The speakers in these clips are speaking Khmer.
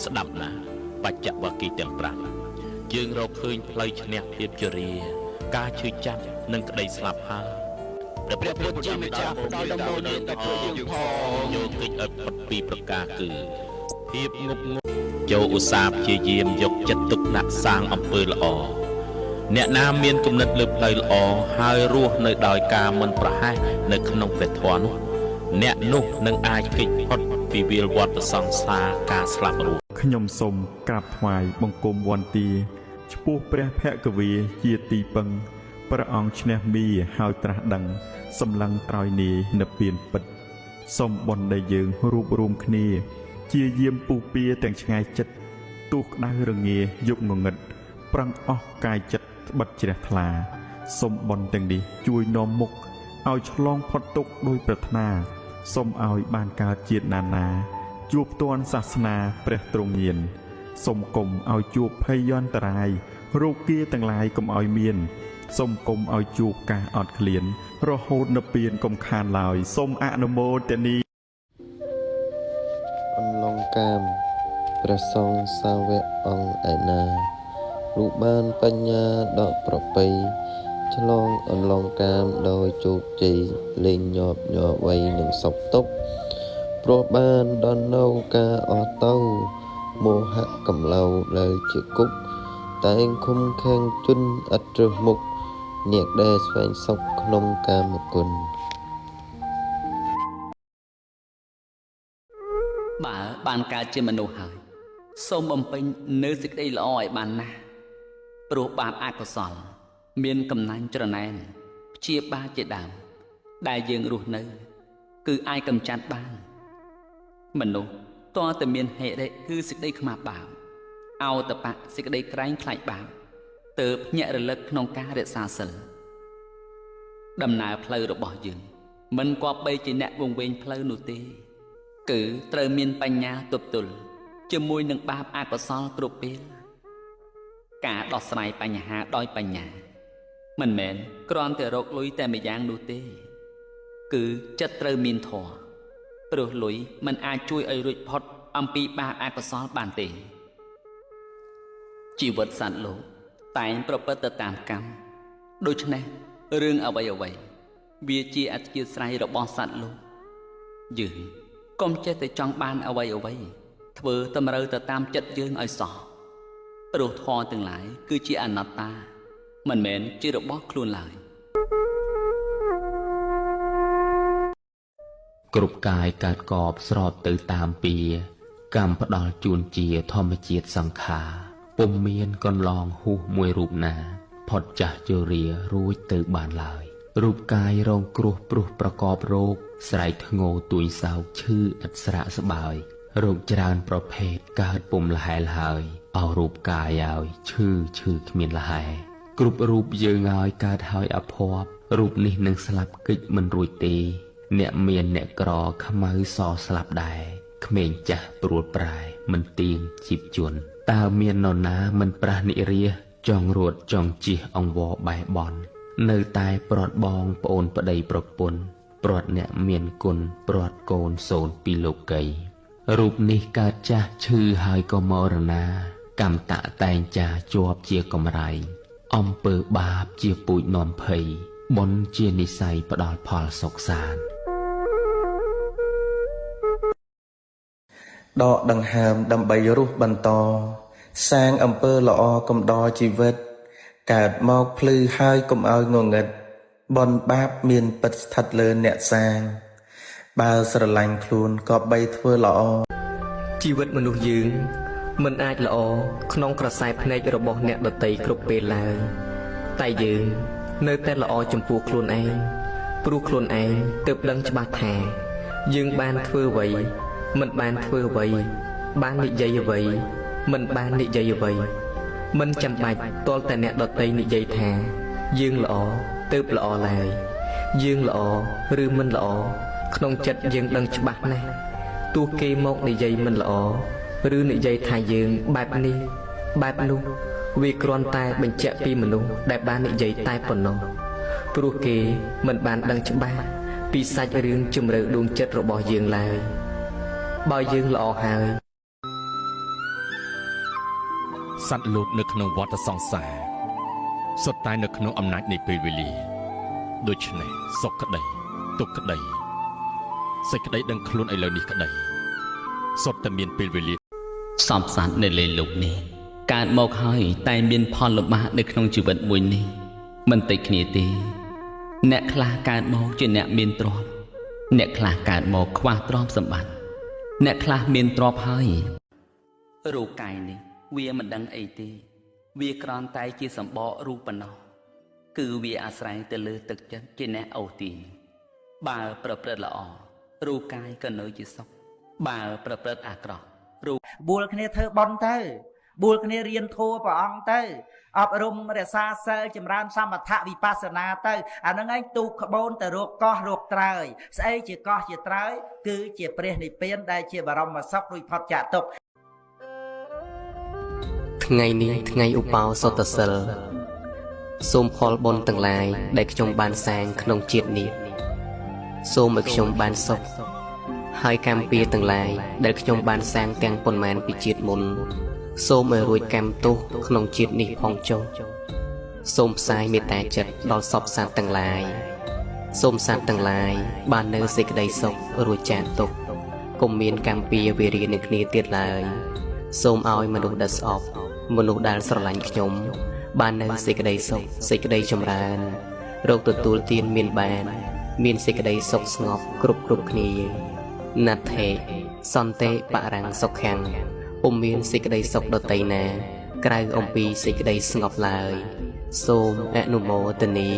ស្ដាប់ណាស់បច្ចវគិទាំង5យើងរកឃើញផ្លូវឈ្នះភាពជរាការឈឺចាប់និងក្តីស្លាប់ហើយព្រះពុទ្ធជាម្ចាស់ផ្ដល់ដំណោនេះដល់ពួកយើងផងយកកិច្ចឲ្យផុតពីប្រការគឺភាពងប់ងល់ចូលឧស្សាហ៍ព្យាយាមយកចិត្តទុកដាក់សាងអំពើល្អអ្នកណាមានគំនិតលើផ្លូវល្អហើយរស់នៅដោយការមិនប្រហែសនៅក្នុងព្រះធម៌នោះអ្នកនោះនឹងអាចគេចផុតពីវាលវដ្តសង្សារការស្លាប់រស់ ខ្ញុំសូមក្រាបថ្វាយបង្គំវន្តាឆ្ពោះព្រះភគវីជាទីពឹងព្រះអង្គឈ្នះមាហើយត្រាស់ដឹងសម្លឹងត្រោយនាយនិព្វានពិតសូមបុណ្យដែលយើងរួបរួមគ្នា ជាយាមពុះពៀទាំងឆ្ងាយចិត្តទោះក្តៅរងាយប់ងងឹតប្រឹងអស់កាយចិត្តត្បិតជ្រះថ្លាសូមបុណ្យទាំងនេះជួយនាំមុខឲ្យឆ្លងផុតទុក្ខដោយប្រាថ្នាសូមឲ្យបានកើតជាតិណានាជួបទាន់សាសនាព្រះទ្រង់ញាណសូមកុំឲ្យជួបភ័យយន្តរាយរោគាទាំងឡាយកុំឲ្យមានសូមកុំឲ្យជួបការអត់ឃ្លានរហូតនិព្វានកុំខានឡើយសូមអនុមោទនី អន្លង់កាមព្រះសង្ឃសាវកអង្គឯណាលោកបានបញ្ញាដកប្រពៃឆ្លងអន្លង់កាមដោយជោគជ័យលែងញាប់ញ័រវ័យនឹងសុខទុក្ខព្រោះបានដល់នៅការអស់ទៅមោហៈកម្លៅដែលជាគុកតែងឃុំខាំងជនឥតរើសមុខអ្នកដែលស្វែងសុខក្នុងកាមគុណ បើបានកើតជាមនុស្សហើយសូមបំពេញនៅសេចក្តីល្អឲ្យបានណាស់ព្រោះបាបអកុសល មានកំណាញ់ច្រណែនព្យាបាទជាដើមដែលយើងរស់នៅ គឺអាចកម្ចាត់បានមនុស្សទាល់តែមានហិរិគឺសេចក្តីខ្មាស់បាបអោតបៈសេចក្តីក្រែងខ្លាចបាបទើបភ្ញាក់រលឹកក្នុងការរក្សាសិលដំណើរផ្លូវរបស់យើងមិនគប្បីជាអ្នកវង្វេងផ្លូវនោះទេគឺត្រូវមានបញ្ញាទប់ទល់ជាមួយនឹងបាបអកុសលគ្រប់ពេលការដោះស្រាយបញ្ហាដោយបញ្ញាមិនមែនគ្រាន់តែរកលុយតែម្យ៉ាងនោះទេគឺចិត្តត្រូវមានធម៌ព្រោះលុយមិនអាចជួយឲ្យរួចផុតអំពីបាបអកុសលបានទេជីវិតសត្វលោកតែងប្រព្រឹត្តទៅតាមកម្មដូច្នេះរឿងអ្វីៗវាជាអធិស្ឋានរបស់សត្វលោកយើងកុំចេះតែចង់បានអ្វីៗធ្វើតម្រូវទៅតាមចិត្តយើងឲ្យសោះព្រោះធម៌ទាំងឡាយគឺជាអនត្តាមិនមែនជារបស់ខ្លួនឡើយ គ្រប់កាយកើតកបស្របទៅតាមពៀកម្មផ្ដល់ជូនជាធម្មជាតិសង្ខារពុំមានកន្លងហួសមួយរូបណាផុតចាស់ជរារួចទៅបានឡើយរូបកាយរងគ្រោះព្រោះប្រកបរោគស្រែកធ្ងោទួញសោកឈឺឥតស្រាកស្បើយរោគច្រើនប្រភេទកើតពុំលហែលហើយអោរូបកាយឲ្យឈឺឈឺគ្មានលហែគ្រប់រូបយើងឲ្យកើតហើយអភ័ព្វរូបនេះនឹងស្លាប់កិច្ចមិនរួចទេអ្នកមានអ្នកក្រខ្មៅសស្លាប់ដែរក្មេងចាស់ព្រួលប្រែមិនទៀងជីពជនតើមាននរណាមិនប្រះនិរាសចង់រត់ចង់ជិះអង្វរបែបន់នៅតែប្រត់បងប្អូនប្តីប្រពន្ធប្រត់អ្នកមានគុណប្រត់កូនសូនពីលោកីរូបនេះកើតចាស់ឈឺហើយក៏មរណាកម្មតតែងចាជាប់ជាកំរៃអំពើបាបជាពូជនាំភ័យបុណ្យជានិស័យផ្ដល់ផលសុខសាន្ត ដកដង្ហើមដើម្បីរស់បន្តសាងអំពើល្អកំដរជីវិតកើតមកភ្លឺហើយកុំឲ្យងងឹតបុណ្យបាបមានពិតស្ថិតលើអ្នកសាងបើស្រឡាញ់ខ្លួនក៏បីធ្វើល្អ ជីវិតមនុស្សយើងមិនអាចល្អក្នុងក្រសែភ្នែករបស់អ្នកដទៃគ្រប់ពេលឡើយតែយើងនៅតែល្អចំពោះខ្លួនឯងព្រោះខ្លួនឯងទើបដឹងច្បាស់ថាយើងបានធ្វើអ្វីមិនបានធ្វើអ្វីបាននិយាយអ្វីមិនបាននិយាយអ្វីមិនចាំបាច់ទាល់តែអ្នកដទៃនិយាយថាយើងល្អទើបល្អឡើយយើងល្អឬមិនល្អក្នុងចិត្តយើងដឹងច្បាស់ណាស់ទោះគេមកនិយាយមិនល្អឬនិយាយថាយើងបែបនេះបែបនោះវាគ្រាន់តែបញ្ជាក់ពីមនុស្សដែលបាននិយាយតែប៉ុណ្ណោះព្រោះគេមិនបានដឹងច្បាស់ពីសាច់រឿងជំរឿដួងចិត្តរបស់យើងឡើយបើយើងល្អហើយ សត្វលោកនៅក្នុងវដ្តសង្សារសុទ្ធតែនៅក្នុងអំណាចនៃពេលវេលាដូច្នេះសុខក្តីទុក្ខក្តីសេចក្តីដឹងខ្លួនឥឡូវនេះក្តីសុទ្ធតែមានពេលវេលា សពសត្វនៅលើលោកនេះកើតមកហើយតែមានផលលំបាកនៅក្នុងជីវិតមួយនេះមិនតិចគ្នាទេអ្នកខ្លះកើតមកជាអ្នកមានទ្រព្យអ្នកខ្លះកើតមកខ្វះទ្រព្យសម្បត្តិអ្នកខ្លះមានទ្រព្យហើយរូបកាយនេះវាមិនដឹងអីទេវាគ្រាន់តែជាសម្បករូបប៉ុណ្ណោះគឺវាអាស្រ័យទៅលើទឹកចិត្តជាអ្នកអូសទាញបើប្រព្រឹត្តល្អរូបកាយក៏នៅជាសុខបើប្រព្រឹត្តអាក្រក់រូប បួលគ្នាធ្វើបុណ្យទៅបួលគ្នារៀនធម៌ព្រះអង្គទៅអប់រំរក្សាសិលចម្រើនសមថវិបស្សនាទៅអាហ្នឹងឯងទូកក្បូនទៅរកកោះរកត្រើយស្អីជាកោះជាត្រើយគឺជាព្រះនិព្វានដែលជាបរមសុខរួចផុតចាកទុក្ខ ថ្ងៃនេះថ្ងៃឧបោសថសិលសូមផលបុណ្យទាំងឡាយដែលខ្ញុំបានសាងក្នុងជាតិនេះសូមឲ្យខ្ញុំបានសុខហើយកម្មពៀទាំងឡាយដែលខ្ញុំបានសាងទាំងប៉ុន្មានពីជាតិមុនសូមឲ្យរួចកម្មទោសក្នុងជាតិនេះផងចុះសូមផ្សាយមេត្តាចិត្តដល់សព្វសត្វទាំងឡាយសូមសត្វទាំងឡាយបាននៅសេចក្តីសុខរួចចាកទុក្ខកុំមានកម្មពៀវេរានឹងគ្នាទៀតឡើយសូមឲ្យមនុស្សដែលស្អប់មនុស្សដែលស្រឡាញ់ខ្ញុំបាននៅសេចក្តីសុខសេចក្តីចម្រើនរកទទួលទានមានបានមានសេចក្តីសុខស្ងប់គ្រប់គ្រប់គ្នាណដ្ឋិសន្តិបរាំងសុខំពុំមានសេចក្តីសុខដទៃណាក្រៅអំពីសេចក្តីស្ងប់ឡើយសូមអនុមោទនា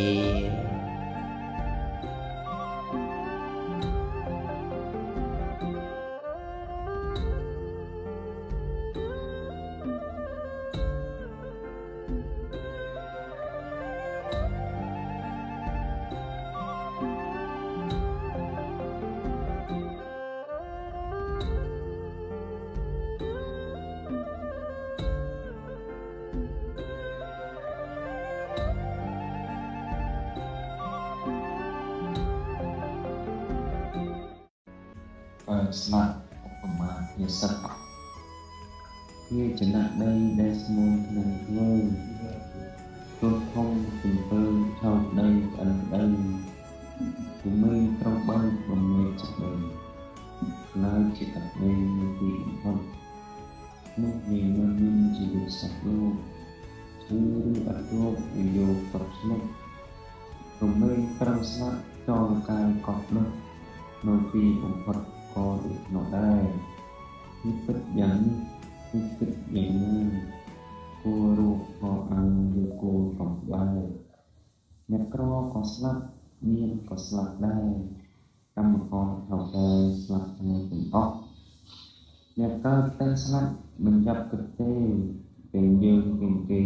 ស្លាប់ឧបមាភាសិតវាចំណាក់ដីដែលស្មូនក្នុងធ្វើទោះធំទំពើឆោតដីក្អិនក្តីពុំមានត្រូវបើកបំណែកសេចក្តីឡើយជាកដីនៅទីបំផុតនោះវាមិនមានជីវិតសត្វលោកឈឺឬអត់រោគវាយកប្រស្លុករមែងត្រូវស្លាប់ចោលកាយកប់នោះនៅទីបំផុតក៏ដូចនោះដែរគឺពិតយ៉ាងនេះគឺពិតយ៉ាងណាគួររកក៏អើឬគួរកំបែអ្នកក្រក៏ស្លាប់មានក៏ស្លាប់ដែរកម្មករថៅកែស្លាប់តែទាំងអស់អ្នកកើតតែស្លាប់មិនចាប់គិតទេទាំងយើងទាំងគេ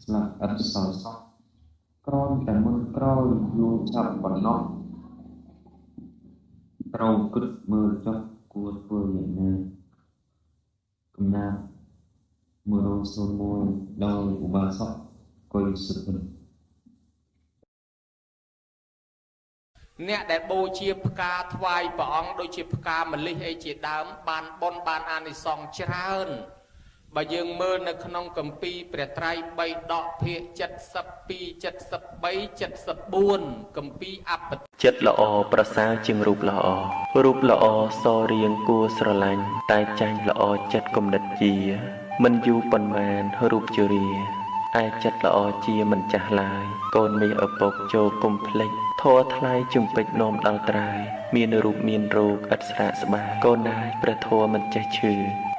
ស្លាប់ឥតសល់សោះក្រំតែមុនក្រោយយូរឆាប់ប៉ុណ្ណោះត្រូវគិតមើលចុះគួរធ្វើយ៉ាងណាកំណាព្យ101ដោយឧបាសកកុយសុភិន អ្នកដែលបូជាផ្កាថ្វាយព្រះអង្គដូចជាផ្កាម្លិះអីជាដើមបានបុណ្យបានអានិសង្សច្រើនបើយើងមើលនៅក្នុងគម្ពីរព្រះត្រៃបិដកភាគ72 73 74គម្ពីរអប ចិត្តល្អប្រសើរជាងរូបល្អរូបល្អសរៀងគួរស្រឡាញ់តែចាញ់ល្អចិត្តគំនិតជាមិនយូរប៉ុន្មានរូបជរាឯចិត្តល្អជាមិនចាស់ឡើយកូនមាសឪពុកចូលគុំភ្លេចធម៌ថ្លៃជំពេចនាំដល់ត្រើយមានរូបមានរោគឥតស្រាកស្បាយកូនណាយព្រះធម៌មិនចេះឈឺ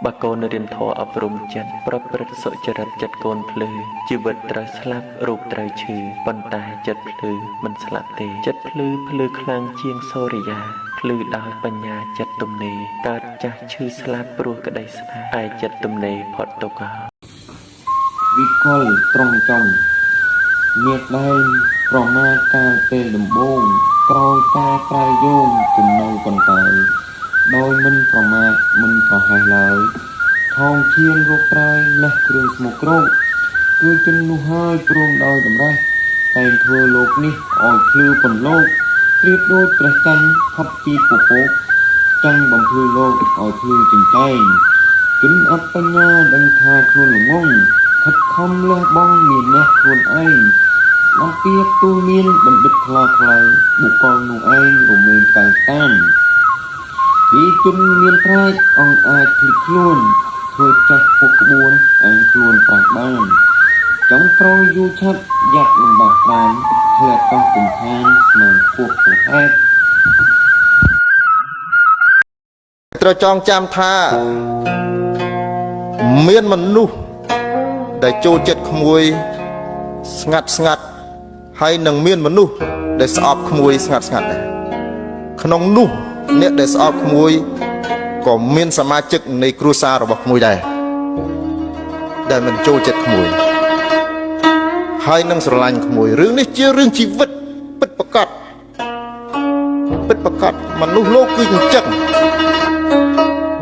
បើកូនរៀនធម៌អប់រំចិត្តប្រព្រឹត្តសុចរិតចិត្តកូនភ្លឺជីវិតត្រូវស្លាប់រូបត្រូវឈឺប៉ុន្តែចិត្តភ្លឺមិនស្លាប់ទេចិត្តភ្លឺភ្លឺខ្លាំងជាងសូរិយាភ្លឺដោយបញ្ញាចិត្តទំនេរកើតចាស់ឈឺស្លាប់ព្រោះក្តីស្នេហ៍ឯចិត្តទំនេរផុតទុក្ខ វិកលត្រង់ចង់អ្នកដែលប្រមាទកាលពេលដំបូងក្រោយការក្រែយោងពុំនៅកន្តើយដោយមិនប្រមាទមិនប្រហែសឡើយថងឈានរកត្រើយលះគ្រឿងស្មោកគ្រោកគឺជននោះហើយព្រមដោយតម្រាស់តែងធ្វើលោកនេះឲ្យភ្លឺពន្លកប្រៀបដូចព្រះច័ន្ទផុតពីពពកចង់បំភ្លឺលោកឲ្យភ្លឺចិញ្ចែងជនអត់បញ្ញាដឹងថាខ្លួនល្ងង ខិតខំលះបង់មានះខ្លួនឯង អំពីទូមានបណ្ឌិតថ្លាថ្លៃបុគ្គលនោះឯងរមែងកើតាមពីជនមានប្រាជ្ញអង្គអាចភ្លេចខ្លួនធ្វើចាស់ពុកក្បួនឯងខ្លួនប្រាស់បានចុងក្រោយយូរឆាប់យ៉ាប់លំបាកប្រានធ្លាក់តោះកំខានស្មានខ្ពស់ហួសហេតុ ត្រូវចងចាំថាមានមនុស្សដែលចូលចិត្តក្មួយស្ងាត់ស្ងាត់ហើយនឹងមានមនុស្សដែលស្អប់ក្មួយស្ងាត់ស្ងាត់ដែរក្នុងនោះអ្នកដែលស្អប់ក្មួយក៏មានសមាជិកនៃគ្រួសាររបស់ក្មួយដែរដែលមិនចូលចិត្តក្មួយហើយនឹងស្រឡាញ់ក្មួយរឿងនេះជារឿងជីវិតពិតប្រាកដពិតប្រាកដមនុស្សលោកគឺអញ្ចឹង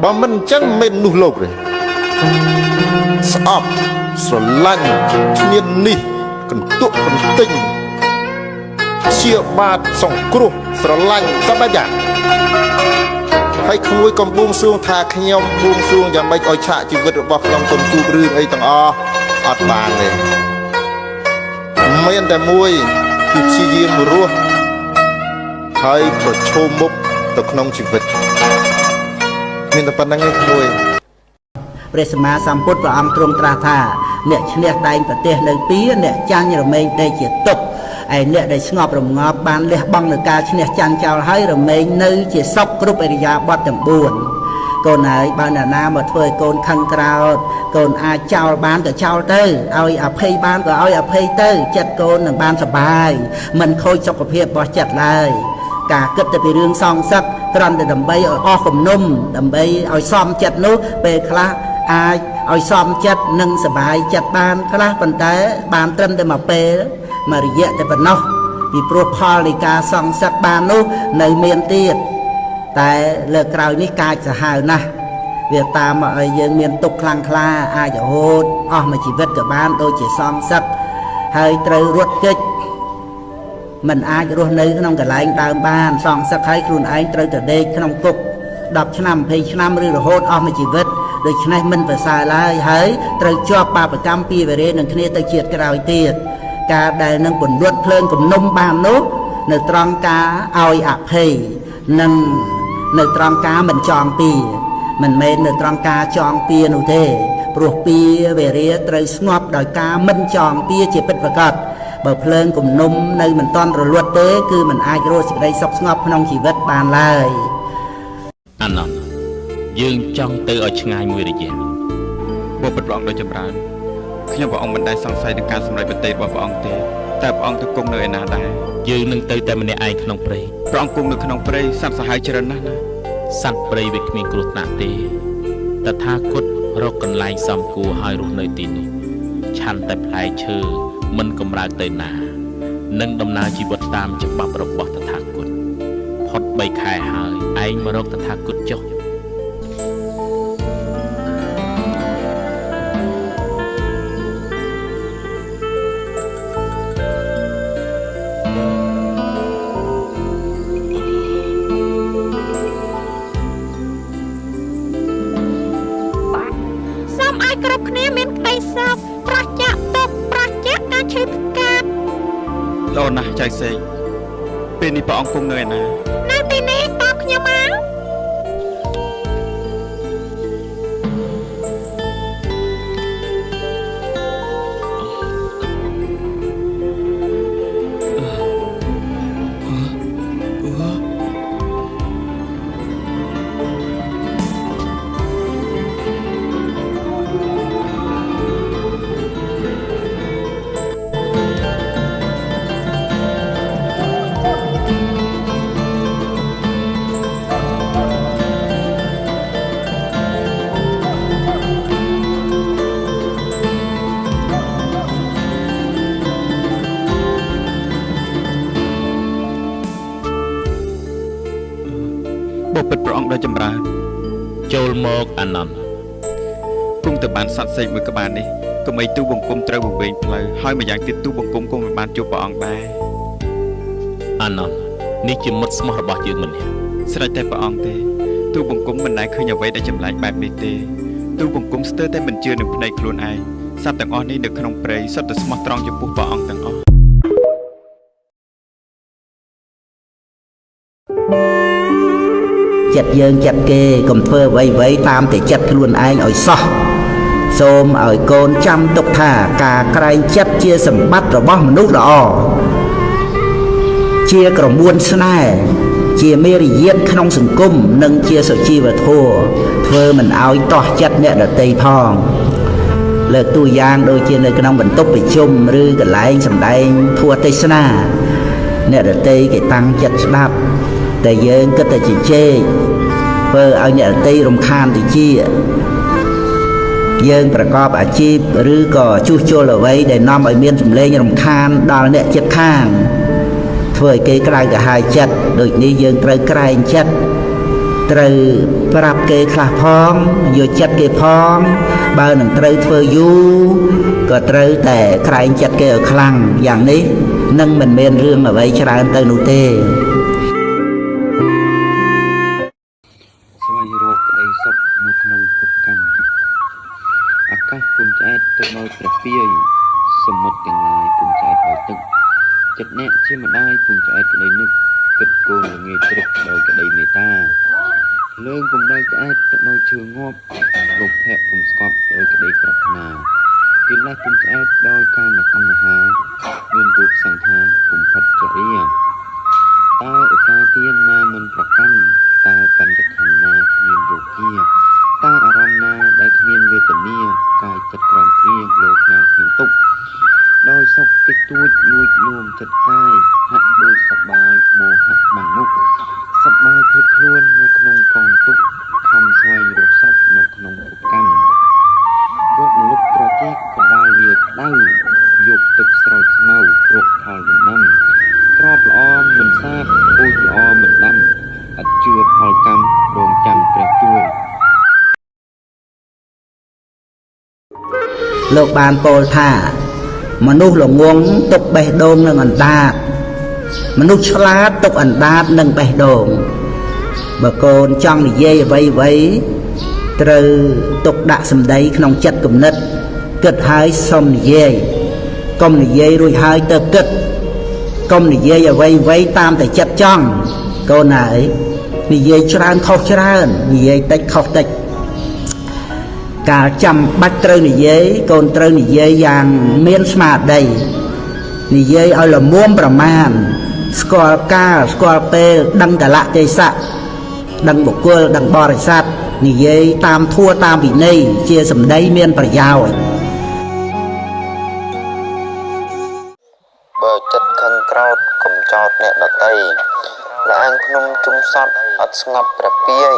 បើមិនអញ្ចឹងមិនមនុស្សលោកទេស្អប់ស្រឡាញ់ឈ្នានេះកន្ទក់កន្ទិញជាបាតសង្គ្រោះស្រឡាញ់សពបែបយ៉ាងហើយក្មួយកំបួងសួងថាខ្ញុំបួងសួងយ៉ាងម៉េចឲ្យឆាកជីវិតរបស់ខ្ញុំកុំជួបរឿងអីទាំងអស់អត់បានទេមានតែមួយគឺព្យាយាមរស់ហើយប្រឈមមុខទៅក្នុងជីវិតមានតែប៉ុណ្្នឹងឯងក្មួយ ព្រះសម្មាសម្ពុទ្ធព្រះអង្គទ្រង់ត្រាស់ថាអ្នកឈ្នះដែងប្រទេសនៅពីអ្នកចាញ់រមែងដេកជាទុក្ខឯអ្នកដែលស្ងប់រងាប់បានលះបង់នៅការឈ្នះចាញ់ចោលហើយរមែងនៅជាសុខគ្រប់ឥរិយាបថទាំង4កូនហើយបើអ្នកណាមកធ្វើឲ្យកូនខឹងក្រោធកូនអាចចោលបានក៏ចោលទៅឲ្យអភ័យបានក៏ឲ្យអភ័យទៅចិត្តកូននឹងបានសប្បាយមិនខូចសុខភាពរបស់ចិត្តឡើយការគិតទៅពីរឿងសងសឹកគ្រាន់តែដើម្បីឲ្យអស់គំនុំដើម្បីឲ្យសមចិត្តនោះពេលខ្លះអាចឲ្យសមចិត្តនិងសប្បាយចិត្តបានខ្លះប៉ុន្តែបានត្រឹមតែមួយពេលមួយរយៈតែប៉ុណ្ណោះពីព្រោះផលនៃការសងសឹកបាននោះនៅមានទៀតតែលើក្រោយនេះកាចសាហាវណាស់វាតាមមកឲ្យយើងមានទុក្ខខ្លាំងក្លាអាចរហូតអស់មួយជីវិតក៏បានដូចជាសងសឹកហើយត្រូវរត់គេចមិនអាចរស់នៅក្នុងកន្លែងដើមបានសងសឹកហើយខ្លួនឯងត្រូវទៅដេកក្នុងគុក10ឆ្នាំ20ឆ្នាំឬរហូតអស់មួយជីវិតដូច្នេះមិនប្រសើរឡើយហើយត្រូវជាប់បាបកម្មពីវេរនឹងគ្នាទៅជាតិក្រោយទៀតការដែលនឹងពន្លត់ភ្លើងគំនុំបាននោះនៅត្រង់ការឲ្យអភ័យនិងនៅត្រង់ការមិនចងពៀមិនមែននៅត្រង់ការចងពៀនោះទេព្រោះពៀវេរាត្រូវស្ងប់ដោយការមិនចងពៀជាពិតប្រាកដបើភ្លើងគំនុំនៅមិនទាន់រលត់ទេគឺមិនអាចរកសេចក្តីសុខស្ងប់ក្នុងជីវិតបានឡើយអាណន្ទយើងចង់ទៅឲ្យឆ្ងាយមួយរយៈបបិទ្ធព្រះអង្គដ៏ចម្រើនខ្ញុំព្រះអង្គមិនដែលសង្ស័យនឹងការសម្រេចមតិរបស់ព្រះអង្គទេតែព្រះអង្គទៅគង់នៅឯណាដែរយើងនឹងទៅតែម្នាក់ឯងក្នុងព្រៃព្រះអង្គគង់នៅក្នុងព្រៃសត្វសាហាវច្រើនណាស់ណាសត្វព្រៃវាគ្មានគ្រោះថ្នាក់ទេតថាគតរកកន្លែងសមគួរឲ្យរស់នៅទីនោះឆាន់តែផ្លែឈើមិនកម្រើកទៅណានឹងដំណើរជីវិតតាមច្បាប់របស់តថាគតផុត3ខែហើយឯងមករកតថាគតចុះ ល្អណាស់ចៅសេកពេលនេះព្រះអង្គគង់នៅឯណានៅទីនេះតបខ្ញុំមក ដ៏ចម្រើនចូលមកអានន្ទគង់តែបានសត្វសេកមួយក្បាលនេះកុំអីទូបង្គំត្រូវវង្វេងផ្លូវហើយម្យ៉ាងទៀតទូបង្គំក៏មិនបានជួបព្រះអង្គដែរអានន្ទនេះជាមិត្តស្មោះរបស់យើងម្នាក់ស្រេចតែព្រះអង្គទេទូបង្គំមិនដែលឃើញអ្វីដែលចម្លែកបែបនេះទេទូបង្គំស្ទើរតែមិនជឿនឹងភ្នែកខ្លួនឯង សត្វទាំងអស់នេះនៅក្នុងព្រៃសុទ្ធតែស្មោះត្រង់ចំពោះព្រះអង្គទាំងអស់ ចិត្តយើងចិត្តគេកុំធ្វើអ្វីអ្វីតាមតែចិត្តខ្លួនឯងឲ្យសោះសូមឲ្យកូនចាំទុកថាការក្រែងចិត្តជាសម្បត្តិរបស់មនុស្សល្អជាក្រមួនស្នេហ៍ជាមេរយាទក្នុងសង្គមនិងជាសុជីវធម៌ធ្វើមិនឲ្យតោះចិត្តអ្នកដទៃផងលើកតួយ៉ាងដូចជានៅក្នុងបន្ទប់ប្រជុំឬកន្លែងសម្ដែងធម៌ទេសនាអ្នកដទៃគេតាំងចិត្តស្ដាប់តែយើងគិតតែជជែកធ្វើឲ្យអ្នកដទៃរំខានទៅជាយើងប្រកបអាជីពឬក៏ជួសជុលអ្វីដែលនាំឲ្យមានសម្លេងរំខានដល់អ្នកជិតខាងធ្វើឲ្យគេក្តៅក្រហាយចិត្តដូចនេះយើងត្រូវក្រែងចិត្តត្រូវប្រាប់គេខ្លះផងយកចិត្តគេផងបើនឹងត្រូវធ្វើយូរក៏ត្រូវតែក្រែងចិត្តគេឲ្យខ្លាំងយ៉ាងនេះនឹងមិនមានរឿងអ្វីច្រើនទៅនោះទេស្វែងរកក្តីសុខនៅក្នុងភពកម្មអាកាសពុំឆ្អែតទៅដោយព្រះពាយសមុទ្រទាំងឡាយពុំឆ្អែតដោយទឹកចិត្តអ្នកជាម្ដាយពុំឆ្អែតក្តីនឹកគិតកូនល្ងាចព្រឹកដោយក្តីមេត្តាលើងពុំដែលឆ្អែតទៅដោយឈើងាប់លោភៈពុំស្កប់ដោយក្តីប្រាថ្នាកិលេសពុំឆ្អែតដោយកាមតណ្ហាមានរូបសង្ហាពុំផុតចរិយាតើឧបាទានណាមិនប្រកាន់តើបញ្ចខណ្ឌណាគ្មានរោគាតើអារម្មណ៍ណាដែលគ្មានវេទនាកាយចិត្តក្រំគ្រាលោកណាគ្មានទុក្ខដោយសុខតិចតួចលួចលួមចិត្តកាយហាក់ដូចសប្បាយមោហៈបាំងមុខសប្បាយភ្លេចខ្លួននៅក្នុងកងទុក្ខខំស្វែងរកសុខនៅក្នុងភពកម្មរកលុបត្រជាក់កដាលវាក្តៅយកទឹកស្រោចស្មៅរកផលដំណាំក្របល្អមិនសាបពូជល្អមិនដាំឥតជឿផលកម្មរងចាំព្រះជួយលោកបានពោលថាមនុស្សល្ងងទុកបេះដូងនិងអណ្ដាតមនុស្សឆ្លាតទុកអណ្ដាតនិងបេះដូងបើកូនចង់និយាយអ្វីអ្វីត្រូវទុកដាក់សម្ដីក្នុងចិត្តគំនិតគិតហើយសុំនិយាយកុំនិយាយរួចហើយទៅគិតកុំនិយាយអ្វីអ្វីតាមតែចិត្តចង់កូនហើយនិយាយច្រើនខុសច្រើននិយាយតិចខុសតិចកាលចាំបាច់ត្រូវនិយាយកូនត្រូវនិយាយយ៉ាងមានស្មារតីនិយាយឲ្យល្មមប្រមាណស្គាល់កាលស្គាល់ពេលដឹងកលៈទេសៈដឹងបុគ្គលដឹងបរិស័ទនិយាយតាមធัวតាមវិន័យជាសម្ដីមានប្រយោជន៍បើចិត្តខឹងក្រោធកុំចោទអ្នកដទៃលាងភ្នំជុំសពអត់ស្ងប់ព្រះពាយ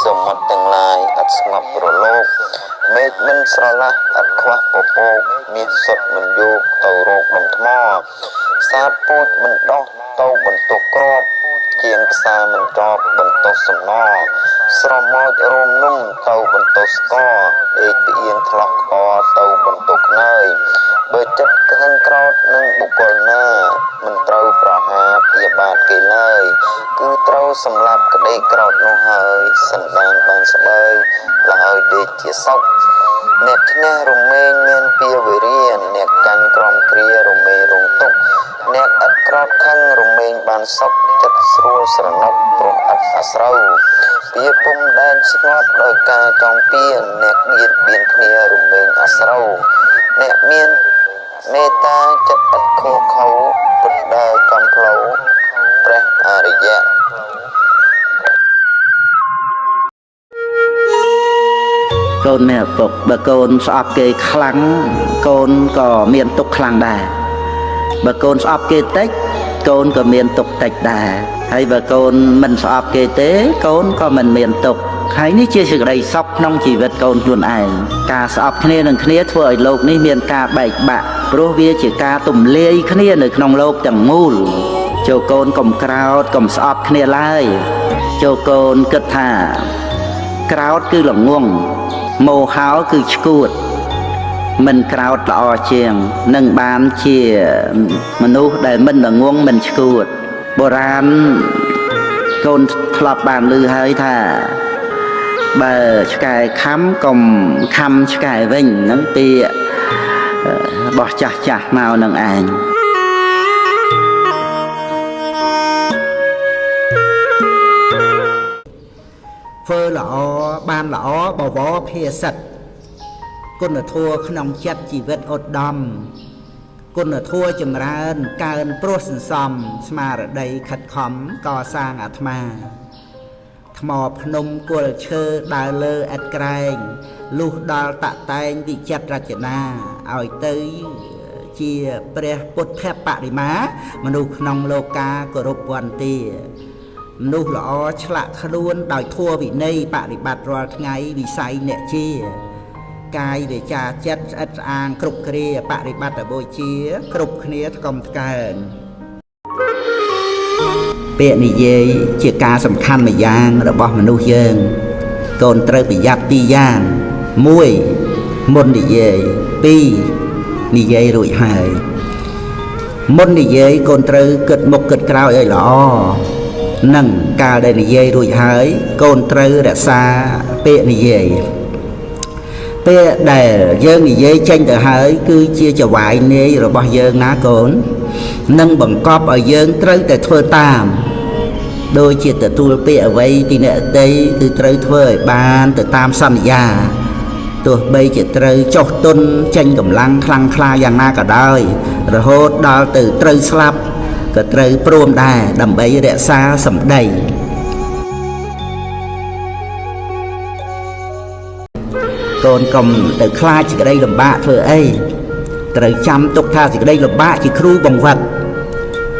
សមុទ្រទាំងឡាយអត់ស្ងប់រលកមេឃមិនស្រឡះអត់ខ្វះពពកមាសសុទ្ធមិនយកទៅរកដុំថ្មសាបពូជមិនដោះទៅបន្ទោសក្របជាងផ្សារមិនចប់បន្ទោសសំណស្រមោចរោមនំទៅបន្ទោសស្ករដេកផ្អៀងថ្លោះក្អទៅបន្ទោសខ្នើយបើចិត្តខឹងក្រោធនឹងបុគ្គលណាមិនត្រូវប្រហារព្យាបាទគេឡើយគឺត្រូវសម្លាប់ក្តីក្រោធនោះហើយសន្តានបានស្បើយលហើយដេកជាសុខអ្នកឈ្នះរមែងមានពៀវិរិយអ្នកចាញ់ក្រំគ្រារមែងរងទុក្ខអ្នកឥតក្រោធខឹងរមែងបានសុខចិត្តស្រួលស្រណុកព្រោះឥតអាស្រូវពៀពុំដែនស្ងប់ដោយការចង់ពៀនអ្នកបៀតបៀនគ្នារមែងអាស្រូវអ្នកមានមេត្តាចិត្តឥតខុសខៅពុទ្ធដើរចំផ្លូវព្រះអរិយៈកូនមានឪពុកបើកូនស្អប់គេខ្លាំងកូនក៏មានទុក្ខខ្លាំងដែរបើកូនស្អប់គេតិចកូនក៏មានទុក្ខតិចដែរហើយបើកូនមិនស្អប់គេទេកូនក៏មិនមានទុក្ខហើយនេះជាសេចក្តីសុខក្នុងជីវិតកូនខ្លួនឯងការស្អប់គ្នានឹងគ្នាធ្វើឲ្យលោកនេះមានការបែកបាក់ព្រោះវាជាការទម្លាយគ្នានៅក្នុងលោកទាំងមូលចូលកូនកុំក្រោធកុំស្អប់គ្នាឡើយចូលកូនគិតថាក្រោធគឺល្ងងមោហោគឺឈួតមិនក្រោធល្អជាងនឹងបានជាមនុស្សដែលមិនល្ងងមិនឈួតបុរាណកូនធ្លាប់បានឮហើយថាបើឆ្កែខំកុំខំឆ្កែវិញហ្នឹងពាក្យ របស់ចាស់ចាស់មកនឹងឯងធ្វើល្អបានល្អបវរភាសិតគុណធម៌ក្នុងចិត្តជីវិតឧត្តមគុណធម៌ចម្រើនកើនព្រោះសន្សំស្មារតីខិតខំកសាងអាត្មាថ្មភ្នំគល់ឈើដើរលើឥតក្រែងលុះដល់តតែងវិចិត្ររចនាឲ្យទៅជាព្រះពុទ្ធបរិមាមនុស្សក្នុងលោកាគោរពវន្តាមនុស្សល្អឆ្លាក់ខ្លួនដោយធម៌វិន័យបរិបត្តិរាល់ថ្ងៃវិស័យអ្នកជាកាយវាចាចិត្តស្អិតស្អាងគ្រប់គ្រាបរិបត្តិបូជាគ្រប់គ្នាថ្កុំថ្កើងពាក្យនិយាយជាការសំខាន់មួយយ៉ាងរបស់មនុស្សយើងកូនត្រូវប្រយ័ត្នពីរយ៉ាង1មុននិយាយ2និយាយរួចហើយមុននិយាយកូនត្រូវគិតមុខគិតក្រោយឲ្យល្អនិងកាលដែលនិយាយរួចហើយកូនត្រូវរក្សាពាក្យនិយាយពេលដែលយើងនិយាយចេញទៅហើយគឺជាចវាយនាយរបស់យើងណាកូននឹងបង្កប់ឲ្យយើងត្រូវតែធ្វើតាមដូចជាទទួលពាក្យអ្វីពីអ្នកដទៃគឺត្រូវធ្វើឲ្យបានទៅតាមសន្យាទោះបីជាត្រូវចុះទុនចេញកម្លាំងខ្លាំងក្លាយ៉ាងណាក៏ដោយរហូតដល់ទៅត្រូវស្លាប់ក៏ត្រូវព្រមដែរដើម្បីរក្សាសម្ដីកូនកុំទៅខ្លាចសេចក្តីលំបាកធ្វើអីត្រូវចាំទុកថាសេចក្តីលំបាកជាគ្រូបង្វឹក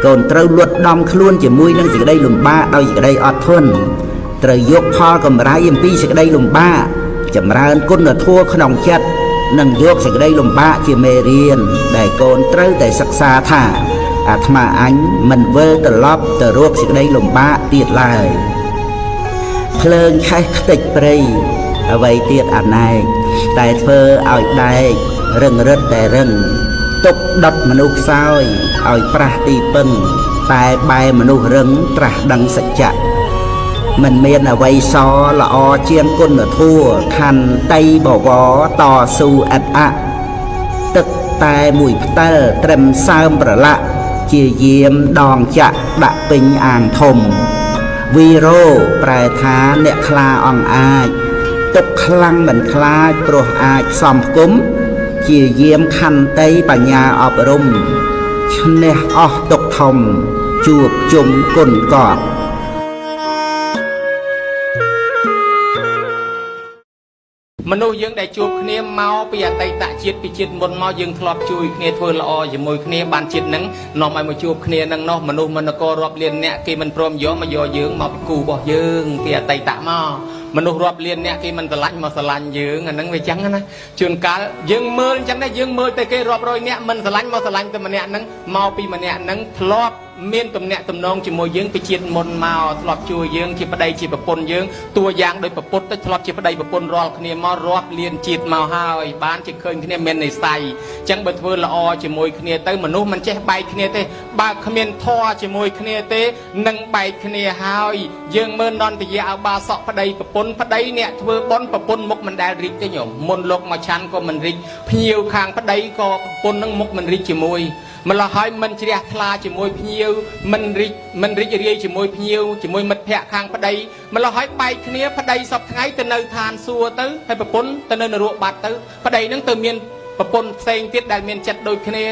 កូនត្រូវលួចដំខ្លួនជាមួយនឹងសេចក្តីលំបាកដោយសេចក្តីអត់ធន់ត្រូវយកផលកម្រៃអំពីសេចក្តីលំបាកចម្រើនគុណធម៌ក្នុងចិត្តនិងយកសេចក្តីលំបាកជាមេរៀនដែលកូនត្រូវតែសិក្សាថាអាត្មាអញមិនវិលត្រឡប់ទៅរកសេចក្តីលំបាកទៀតឡើយភ្លើងឆេះខ្ទេចព្រៃអ្វីទៀតអាណែកតែធ្វើឲ្យដែករឹងរឹតតែរឹងទុកដុតមនុស្សខ្សោយឲ្យប្រាស់ទីពឹងតែបែមនុស្សរឹងត្រាស់ដឹងសច្ចៈមិនមានអ្វីសល្អជាងគុណធម៌ខន្តីបវរតស៊ូឥតអៈទឹកតែមួយផ្តិលត្រឹមសើមប្រឡាក់ជាយាមដងចាក់ដាក់ពេញអាងធំវីរោប្រែថាអ្នកខ្លាអង្អាចទុកខ្លាំងមិនខ្លាចព្រោះអាចសំផ្គុំជាយាមខន្តីបញ្ញាអប់រំឈ្នះអស់ទុកធំជួបជុំគុណកប់មនុស្សយើងដែលជួបគ្នាមកពីអតីតជាតិពីជាតិមុនមកយើងធ្លាប់ជួយគ្នាធ្វើល្អជាមួយគ្នាបានជាតិហ្នឹងនាំឲ្យមកជួបគ្នាហ្នឹងនោះមនុស្សមនករាប់លានអ្នកគេមិនព្រមយកមកយកយើងមកពីគូរបស់យើងគេអតីតមកមនុស្សរាប់លានអ្នកគេមិនស្រឡាញ់មកស្រឡាញ់យើងអាហ្នឹងវាចឹងណាជួនកាលយើងមើលអញ្ចឹងដែរយើងមើលតែគេរាប់រយអ្នកមិនស្រឡាញ់មកស្រឡាញ់តែម្នាក់ហ្នឹងមកពីម្នាក់ហ្នឹងធ្លាប់មានទំនាក់ទំនងជាមួយយើងពីជាតិមុនមកធ្លាប់ជួយយើងជាប្តីជាប្រពន្ធយើងតួយ៉ាងដោយប្រពុតទៅធ្លាប់ជាប្តីប្រពន្ធរាល់គ្នាមករាប់លានជាតិមកហើយបានជាឃើញគ្នាមាននិស័យអញ្ចឹងបើធ្វើល្អជាមួយគ្នាទៅមនុស្សមិនចេះបែកគ្នាទេបើគ្មានធម៌ជាមួយគ្នាទេនឹងបែកគ្នាហើយយើងមើលនន្តយៈអបាសកប្តីប្រពន្ធប្តីអ្នកធ្វើបុណ្យប្រពន្ធមុខមិនដែលរីកទេញោមមុនលោកមកឆាន់ក៏មិនរីកភ្ញៀវខាងប្តីក៏ប្រពន្ធនឹងមុខមិនរីកជាមួយម្ល៉េះហើយមិនជ្រះថ្លាជាមួយភ្ញៀវមិនរីករាយជាមួយភ្ញៀវជាមួយមិត្តភ័ក្តិខាងប្តីម្ល៉េះហើយបែកគ្នាប្តីសពថ្ងៃទៅនៅឋានសួគ៌ទៅហើយប្រពន្ធទៅនៅនរកបាត់ទៅប្តីនឹងទៅមានប្រពន្ធផ្សេងទៀតដែលមានចិត្តដូចគ្នា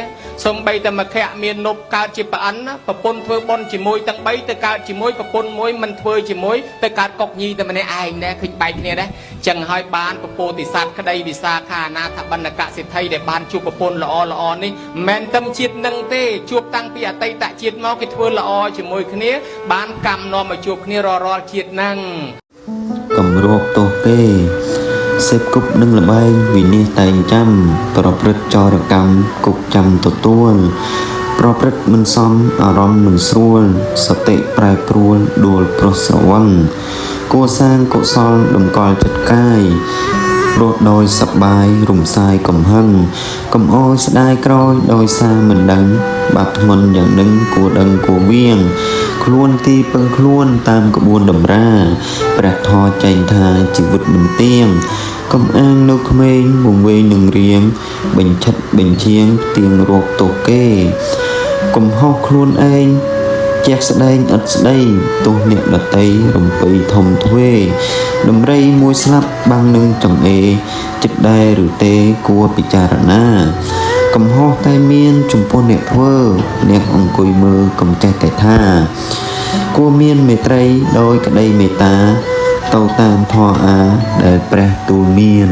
សំបីតែមគ្គមាននប់កើតជាប្រអិនប្រពន្ធធ្វើបុណ្យជាមួយទាំង3ទៅកើតជាមួយប្រពន្ធមួយមិនធ្វើជាមួយទៅកើតកុកញីតែម្នាក់ឯងដែរឃើញបែកគ្នាដែរចឹងហើយបានពពោធិសត្វក្តីវិសាខាអនាថបណ្ឌកសិទ្ធិដែលបានជួបប្រពន្ធល្អល្អនេះមិនមែនតែជាតិនឹងទេជួបតាំងពីអតីតជាតិមកគេធ្វើល្អជាមួយគ្នាបានកម្មនាំមកជួបគ្នារាល់ជាតិហ្នឹងកម្រោគទោសគេសេពគប់នឹងល្បែងវិនិច្ឆ័យតែងចាំប្រព្រឹត្តចរកម្មគប់ចាំទទួលប្រព្រឹត្តមិនសមអារម្មណ៍មិនស្រួលសតិប្រែប្រួលដួលប្រុសស្រវឹងគួរសាងកុសលតម្កល់ចិត្តកាយរស់ដោយសប្បាយរំសាយកំហឹងកុំអោយស្ដាយក្រោយដោយសារមិនដឹងបាបធ្ងន់យ៉ាងនឹងគួរដឹងគួរវៀងខ្លួនទីពឹងខ្លួនតាមក្បួនតម្រាព្រះធម៌ចែងថាជីវិតមិនទៀង កំអាងនៅក្មេងវង្វេងនឹងរៀងបញ្ឆិតបញ្ឈៀងផ្ទៀងរកទោសគេ កំហុសខ្លួនឯងជះស្ដែងឥតស្ដីទោសអ្នកដតីរំពៃធំទ្វេដំរីមួយស្លាប់បាំងនឹងចង្អេចិត្តដែរឬទេគួរពិចារណា កំហុសតែមានចំពោះអ្នកធ្វើអ្នកអង្គុយមើលកុំចេះតែថា គួរមានមេត្រីដោយក្តីមេត្តាទៅតាមធម៌អាដែលព្រះទូលមាន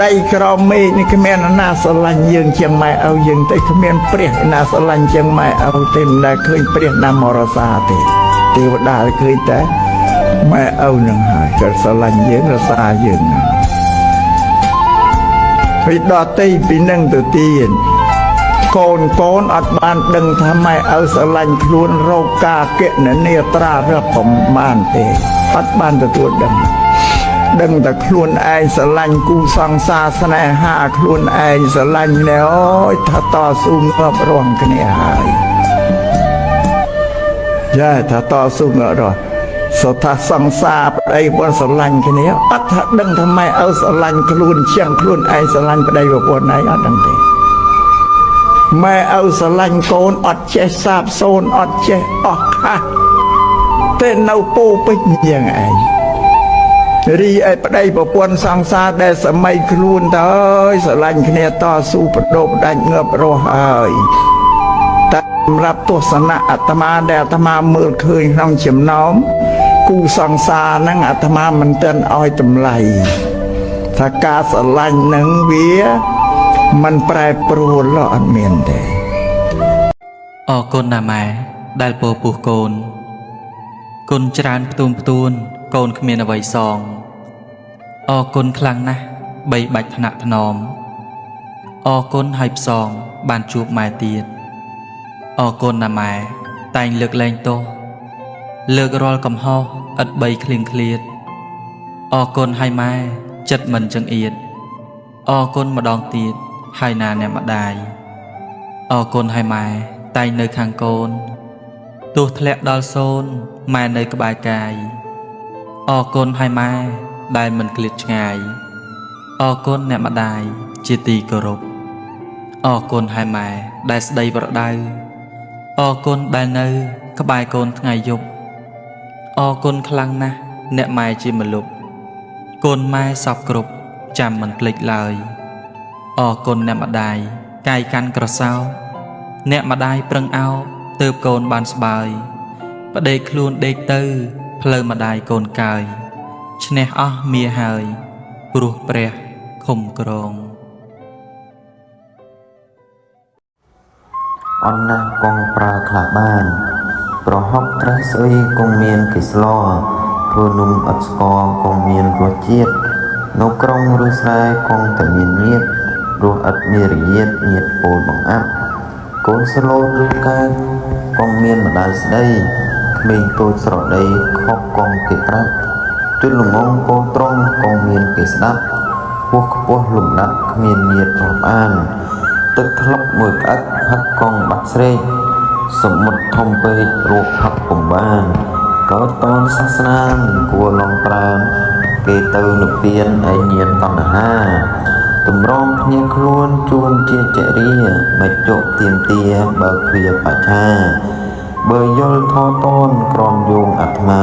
ដីក្រោមមេឃនេះគ្មានណាស្រឡាញ់យើងជាងម៉ែឪយើងទេគ្មានព្រះណាស្រឡាញ់ជាងម៉ែឪទេមិនដែលឃើញព្រះណាមរសាទេទេវតាឃើញតែម៉ែឪនឹងហើយក៏ស្រឡាញ់យើងរសាយើងហ្នឹងពីដតីពីនឹងទៅទៀតកូនកូនអត់បានដឹងថាម៉ែឪស្រឡាញ់ខ្លួនរោគការគណនាត្រារាប់ប្រមាណទេអត់បានទទួលដឹងដឹងតែខ្លួនឯងស្រឡាញ់គូសង្សារស្នេហាខ្លួនឯងស្រឡាញ់ណែអូយថាតស៊ូងាប់រងគ្នាហើយយ៉ាថាតស៊ូងាប់រងសថាសង្សារប្តីប្រពន្ធស្រឡាញ់គ្នាអត់ថាដឹងថាម៉ែឪស្រឡាញ់ខ្លួនជាងខ្លួនឯងស្រឡាញ់ប្តីប្រពន្ធឯងអត់ដឹងទេម៉ែឪស្រឡាញ់កូនអត់ចេះសាបសូន្យអត់ចេះអស់ខាស់តែនៅពោពេញយ៉ាងឯងរីឯប្តីប្រពន្ធសង្សារដែលសម័យខ្លួនទៅអើយស្រឡាញ់គ្នាតស៊ូបដោបដាច់ងាប់រស់ហើយតែសម្រាប់ទស្សនៈអាត្មាដែលអាត្មាមើលឃើញក្នុងចំណោមគូសង្សារហ្នឹងអាត្មាមិនទាន់ឲ្យតម្លៃថាការស្រឡាញ់ហ្នឹងវាមិនប្រែប្រួលអត់មានទេអរគុណណាម៉ែដែលពោពោះកូនគុណច្រើនផ្ទួនផ្ទួនកូនគ្មានអ្វីសងអរគុណខ្លាំងណាស់បីបាច់ថ្នាក់ថ្នមអរគុណហើយផ្សងបានជួបម៉ែទៀតអរគុណណាម៉ែតែងលើកលែងទោសលើករាល់កំហុសឥតបីឃ្លៀងឃ្លាតអរគុណហើយម៉ែចិត្តមិនចង្អៀតអរគុណម្ដងទៀតហើយណាអ្នកម្ដាយអរគុណហើយម៉ែតែងនៅខាងកូនទោះធ្លាក់ដល់សូន្យម៉ែនៅក្បែរកាយអរគុណហើយម៉ែដែលមិនឃ្លាតឆ្ងាយអរគុណអ្នកម្ដាយជាទីគោរពអរគុណហើយម៉ែដែលស្ដីប្រដៅអរគុណដែលនៅក្បែរកូនថ្ងៃយប់អរគុណខ្លាំងណាស់អ្នកម៉ែជាម្លប់កូនម៉ែសពគ្រប់ចាំមិនភ្លេចឡើយអរគុណអ្នកម្ដាយកាយកាន់ក្រសោអ្នកម្ដាយប្រឹងអោបទើបកូនបានស្បើយប្តីខ្លួនដេកទៅផ្លូវម្ដាយកូនកើយឈ្នះអស់មាហើយព្រោះព្រះឃុំក្រងអន់ណាស់កងប្រើខ្លះបានប្រហុកត្រេះស្អុយគង់មានគេស្លធ្វើនំឥតស្ករគង់មានរសជាតិនៅក្រុងឬស្រែគង់តែមានញាតរស់ឥតមានរយាតញាតពោលបង្អាប់កូនស្លូតឬកើតគង់មានម្ដាយស្ដីក្មេងតូចស្រដីខុសគង់គេប្រាប់ជន់ល្ងងពោលត្រង់គង់មានគេស្ដាប់ពោះខ្ពស់លំដាប់គ្មានញាតរាប់អានទឹកថ្លុកមួយក្អឹកផឹកកង់បាត់ស្រេកសមុទ្រធំពេករកផឹកពុំបានកើតតនសាសនាគួរឡងប្រានគេទៅនិព្វានឯញាតតណ្ហាតម្រងភ្ញាខ្លួនជួនជាចរិយាមិនជក់ទៀមទាបើគ្រាបច្ឆាបើយល់ធតនក្រំយោងអាត្មា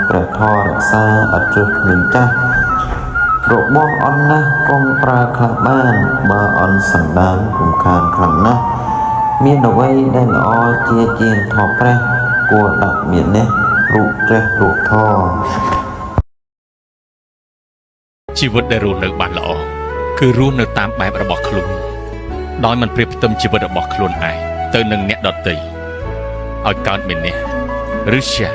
ព្រះធររក្សាអត់ជើគ្មានចាស់របស់អន់ណាស់កុំប្រើខ្លះបានបើអន់សន្តានរំខានខ្លាំងណាស់មានអ្វីដែលល្អជាជាងធម៌ព្រះគួរដាក់មាននេះរូបព្រះរូបធម៌ជីវិតដែលរស់នៅបានល្អគឺរស់នៅតាមបែបរបស់ខ្លួនដោយមិនប្រៀបផ្ទឹមជីវិតរបស់ខ្លួនឯងទៅនឹងអ្នកដទៃឲ្យកើតមាននេះឬရှာ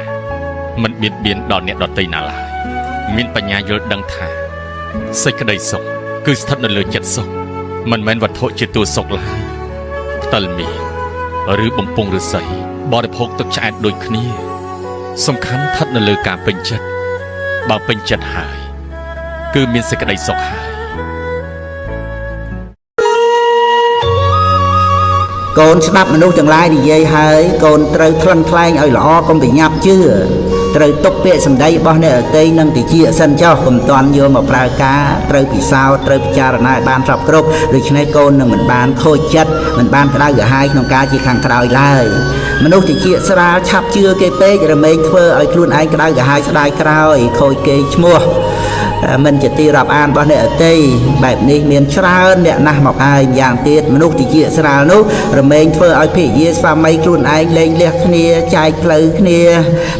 មិនបៀតបៀនដល់អ្នកដទៃណាឡើយមានបញ្ញាយល់ដឹងថាសេចក្តីសុខគឺស្ថិតនៅលើចិត្តសុខមិនមែនវត្ថុជាតួសុខឡើយផ្តិលមាសឬបំពង់ឫស្សីបរិភោគទឹកឆ្អែតដូចគ្នាសំខាន់ស្ថិតនៅលើការពេញចិត្តបើពេញចិត្តហើយគឺមានសេចក្តីសុខហើយកូនស្ដាប់មនុស្សទាំងឡាយនិយាយហើយកូនត្រូវថ្លឹងថ្លែងឲ្យល្អកុំប្រញាប់ជឿ ត្រូវទុកពាក្យសម្ដីរបស់អ្នកដទៃនឹងតិចសិនចោះកុំតាន់យកមកប្រើការត្រូវពិសោធន៍ត្រូវពិចារណាឲ្យបានសពគ្រប់ដូច្នេះកូននឹងមិនបានខូចចិត្តមិនបានក្តៅក្រហាយក្នុងការជាខាងក្រោយឡើយមនុស្សតិចស្រាលឆាប់ជឿគេពេករមែងធ្វើឲ្យខ្លួនឯងក្តៅក្រហាយស្ដាយក្រោយខូចគេឈ្មោះមិនជាទីរាប់អានរបស់អ្នកអតីបែបនេះមានច្រើនអ្នកណាស់មកហើយយ៉ាងទៀតមនុស្សតិចស្រាលនោះរមែងធ្វើឲ្យភរិយាស្វាមីខ្លួនឯងលែងលះគ្នាចែកផ្លូវគ្នា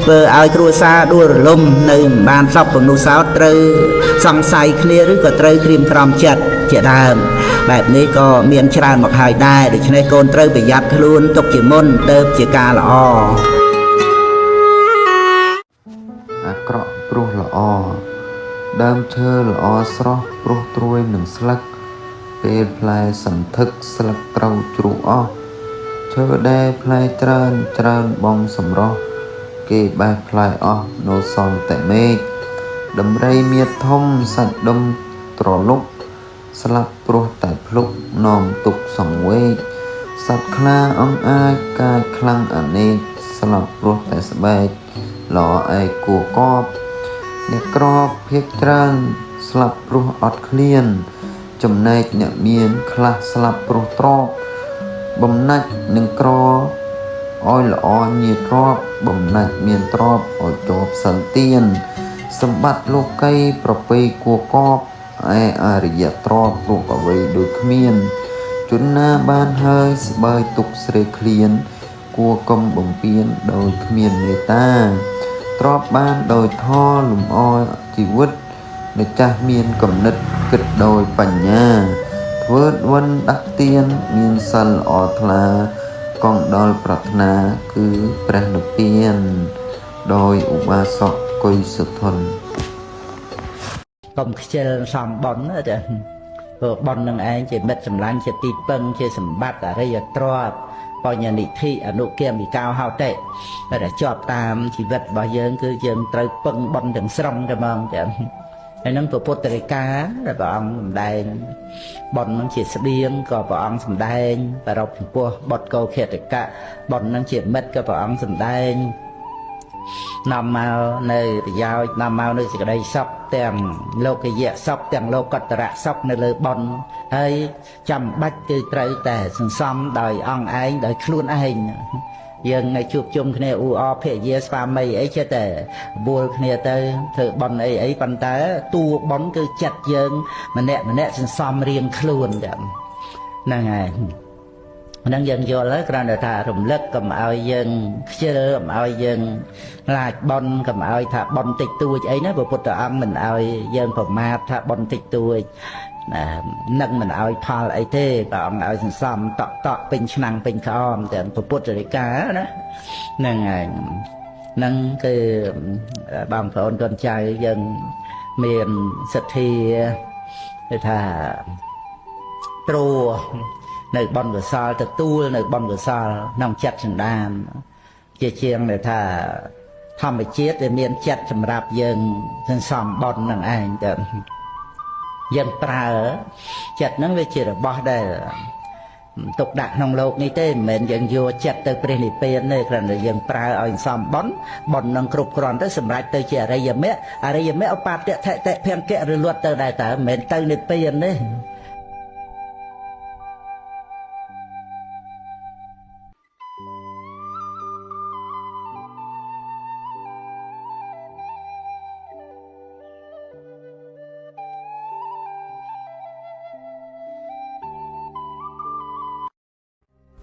ធ្វើឲ្យគ្រួសារដួលរលំនៅមិនបានសពពនុសោតត្រូវសង្ស័យគ្នាឬក៏ត្រូវក្រៀមក្រំចិត្តជាដើមបែបនេះក៏មានច្រើនមកហើយដែរដូច្នេះកូនត្រូវប្រយ័ត្នខ្លួនទុកជាមុនទៅជាការល្អអាក្រក់ព្រោះល្អដើមឈើល្អស្រស់ព្រោះត្រួយនឹងស្លឹកពេលផ្លែសន្ធឹកស្លឹកត្រូវជ្រុះអស់ឈើដែលផ្លែច្រើនច្រើនបងសម្រស់គេបេះផ្លែអស់នៅសល់តែមេឃដំរីមៀតធំសាច់ដុំត្រលុកស្លាប់ព្រោះតែភ្លុកនាំទុកសង្វេគសត្វខ្លាអង្អាចកាចខ្លាំងអនេកស្លាប់ព្រោះតែស្បែកល្អឯកគួកបអ្នកក្របភាគច្រើនស្លាប់ព្រោះអត់ឃ្លានចំណែកអ្នកមានខ្លះស្លាប់ព្រោះទ្រព្យបំណាច់នឹងក្រឲ្យល្អញាតរាប់បំណាច់មានទ្រព្យឲ្យជាប់សិលទៀនសម្បត្តិលោកីប្រពៃគួកបឯអរិយទ្រព្យរូបអ្វីដូចគ្មានជនណាបានហើយស្បើយទុកស្រេកឃ្លានគួរកុំបំពេញដោយគ្មានមេត្តាទ្របបានដោយធម៌លំអជីវិតម្ចាស់មានគំនិតគិតដោយបញ្ញាធ្វើវិនដាស់ទៀនមានសិលល្អថ្លាកងដល់ប្រាថ្នាគឺព្រះនិព្វានដោយឧបាសកកុយសុធនកុំខ្ជិលសំបុនណាចាព្រោះបុននឹងឯងជាមិត្តសម្លាញ់ជាទីពឹងជាសម្បត្តិអរិយទ្រព្យបញ្ញនិធិអនុគាមិកោហោតិតែជាប់តាមជីវិតរបស់យើងគឺយើងត្រូវពឹងបុណ្យទាំងស្រុងតែហ្មងចាហើយនឹងពុទ្ធរិកាដែលព្រះអង្គសម្ដែងបុណ្យនឹងជាស្បៀងក៏ព្រះអង្គសម្ដែងប្រពចំពោះបុត្រកោខេតកៈបុណ្យនឹងជាមិត្តក៏ព្រះអង្គសម្ដែងនាំមកនៅប្រយោជន៍នាំមកនៅសេចក្តីសុខទាំងលោកយៈសុខទាំងលោកតរៈសុខនៅលើបុណ្យហើយចាំបាច់គឺត្រូវតែសន្សំដោយអង្គឯងដោយខ្លួនឯងយើងនៅជួបជុំគ្នាអ៊ូអរភរិយាស្វាមីអីចេះតែបួលគ្នាទៅធ្វើបុណ្យអីអីប៉ុន្តែតួបុណ្យគឺចិត្តយើងម្នាក់ម្នាក់សន្សំរៀងខ្លួនហ្នឹងហើយហ្នឹងយើងយល់ហើយគ្រាន់តែថារំលឹកកុំឲ្យយើងខ្ជិលកុំឲ្យយើងឡាចបុណ្យកុំឲ្យថាបុណ្យតិចតួចអីណាព្រះពុទ្ធអង្គមិនឲ្យយើងប្រមាទថាបុណ្យតិចតួចនឹងមិនឲ្យផលអីទេព្រះអង្គឲ្យសន្សំតក់តក់ពេញឆ្នាំងពេញក្អមទាំងពុទ្ធរិកាណាហ្នឹងហើយហ្នឹងគឺបងប្អូនកូនចៅយើងមានសទ្ធាគេថាទ្រនៅបុណ្យកុសលទទួលនៅបុណ្យកុសលក្នុងចិត្តសន្តានជាជាងដែលថាធម្មជាតិដែលមានចិត្តសម្រាប់យើងសន្សំបុណ្យនឹងឯងទៅយើងប្រើចិត្តហ្នឹងវាជារបស់ដែលទុកដាក់ក្នុងលោកនេះទេមិនមែនយើងយកចិត្តទៅព្រះនិព្វានទេគ្រាន់តែយើងប្រើឲ្យសន្សំបុណ្យបុណ្យនឹងគ្រប់គ្រាន់ទៅសម្រាប់ទៅជាអរិយមគ្គអរិយមគ្គឧបតិថិតិភង្គៈឬលត់ទៅដែរតើមិនមែនទៅនិព្វានទេ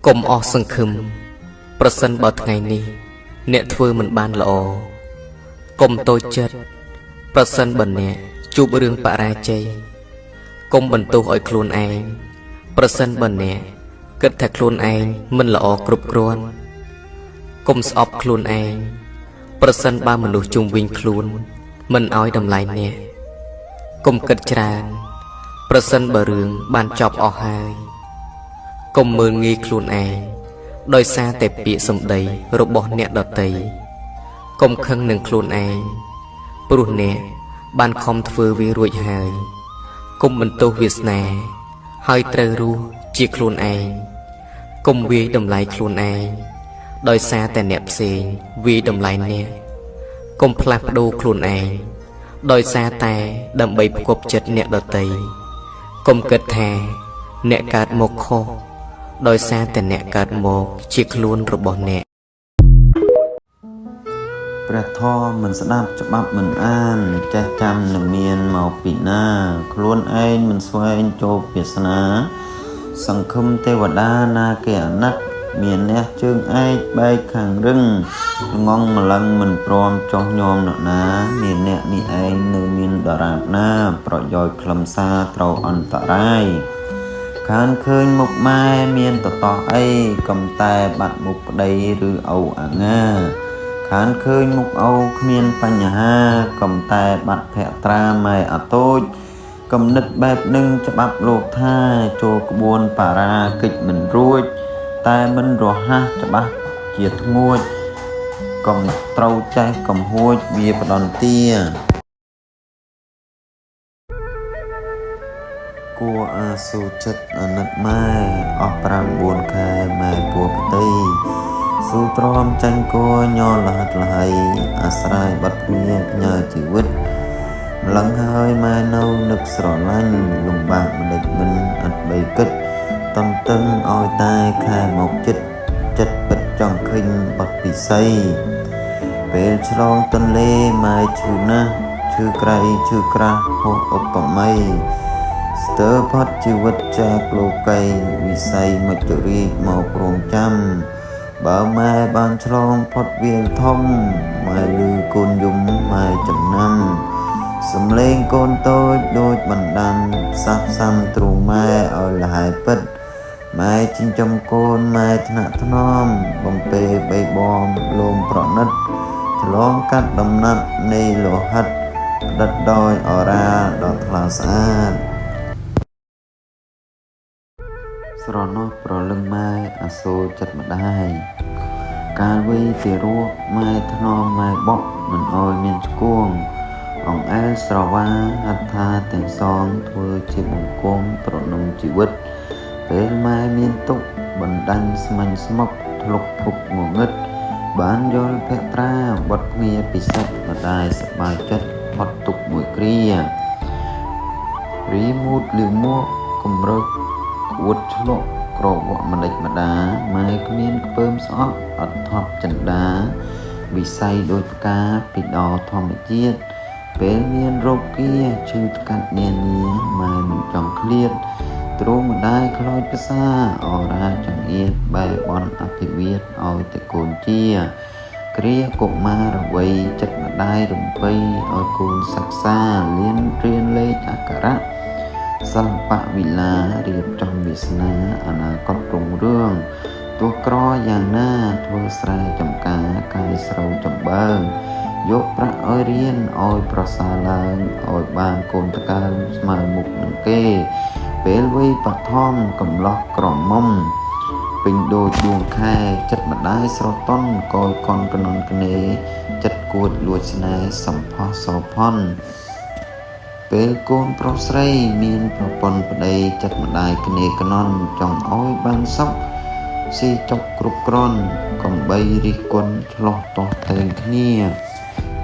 កុំអស់សង្ឃឹមប្រសិនបើថ្ងៃនេះអ្នកធ្វើមិនបានល្អកុំតូចចិត្តប្រសិនបើអ្នកជួបរឿងបរាជ័យកុំបន្ទោសឲ្យខ្លួនឯងប្រសិនបើអ្នកគិតថាខ្លួនឯងមិនល្អគ្រប់គ្រាន់កុំស្អប់ខ្លួនឯងប្រសិនបើមនុស្សជុំវិញខ្លួនមិនឲ្យតម្លៃអ្នកកុំគិតច្រើនប្រសិនបើរឿងបានចប់អស់ហើយកុំមើលងាយខ្លួនឯងដោយសារតែពាក្យសម្ដីរបស់អ្នកដទៃកុំខឹងនឹងខ្លួនឯងព្រោះអ្នកបានខំធ្វើវារួចហើយកុំបន្ទោសវាសនាហើយត្រូវរស់ជាខ្លួនឯងកុំវាយតម្លៃខ្លួនឯងដោយសារតែអ្នកផ្សេងវាយតម្លៃអ្នក កុំផ្លាស់ប្ដូរខ្លួនឯងដោយសារតែដើម្បីផ្គប់ចិត្តអ្នកដទៃកុំគិតថាអ្នកកើតមកខុសដោយសារតែអ្នកកើតមកជាខ្លួនរបស់អ្នក ព្រះធម៌មិនស្ដាប់ច្បាប់មិនអានចេះចាំនឹងមានមកពីណា ខ្លួនឯងមិនស្វែងចូលវាសនា សង្ឃឹមទេវតាណាគេអាណិត មានអ្នកជើងឯកបែកខាងរឹងងងម្លឹងមិនព្រមចុះញោមនរណា មានអ្នកនេះឯងនៅមានដរាបណា ប្រយោជន៍ខ្លឹមសារត្រូវអន្តរាយខានឃើញមុខម៉ែមានតតោះអីកំតែបាត់មុខប្តីឬឪអាងាខានឃើញមុខឪគ្មានបញ្ហាកំតែបាត់ភក្ត្រាម៉ែអតូចកំណិតបែបនឹងច្បាប់លោកថាចូលក្បួនបារាកិច្ចមិនរួច តែមិនរហ័សច្បាស់ជាធ្ងួចកុំត្រូវចេះកំហួចវាផ្ដន្ទាគួរអាសូរចិត្តអាណិតម៉ែអស់5 4ខែម៉ែពោះផ្ទៃស៊ូទ្រាំចាញ់គួរញលហិតលហៃអាស្រ័យបាត់គ្នាផ្ញើជីវិតម្លឹងហើយម៉ែនៅនឹកស្រឡាញ់លំបាកម្ដេចមិនអត់បីគិតតន្ទឹងឲ្យតែខែមកចិត្តចិត្តពិតចង់ឃើញបាត់ពិសីពេលឆ្លងទន្លេម៉ែឈឺណាស់ឈឺក្រៃឈឺក្រាស់ហោះឧបមាស្ទើរផុតជីវិតចាកលោកីវិស័យមច្ចរាជមករងចាំបើម៉ែបានឆ្លងផុតវាលធំម៉ែលឺកូនយំម៉ែចំណាំសំលេងកូនតូចដូចបណ្ដាំផ្សះផ្សាំទ្រូងម៉ែឲ្យលហើយពិតម៉ែចិញ្ចឹមកូនម៉ែថ្នាក់ថ្នមបំពេបីបំលោមប្រណិតឆ្លងកាត់ដំណាត់នៃលោហិតផ្ដិតដោយអរាដ៏ថ្លាស្អាតស្រណោះប្រលឹងម៉ែអាសូរចិត្តម្ដាយកាលវ័យទារកម៉ែថ្នមម៉ែបក់មិនអោយមានឆ្គងអង្អែលស្រវាហត្ថាទាំងសងធ្វើជាបង្គំទ្រនំជីវិតពេលម៉ែមានទុក្ខបណ្ដាញស្មាញ់ស្មុកធ្លុកភពងងឹតបានយល់ភក្ត្រាបត់គ្នាពិសិដ្ឋម្ដាយសប្បាយចិត្តផុតទុក្ខមួយគ្រារីមូតលីមួកគម្រើគួតឆ្លក់ក្រវក់ម្ដេចម្ដាម៉ែគ្មានខ្ពើមស្អប់អត់ថប់ចិន្តាវិស័យដូចផ្កាពីដល់ធម្មជាតិពេលមានរោគាឈឺថ្កាត់នានាម៉ែមិនចង់ឃ្លាតទ្រូងម្ដាយខ្លោចផ្សាអរាចង្អៀតបែបនអភិវាទឲ្យតែកូនជាគ្រាកុមារវ័យចិត្តម្ដាយរំពៃឲ្យកូនសិក្សាលៀនរៀនលេខអក្ខរៈសិល្បៈវិឡារៀបចំវាសនាអនាគតរុងរឿងទោះក្រយ៉ាងណាធ្វើស្រែចំការកាយស្រូវចំបើងយកប្រាក់ឲ្យរៀនឲ្យប្រសើរឡើងឲ្យបានកូនតកើងស្មើមុខនឹងគេពេលវ័យបឋមកំឡោះក្រមុំពេញដូចដួងខែចិត្តម្ដាយស្រទន់កយកន់កណន់កណេចិត្តគួចលួចស្នេហ៍សំផស្សសោភ័ណ្ឌពេលកូនប្រុសស្រីមានប្រពន្ធប្តីចិត្តម្ដាយគ្នាកណន់ចង់ឲ្យបានសុខស៊ីចុកគ្រប់គ្រាន់កំបីរិះគន់ឆ្លោះទាស់តែងគ្នា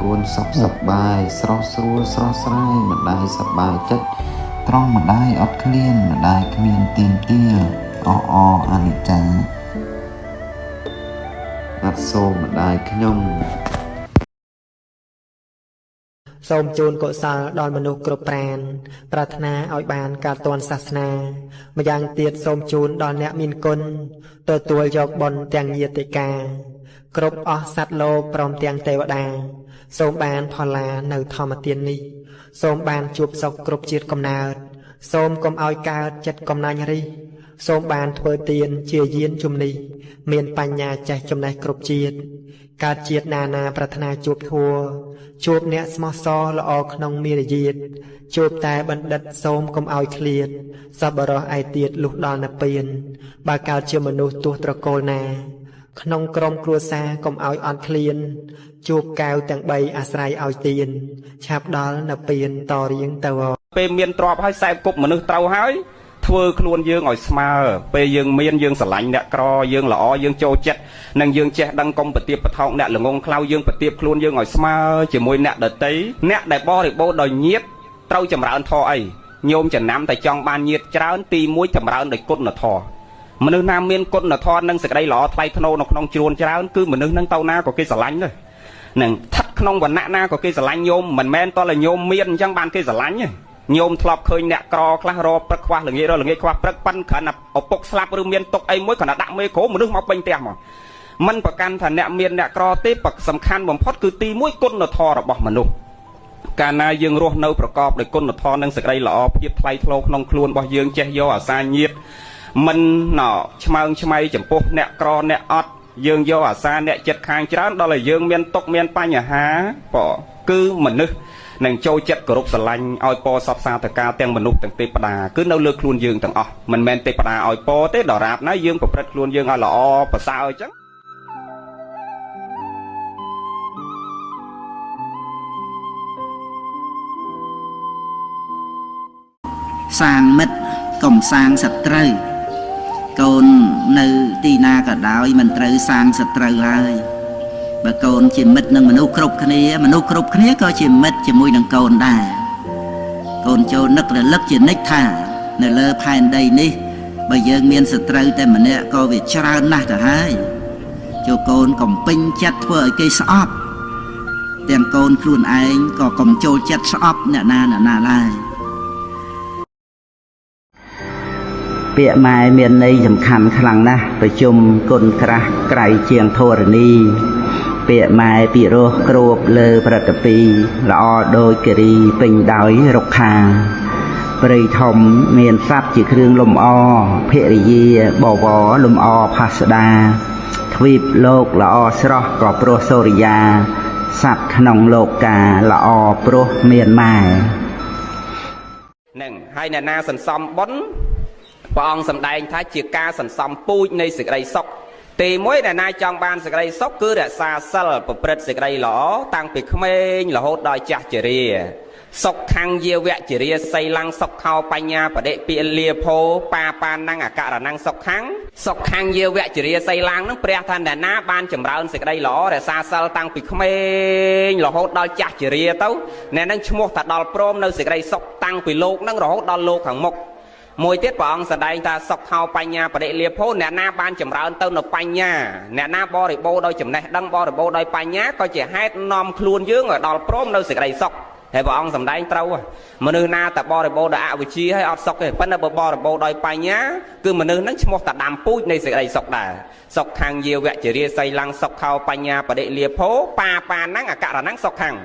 កូនសុខសប្បាយស្រស់ស្រួលស្រស់ស្រាយម្ដាយសប្បាយចិត្តត្រង់ម្ដាយអត់ឃ្លានម្ដាយគ្មានទៀមទាអអអនិច្ចាអត់សូម្ដាយខ្ញុំសូមជូនកុសលដល់មនុស្សគ្រប់ប្រាណប្រាថ្នាឲ្យបានការទាន់សាសនាម្យ៉ាងទៀតសូមជូនដល់អ្នកមានគុណទទួលយកបុណ្យទាំងញាតិកាគ្រប់អស់សត្វលោកព្រមទាំងទេវតាសូមបានផល្លានៅធម្មទាននេះសូមបានជួបសុខគ្រប់ជាតិកំណើតសូមកុំឲ្យកើតចិត្តកំណាញ់រិះសូមបានធ្វើទានជាយានជំនិះមានបញ្ញាចេះចំណេះគ្រប់ជាតិកើតជាតិណានាប្រាថ្នាជួបធัวជួបអ្នកស្មោះសរល្អក្នុងមារយាទជួបតែបណ្ឌិតសូមកុំឲ្យឃ្លាតសប្បុរសឯទៀតលុះដល់និព្វានបើកើតជាមនុស្សទោះត្រកូលណាក្នុងក្រុមគ្រួសារកុំឲ្យអត់ឃ្លានជួបកែវទាំង3អាស្រ័យឲ្យទានឆាប់ដល់និព្វានតរៀងទៅពេលមានទ្រព្យហើយសែបគប់មនុស្សត្រូវហើយ ធ្វើខ្លួនយើងឲ្យស្មើពេលយើងមានយើងស្រឡាញ់អ្នកក្រយើងល្អយើងចូលចិត្តនិងយើងចេះដឹងកុំប្រទៀបប្រថោកអ្នកល្ងងខ្លៅយើងប្រទៀបខ្លួនយើងឲ្យស្មើជាមួយអ្នកដទៃអ្នកដែលបរិបូរណ៍ដោយញាតត្រូវចម្រើនធម៌អីញោមចំណាំតែចង់បានញាតច្រើនទី1ចម្រើនដោយគុណធម៌មនុស្សណាមានគុណធម៌និងសេចក្តីល្អថ្លៃថ្នូរនៅក្នុងជ្រួនច្រើនគឺមនុស្សនឹងទៅណាក៏គេស្រឡាញ់ដែរនឹងស្ថិតក្នុងវណ្ណៈណាក៏គេស្រឡាញ់ញោមមិនមែនតើញោមមានអញ្ចឹងបានគេស្រឡាញ់ទេញោមធ្លាប់ឃើញអ្នកក្រខ្លះរកព្រឹកខ្វះល្ងាចរកល្ងាចខ្វះព្រឹកប៉ិនគ្រាន់តែឪពុកស្លាប់ឬមានទុកអីមួយគ្រាន់តែដាក់មេក្រូមនុស្សមកពេញផ្ទះមកមិនប្រកាន់ថាអ្នកមានអ្នកក្រទេសំខាន់បំផុតគឺទី1គុណធម៌របស់មនុស្សកាលណាយើងរស់នៅប្រកបដោយគុណធម៌និងសេចក្តីល្អភាពថ្លៃថ្នូរក្នុងខ្លួនរបស់យើងចេះយកអាសាញាតមិនណឆ្មើងឆ្មៃចំពោះអ្នកក្រអ្នកអត់យើងយកអាសាអ្នកចិត្តខាងច្រើនដល់ឲ្យយើងមានទុកមានបញ្ហាបើគឺមនុស្សនឹងចូលចិត្តគោរពស្រឡាញ់ឲ្យពរសពសាធការទាំងមនុស្សទាំងទេពតាគឺនៅលើខ្លួនយើងទាំងអស់មិនមែនទេពតាឲ្យពរទេដរាបណាយើងប្រព្រឹត្តខ្លួនយើងឲ្យល្អប្រសើរអញ្ចឹងសាងមិត្តកុំសាងសត្រូវកូននៅទីណាក៏ដោយមិនត្រូវសាងសត្រូវឡើយបើកូនជាមិត្តនឹងមនុស្សគ្រប់គ្នាមនុស្សគ្រប់គ្នាក៏ជាមិត្តជាមួយនឹងកូនដែរកូនចូលនឹករលឹកជានិច្ចថានៅលើផែនដីនេះបើយើងមានសត្រូវតែម្នាក់ក៏វាច្រើនណាស់ទៅហើយចូលកូនកុំពេញចិត្តធ្វើឲ្យគេស្អប់ទាំងកូនខ្លួនឯងក៏កុំចូលចិត្តស្អប់អ្នកណាអ្នកណាឡើយពាក្យម៉ែមានន័យសំខាន់ខ្លាំងណាស់ប្រជុំគុណក្រាស់ក្រៃជាងធរណីពាក្យម៉ែពិរោះគ្របលើប្រតិពីល្អដូចគិរីពេញដោយរុក្ខាព្រៃធំមានសត្វជាគ្រឿងលំអភរិយាបវរលំអផាស្ដាទ្វីបលោកល្អស្រស់ក៏ព្រោះសូរិយាសត្វក្នុងលោកកាល្អព្រោះមានម៉ែនឹងហើយអ្នកណាសន្សំបុណ្យព្រះអង្គសម្ដែងថាជាការសន្សំពូជនៃសេចក្តីសុខទីមួយអ្នកណាចង់បានសេចក្តីសុខគឺរក្សាសិលប្រព្រឹត្តសេចក្តីល្អតាំងពីក្មេងរហូតដល់ចាស់ជរាសុខខាងយាវៈជរាសីលੰសុខោបញ្ញាបដិពាលាភោបាបាណੰអករណੰសុខខាងសុខខាងយាវៈជរាសីលੰនឹងព្រះថាអ្នកណាបានចម្រើនសេចក្តីល្អរក្សាសិលតាំងពីក្មេងរហូតដល់ចាស់ជរាទៅអ្នកនឹងឈ្មោះថាដល់ព្រមនៅសេចក្តីសុខតាំងពីលោកនឹងរហូតដល់លោកខាងមុខមួយទៀតព្រះអង្គសម្ដែងថាសុខោបញ្ញាបរិលាភោអ្នកណាបានចម្រើនទៅនៅបញ្ញាអ្នកណាបរិបូរដោយចំណេះដឹងបរិបូរដោយបញ្ញាក៏ជាហេតុនាំខ្លួនយើងឲ្យដល់ព្រមនៅសេចក្តីសុខហើយព្រះអង្គសម្ដែងត្រូវមនុស្សណាតែបរិបូរដោយអវិជ្ជាហើយអត់សុខទេប៉ុន្តែបើបរិបូរដោយបញ្ញាគឺមនុស្សហ្នឹងឈ្មោះតាដាំពូជនៃសេចក្តីសុខដែរសុខខាងយាវៈជរាសីលੰសុខោបញ្ញាបរិលាភោបាបាណੰអករណੰសុខខាង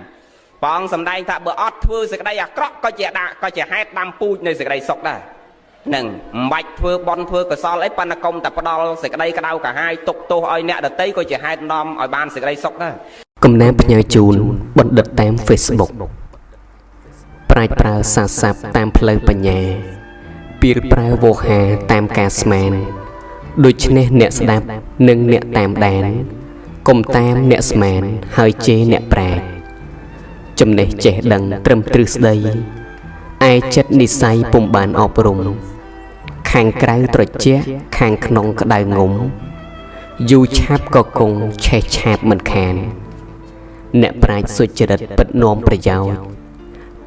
ព្រះអង្គសម្ដែងថាបើអត់ធ្វើសេចក្តីអាក្រក់ក៏ជាហេតុដាំពូជនៃសេចក្តីសុខដែរនឹងមិនបាច់ធ្វើបន់ធ្វើកុសលអីប៉ុន្តែកុំតែផ្ដល់សេចក្តីក្តៅក្រហាយទុកទោសឲ្យអ្នកដទៃក៏ជាហេតុនាំឲ្យបានសេចក្តីសុខដែរកំណាផ្ញើជូនបណ្ឌិតតាម Facebook ប្រាជ្ញប្រើសាស័ព្ទតាមផ្លូវបញ្ញាពីលប្រើវោហាតាមការស្មានដូច្នេះអ្នកស្ដាប់និងអ្នកតាមដានកុំតាមអ្នកស្មានហើយជេរអ្នកប្រាជ្ញចំណេះចេះដឹងត្រឹមទ្រឹស្ដីឯចិត្តនិស័យពុំបានអប់រំខាងក្រៅត្រជាក់ខាងក្នុងក្តៅងំយូរឆាប់ក៏គង់ឆេះឆាបមិនខានអ្នកប្រាជ្ញសុចរិតពិតនាំប្រយោជន៍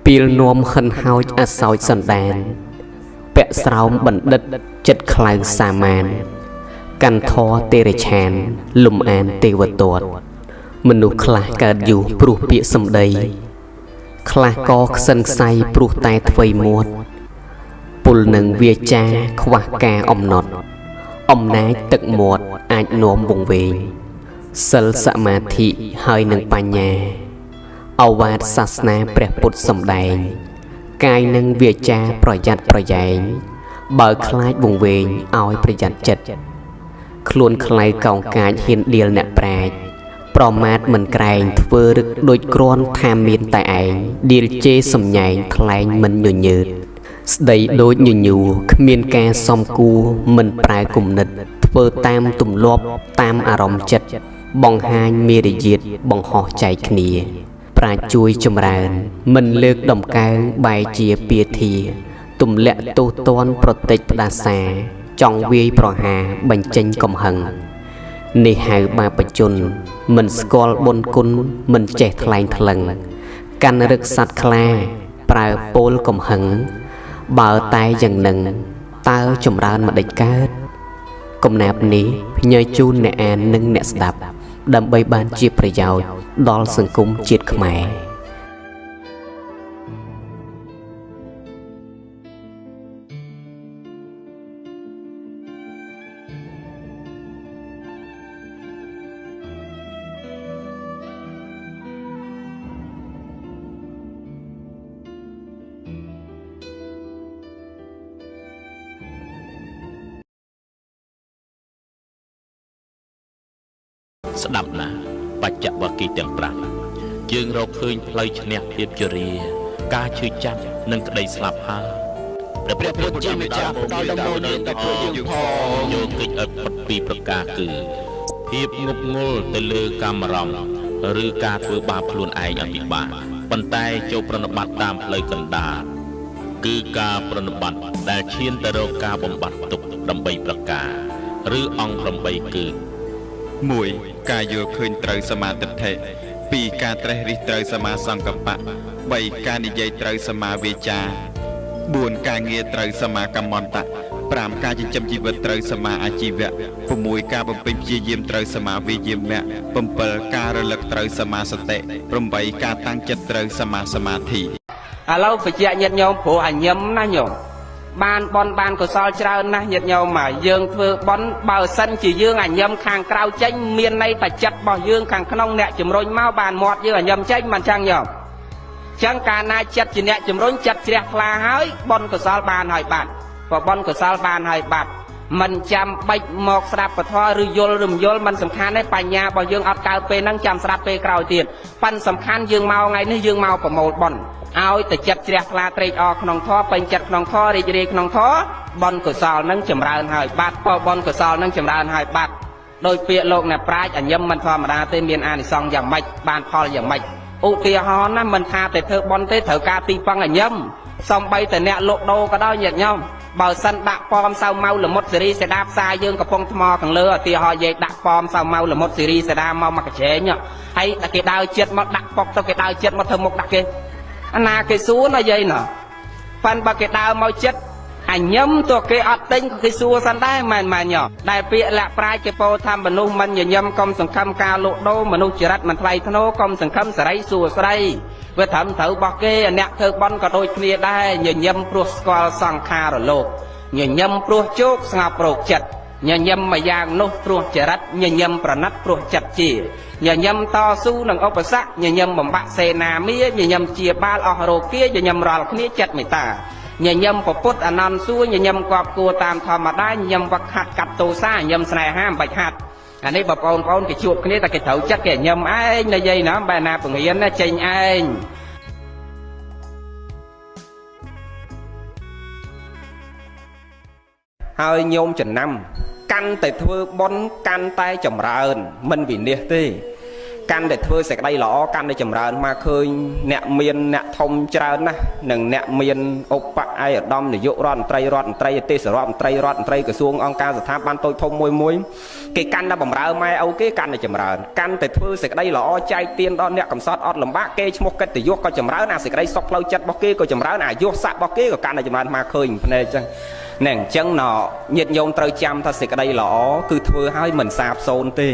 ពីលនាំហិនហោចអសោចសន្តានពាក់ស្រោមបណ្ឌិតចិត្តខ្លៅសាមានកាន់ធរទេរឆានលំអានទេវទត្តមនុស្សខ្លះកើតយូរព្រោះពាក្យសម្ដីខ្លះក៏ខ្សិនខ្សៃព្រោះតែថ្វីមាត់ពុលនឹងវាចាខ្វះការអំណត់អំណាចទឹកមាត់អាចនាំវង្វេងសិលសមាធិហើយនឹងបញ្ញាឱវាទសាសនាព្រះពុទ្ធសម្ដែងកាយនឹងវាចាប្រយ័ត្នប្រយែងបើខ្លាចវង្វេងឲ្យប្រយ័ត្នចិត្តខ្លួនខ្លៅកោងកាចហ៊ានដៀលអ្នកប្រាជ្ញប្រមាទមិនក្រែងធ្វើរឹកដូចគ្រាន់ថាមានតែឯងដៀលជេរសំញែងថ្លែងមិនញញើតស្ដីដូចញញួរគ្មានការសំគួរមិនប្រើគំនិតធ្វើតាមទម្លាប់តាមអារម្មណ៍ចិត្តបង្ហាញមេរយាទបង្ហោះចែកគ្នាប្រាជ្ញជួយចម្រើនមិនលើកដំកើងបែជាពាធា ទម្លាក់ទោសទណ្ឌប្រតិចផ្ដាសា ចង់វាយប្រហារបញ្ចេញកំហឹង នេះហៅបាបជន មិនស្គាល់បុណ្យគុណមិនចេះថ្លែងថ្លឹង កាន់រឹកសត្វខ្លា ប្រើពោលកំហឹង បើតែយ៉ាងនឹងតើចម្រើនម្ដេចកើត កំណាព្យនេះផ្ញើជូនអ្នកអាននិងអ្នកស្ដាប់ ដើម្បីបានជាប្រយោជន៍ដល់សង្គមជាតិខ្មែរ។ ស្ដាប់ណាស់បច្ចវគិទាំង5យើងរកឃើញផ្លូវឈ្នះភាពជរា ការឈឺចាប់និងក្តីស្លាប់ហើយព្រះពុទ្ធជាម្ចាស់ផ្ដល់ដំបូន្មានដល់ពួកយើងផងយកកិច្ចឲ្យផុតពីប្រការគឺភាពងប់ងល់ទៅលើកាមរម្យឬការធ្វើបាបខ្លួនឯងឲ្យពិបាកប៉ុន្តែចូលប្រណិប័តតាមផ្លូវកណ្ដាលគឺការប្រណិប័តដែលឈានទៅរកការបំបត្តិទុក្ខដើម្បីប្រការឬអង្គ8គឺ1ការយល់ឃើញត្រូវសមាទិដ្ឋិ2ការត្រេះរិះត្រូវសមាសង្កប្បៈ3ការនិយាយត្រូវសមាវាចា4ការងារត្រូវសមាកម្មន្តៈ5ការចិញ្ចឹមជីវិតត្រូវសមាអាជីវៈ6ការបំពេញព្យាយាមត្រូវសមាវិយាមៈ7ការរលឹកត្រូវសមាសតិ8ការតាំងចិត្តត្រូវសមាសមាធិឥឡូវបញ្ជាក់ញាតិញោមព្រោះអញឹមណាញោមបានបនបានកុសលច្រើនណាស់ញាតិញោមមកយើងធ្វើបនបើសិនជាយើងអញឹមខាងក្រៅចេញមានន័យថាចិត្តរបស់យើងខាងក្នុងអ្នកជំរុញមកបានមាត់យើងអញឹមចេញមិនចឹងញោមចឹងកាលណាចិត្តជាអ្នកជំរុញចិត្តជ្រះថ្លាហើយបនកុសលបានហើយបាត់បើបនកុសលបានហើយបាត់មិនចាំបាច់មកស្ដាប់ពធឬយល់ឬមិនយល់មិនសំខាន់ទេបញ្ញារបស់យើងអត់កើតពេលហ្នឹងចាំស្ដាប់ពេលក្រោយទៀតប៉ិនសំខាន់យើងមកថ្ងៃនេះយើងមកប្រមូលបនឲ្យតែចិត្តជ្រះថ្លាត្រេកអរក្នុងធម៌ពេញចិត្តក្នុងធម៌រីករាយក្នុងធម៌បុណ្យកុសលនឹងចម្រើនហើយបាត់បើបុណ្យកុសលនឹងចម្រើនហើយបាត់ដោយពាក្យលោកអ្នកប្រាជ្ញអញឹមមិនធម្មតាទេមានអានិសង្សយ៉ាងម៉េចបានផលយ៉ាងម៉េចឧទាហរណ៍ណាមិនថាតែធ្វើបុណ្យទេត្រូវការទីពឹងអញឹមសំបីតែអ្នកលក់ដូរក៏ដោយញាតិញោមបើសិនដាក់ប៉មសៅម៉ៅល្មុតសេរីសេដាផ្សារយើងកំពុងថ្មខាងលើឧទាហរណ៍យាយដាក់ប៉មសៅម៉ៅល្មុតសេរីសេដាមកមកកញ្ចែងហើយគេដើរចិត្តមកដាក់ប៉ុកទៅគេដើរចិត្តមកធ្វើមុខដាក់គេអាណាគេសួរណាយាយណាប៉ិនបើគេដើរមកចិត្តអញឹមទោះគេអត់ទិញក៏គេសួរសិនដែរមែនមែនញដែលពាក្យលាក់ប្រាជ្ញគេពោលថាមនុស្សមិនញញឹមកុំសង្ឃឹមការលក់ដូរមនុស្សចរិតមិនថ្លៃថ្នូរកុំសង្ឃឹមសេរីសួស្ដីវាត្រឹមត្រូវរបស់គេអ្នកធ្វើបន់ក៏ដូចគ្នាដែរញញឹមព្រោះស្គាល់សង្ខារលោកញញឹមព្រោះជោគស្ងប់រោគចិត្តញញឹមមួយយ៉ាងនោះព្រោះចរិតញញឹមប្រណិតព្រោះចិត្តជាញញឹមតស៊ូនឹងឧបសគ្គញញឹមបំបាក់សេនាមាញញឹមជាបាលអស់រោគាញញឹមរាល់គ្នាចិត្តមេត្តាញញឹមពពុទ្ធអនន្តសួរញញឹមគប់គួរតាមធម្មតាញញឹមវឹកហាត់កាត់ទោសាញញឹមស្នេហាមិនបាច់ហាត់អានេះបងប្អូនគេជួបគ្នាតែគេត្រូវចិត្តគេញឹមឯងនិយាយណាបែរណាពង្រៀនណាចេញឯងហើយញោមចំណាំកាន់តែធ្វើបុណ្យកាន់តែចម្រើនមិនវិនិច្ឆ័យទេកាន់តែធ្វើសេចក្តីល្អកាន់តែចម្រើនមកឃើញអ្នកមានអ្នកធំច្រើនណាស់និងអ្នកមានឧបឯកឧត្តមនាយករដ្ឋមន្ត្រីរដ្ឋមន្ត្រីទេសរដ្ឋមន្ត្រីរដ្ឋមន្ត្រីក្រសួងអង្គការស្ថាប័នតូចធំមួយមួយគេកាន់តែបំរើម៉ែឪគេកាន់តែចម្រើនកាន់តែធ្វើសេចក្តីល្អចែកទានដល់អ្នកកំសត់អត់លំបាកគេឈ្មោះកិត្តិយសក៏ចម្រើនអាសេចក្តីសុខផ្លូវចិត្តរបស់គេក៏ចម្រើនអាយុស័ក្តិរបស់គេក៏កាន់តែចម្រើនមកឃើញភ្នែកចឹងណែអញ្ចឹងណញាតិញោមត្រូវចាំថាសេចក្តីល្អគឺធ្វើឲ្យមិនសាបសូន្យទេ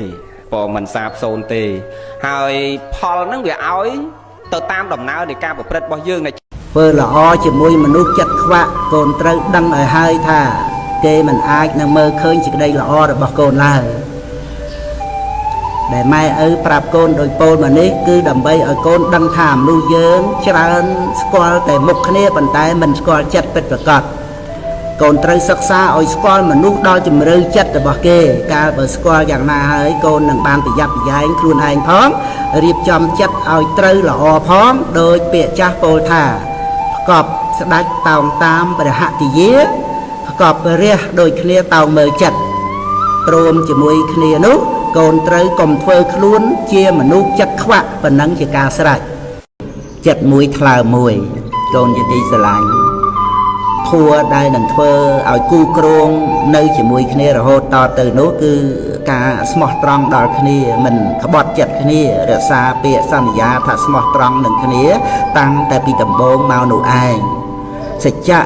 ព្រោះមិនសាបសូន្យទេហើយផលហ្នឹងវាឲ្យទៅតាមដំណើរនៃការប្រព្រឹត្តរបស់យើងធ្វើល្អជាមួយមនុស្សចិត្តខ្វាក់កូនត្រូវដឹងឲ្យហើយថាគេមិនអាចនឹងមើលឃើញសេចក្តីល្អរបស់កូនឡើយដែលម៉ែឪប្រាប់កូនដោយពោលមកនេះគឺដើម្បីឲ្យកូនដឹងថាមនុស្សយើងច្រើនស្គាល់តែមុខគ្នាប៉ុន្តែមិនស្គាល់ចិត្តពិតប្រាកដកូនត្រូវសិក្សាឲ្យស្គាល់មនុស្សដល់ជំរឿចិត្តរបស់គេកាលបើស្គាល់យ៉ាងណាហើយកូននឹងបានប្រយ័ត្នប្រយែងខ្លួនឯងផងរៀបចំចិត្តឲ្យត្រូវល្អផងដោយពាក្យចាស់ពោលថាផ្កប់ស្ដេចតោងតាមព្រះហតិយាផ្កប់រះដូចគ្នាតោងមើលចិត្តព្រមជាមួយគ្នានោះកូនត្រូវកុំធ្វើខ្លួនជាមនុស្សចិត្តខ្វាក់ប៉ុណ្ណឹងជាការស្រេចចិត្តមួយថ្លើមមួយកូនជាទីស្រឡាញ់ ធัวដែលនឹងធ្វើឲ្យគូគ្រងនៅជាមួយគ្នារហូតតទៅនោះគឺការស្មោះត្រង់ដល់គ្នាមិនក្បត់ចិត្តគ្នារក្សាពាក្យសន្យាថាស្មោះត្រង់នឹងគ្នាតាំងតែពីដំបូងមកនោះឯងសច្ចៈ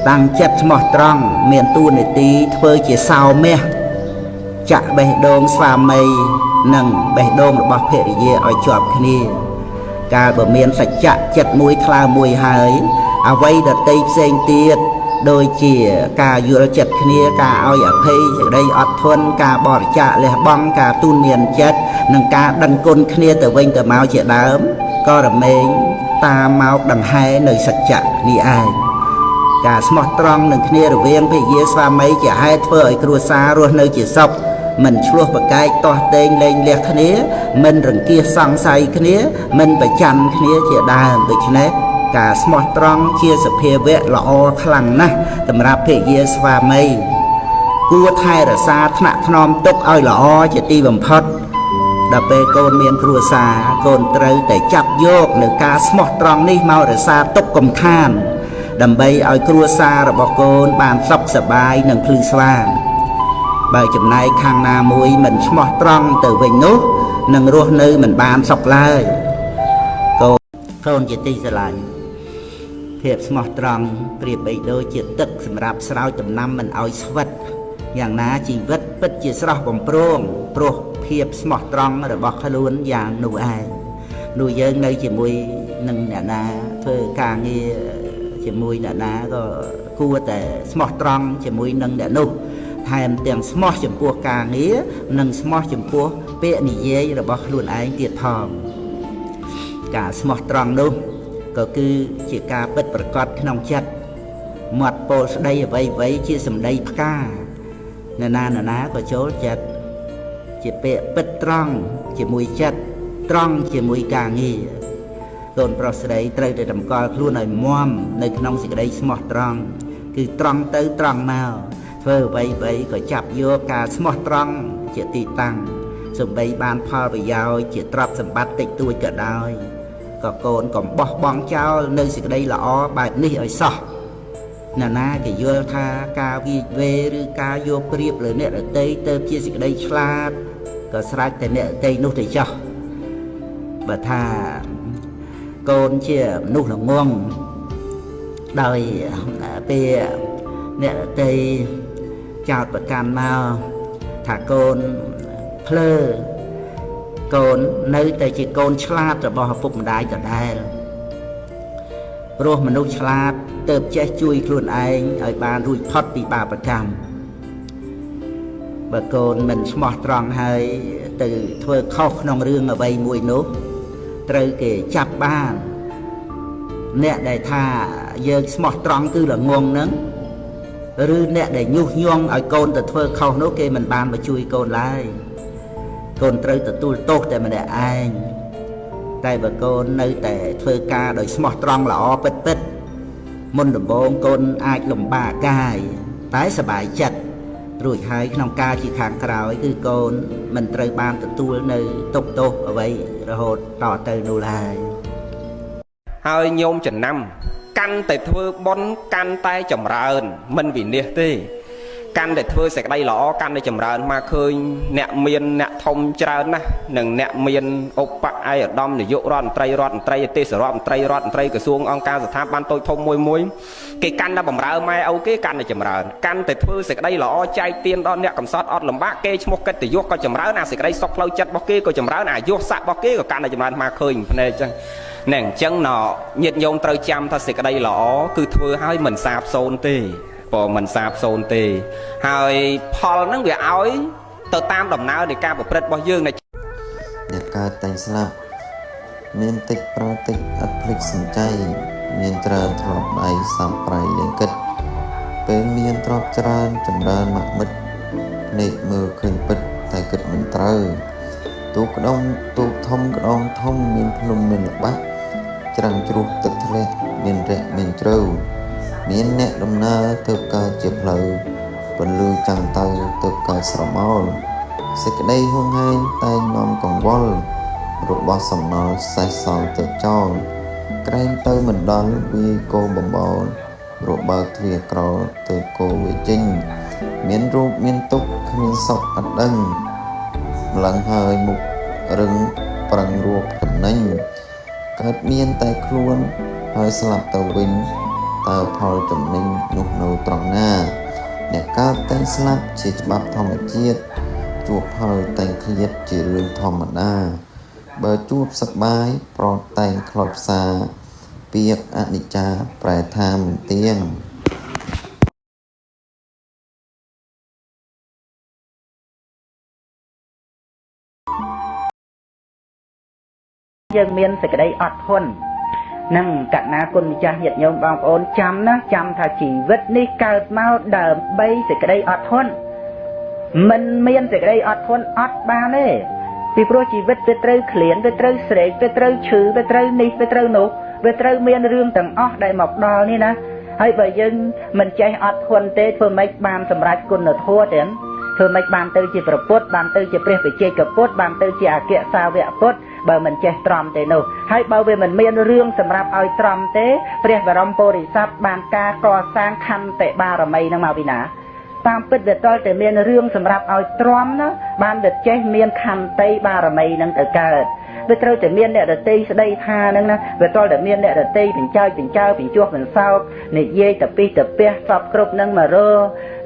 តាំងចិត្តស្មោះត្រង់មានតួនាទីធ្វើជាសោមាសចាក់បេះដូងស្វាមីនិងបេះដូងរបស់ភរិយាឲ្យជាប់គ្នាកាលបើមានសច្ចៈចិត្តមួយថ្លើមមួយហើយអ្វីដទៃផ្សេងទៀតដូចជាការយល់ចិត្តគ្នាការឲ្យអភ័យសេចក្តីអត់ធន់ការបរិច្ចាគលះបង់ការទូនមានចិត្តនិងការដឹងគុណគ្នាទៅវិញទៅមកជាដើមក៏រមែងតាមមកដង្ហែនៅសច្ចៈនេះឯងការស្មោះត្រង់នឹងគ្នារវាងភរិយាស្វាមីជាហេតុធ្វើឲ្យគ្រួសាររស់នៅជាសុខមិនឆ្លោះប្រកែកទាស់ទែងលែងលះគ្នាមិនរង្គៀសសង្ស័យគ្នាមិនប្រច័ណ្ឌគ្នាជាដើមដូច្នេះការស្មោះត្រង់ជាសភាវៈល្អខ្លាំងណាស់សម្រាប់ភរិយាស្វាមីគួរថែរក្សាថ្នាក់ថ្នមទុកឲ្យល្អជាទីបំផុតដល់ពេលកូនមានគ្រួសារកូនត្រូវតែចាប់យកនៅការស្មោះត្រង់នេះមករក្សាទុកកុំខានដើម្បីឲ្យគ្រួសាររបស់កូនបានសុខសប្បាយនិងភ្លឺស្វាងបើចំណែកខាងណាមួយមិនស្មោះត្រង់ទៅវិញនោះនឹងរស់នៅមិនបានសុខឡើយកូនជាទីស្រឡាញ់ភាពស្មោះត្រង់ប្រៀបបីដូចជាទឹកសម្រាប់ស្រោចដំណាំមិនឲ្យស្វិតយ៉ាងណាជីវិតពិតជាស្រស់បំព្រងព្រោះភាពស្មោះត្រង់របស់ខ្លួនយ៉ាងនោះឯងនោះយើងនៅជាមួយនឹងអ្នកណាធ្វើការងារជាមួយអ្នកណាក៏គួរតែស្មោះត្រង់ជាមួយនឹងអ្នកនោះថែមទាំងស្មោះចំពោះការងារនិងស្មោះចំពោះពាក្យនិយាយរបស់ខ្លួនឯងទៀតផងការស្មោះត្រង់នោះក៏គឺជាការពិតប្រាកដក្នុងចិត្តមាត់ពោលស្ដីអ្វីៗជាសម្ដីផ្កានរណាក៏ចូលចិត្តជាពាក្យពិតត្រង់ជាមួយចិត្តត្រង់ជាមួយការងារកូនប្រុសស្រីត្រូវតែតម្កល់ខ្លួនឲ្យមាំនៅក្នុងសេចក្តីស្មោះត្រង់គឺត្រង់ទៅត្រង់មកធ្វើអ្វីៗក៏ចាប់យកការស្មោះត្រង់ជាទីតាំងសូម្បីបានផលប្រយោជន៍ជាទ្រព្យសម្បត្តិតិចតួចក៏ដោយក៏កូនកុំបោះបង់ចោលនៅសេចក្តីល្អបែបនេះឲ្យសោះណានាគេយល់ថាការវាយវេឬការយកប្រៀបលើអ្នកដទៃទៅជាសេចក្តីឆ្លាតក៏ស្រេចតែអ្នកដទៃនោះទៅចោះបើថាកូនជាមនុស្សល្ងងដោយពេលអ្នកដទៃចោតប្រកាន់មកថាកូនភ្លើកូននៅតែជាកូនឆ្លាតរបស់ឪពុកម្ដាយដដែលព្រោះមនុស្សឆ្លាតទៅចេះជួយខ្លួនឯងឲ្យបានរួចផុតពីបាបកម្មបើកូនមិនស្មោះត្រង់ហើយទៅធ្វើខុសក្នុងរឿងអ្វីមួយនោះត្រូវគេចាប់បានអ្នកដែលថាយើងស្មោះត្រង់គឺល្ងងហ្នឹងឬអ្នកដែលញុះញង់ឲ្យកូនទៅធ្វើខុសនោះគេមិនបានមកជួយកូនឡើយកូនត្រូវទទួលទោសតែម្នាក់ឯងតែបើកូននៅតែធ្វើការដោយស្មោះត្រង់ល្អពិតពិតមុនដំបូងកូនអាចលំបាកកាយតែសប្បាយចិត្តរួចហើយក្នុងការជាខាងក្រោយគឺកូនមិនត្រូវបានទទួលនៅទុក្ខទោសអ្វីរហូតតទៅនោះឡើយហើយញោមចំណាំកាន់តែធ្វើបុណ្យកាន់តែចម្រើនមិនវិនិច្ឆ័យទេកាន់តែធ្វើសេចក្តីល្អកាន់តែចម្រើនមកឃើញអ្នកមានអ្នកធំច្រើនណាស់និងអ្នកមានឧបឯកឧត្តមនាយករដ្ឋមន្ត្រីរដ្ឋមន្ត្រីទេសរដ្ឋមន្ត្រីរដ្ឋមន្ត្រីក្រសួងអង្គការស្ថាប័នតូចធំមួយមួយគេកាន់តែបំរើម៉ែឪគេកាន់តែចម្រើនកាន់តែធ្វើសេចក្តីល្អចែកទានដល់អ្នកកំសត់អត់លំបាកគេឈ្មោះកិត្តិយសក៏ចម្រើនអាសេចក្តីសុខផ្លូវចិត្តរបស់គេក៏ចម្រើនអាយុស័ក្តិរបស់គេក៏កាន់តែចម្រើនមកឃើញភ្នែកចឹងណែអញ្ចឹងណញាតិញោមត្រូវចាំថាសេចក្តីល្អគឺធ្វើឲ្យមិនសាបសូន្យទេព្រោះមិនសាបសូន្យទេហើយផលហ្នឹងវាឲ្យទៅតាមដំណើរនៃការប្រព្រឹត្តរបស់យើងអ្នកកើតតែងស្លាប់មានតិចប្រើតិចឥតភ្លេចសំចៃមានច្រើនធ្លាប់ដៃសំប្រៃលេងគិតពេលមានទ្រព្យច្រើនចម្រើនម៉ាក់មិត្តភ្នែកមើលឃើញពិតតែគិតមិនត្រូវទូកក្ដុងទូកធំក្ដងធំមានភ្នំមានល្បាក់ច្រាំងជ្រោះទឹកធ្លាក់មានរះមានជ្រៅមានអ្នកដំណើរទៅកើតជាផ្លូវពន្លឺចាំងទៅទៅកើតស្រមោលសេចក្តីហួងហែងតែងនាំកង្វល់របស់សំណល់សេះសល់ទៅចោលក្រែងទៅមិនដល់វាយគោបំបោល របើកទ្វារក្រោលទើបគោវាចេញ មានរូបមានទុក្ខគ្មានសុខអត់ដឹងម្លឹងហើយមុខរឹងប្រឹងរួបចំណេញកើតមានតែខ្លួនហើយស្លាប់ទៅវិញតើផលចំណេញនោះនៅត្រង់ណាអ្នកកើតតែងស្លាប់ជាច្បាប់ធម្មជាតិជួបហើយតែងឃ្លាតជារឿងធម្មតាបើជួបសប្បាយប្រត់តែងខ្លោចផ្សាពាក្យអនិច្ចាប្រែថាមិនទៀង យើងមានសេចក្តីអត់ធន់នឹងកណាគុណម្ចាស់ញាតិញោមបងប្អូនចាំណាចាំថាជីវិតនេះកើតមកដើម្បីសេចក្តីអត់ធន់មិនមានសេចក្តីអត់ធន់អត់បានទេពីព្រោះជីវិតវាត្រូវឃ្លានវាត្រូវស្រេកវាត្រូវឈឺវាត្រូវនេះវាត្រូវនោះវាត្រូវមានរឿងទាំងអស់ដែលមកដល់នេះណាហើយបើយើងមិនចេះអត់ធន់ទេធ្វើម៉េចបានសម្រេចគុណធម៌ទេធ្វើម៉េចបានទៅជាព្រះពុទ្ធបានទៅជាព្រះបច្ចេកពុទ្ធបានទៅជាអគ្គសាវកពុទ្ធបើមិនចេះទ្រាំទេនោះហើយបើវាមិនមានរឿងសម្រាប់ឲ្យទ្រាំទេព្រះបរមពុរិស័ទបានការកសាងខន្តិបារមីនឹងមកពីណាតាមពិតវាតល់តែមានរឿងសម្រាប់ឲ្យទ្រាំណាបានវាចេះមានខន្តិបារមីនឹងទៅកើតវាត្រូវតែមានអ្នករតីស្ដីថានឹងណាវាតល់តែមានអ្នករតីបញ្ចើចបញ្ចើបញ្ជោះបញ្សោកនិយាយតពីតពះសពគ្រប់នឹងមករ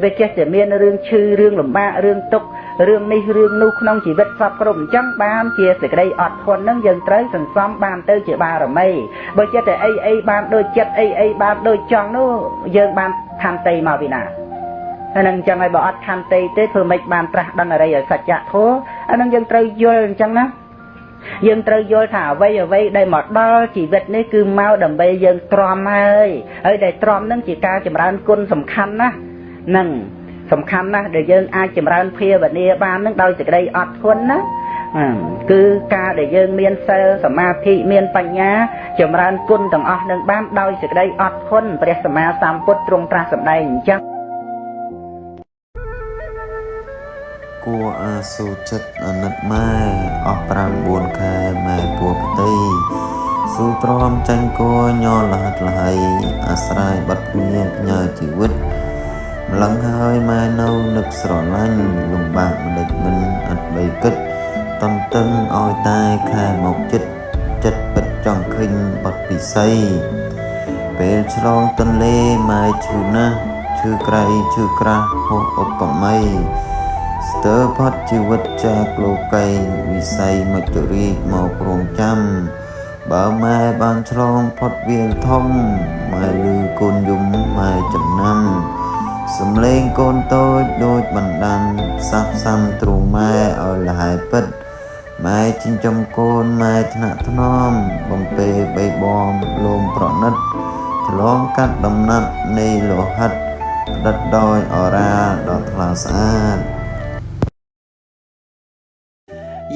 វាចេះតែមានរឿងឈឺរឿងលំបាករឿងទុក្ខរឿងនេះរឿងនោះក្នុងជីវិតសពគ្រប់អញ្ចឹងបានជាសេចក្តីអត់ធន់នឹងយើងត្រូវសន្សំបានទៅជាបារមីបើចិត្តតែអីអីបានដូចចិត្តអីអីបានដូចចង់នោះយើងបានខន្តីមកពីណាអានឹងអញ្ចឹងហើយបើអត់ខន្តីទេធ្វើម៉េចបានត្រាស់ដឹងអរិយសច្ចធម៌អានឹងយើងត្រូវយល់អញ្ចឹងណាយើងត្រូវយល់ថាអ្វីអ្វីដែលមកដល់ជីវិតនេះគឺមកដើម្បីយើងទ្រាំហើយហើយដែលទ្រាំនឹងជាការចម្រើនគុណសំខាន់ណាស់នឹងសំខាន់ណាស់ដែលយើងអាចចម្រើនភាវនាបាននឹងដោយសេចក្តីអត់ធន់ណាគឺការដែលយើងមានសិលសមាធិមានបញ្ញាចម្រើនគុណទាំងអស់នឹងបានដោយសេចក្តីអត់ធន់ព្រះសម្មាសម្ពុទ្ធទ្រង់ត្រាស់សម្ដែងអញ្ចឹង គួរអាសូរចិត្តអាណិតម៉ែអស់5 4ខែម៉ែពោះផ្ទៃស៊ូទ្រាំចាញ់គួរញលលហិតលហៃអាស្រ័យបាត់គ្នាផ្ញើជីវិតម្លឹងហើយម៉ែនៅនឹកស្រឡាញ់លំបាកម្ដេចមិនអត់បីគិតតន្ទឹងឲ្យតែខែមកចិត្តចិត្តពិតចង់ឃើញបាត់ពិសីពេលឆ្លងទន្លេម៉ែឈឺណាស់ឈឺក្រៃឈឺក្រាស់ហោះឧបមាស្ទើរផុតជីវិតចាកលោកីវិស័យមច្ចុរាជមករងចាំបើម៉ែបានឆ្លងផុតវាលធំម៉ែលឺកូនយំម៉ែចំណាំសំលេងកូនតូចដូចបណ្ដាំសាប់សាំទ្រូងម៉ែឲ្យលហែពិតម៉ែចិញ្ចឹមកូនម៉ែថ្នាក់ថ្នមបំពេបីបំលោមប្រណិតឆ្លងកាត់ដំណាត់នៃលោហិតផ្ដិតដោយអរាដ៏ថ្លាស្អាត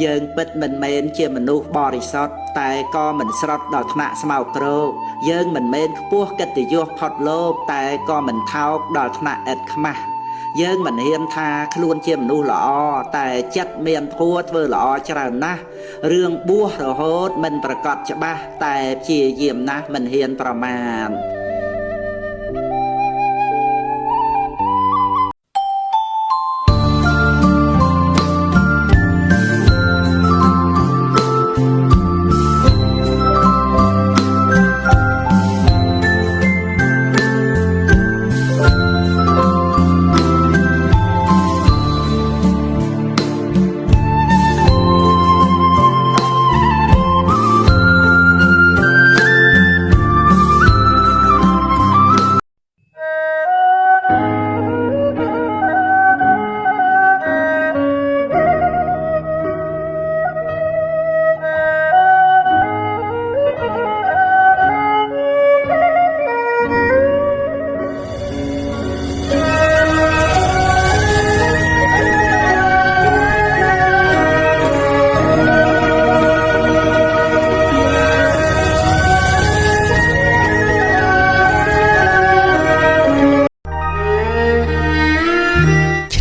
យើងពិតមិនមែនជាមនុស្សបរិសុទ្ធតែក៏មិនស្រត់ដល់ថ្នាក់ស្មោកគ្រោកយើងមិនមែនខ្ពស់កិត្តិយសផុតលោកតែក៏មិនថោកដល់ថ្នាក់ឥតខ្មាស់យើងមិនហ៊ានថាខ្លួនជាមនុស្សល្អតែចិត្តមានធម៌ធ្វើល្អច្រើនណាស់រឿងបួសរហូតមិនប្រកបច្បាស់តែព្យាយាមណាស់មិនហ៊ានប្រមាទ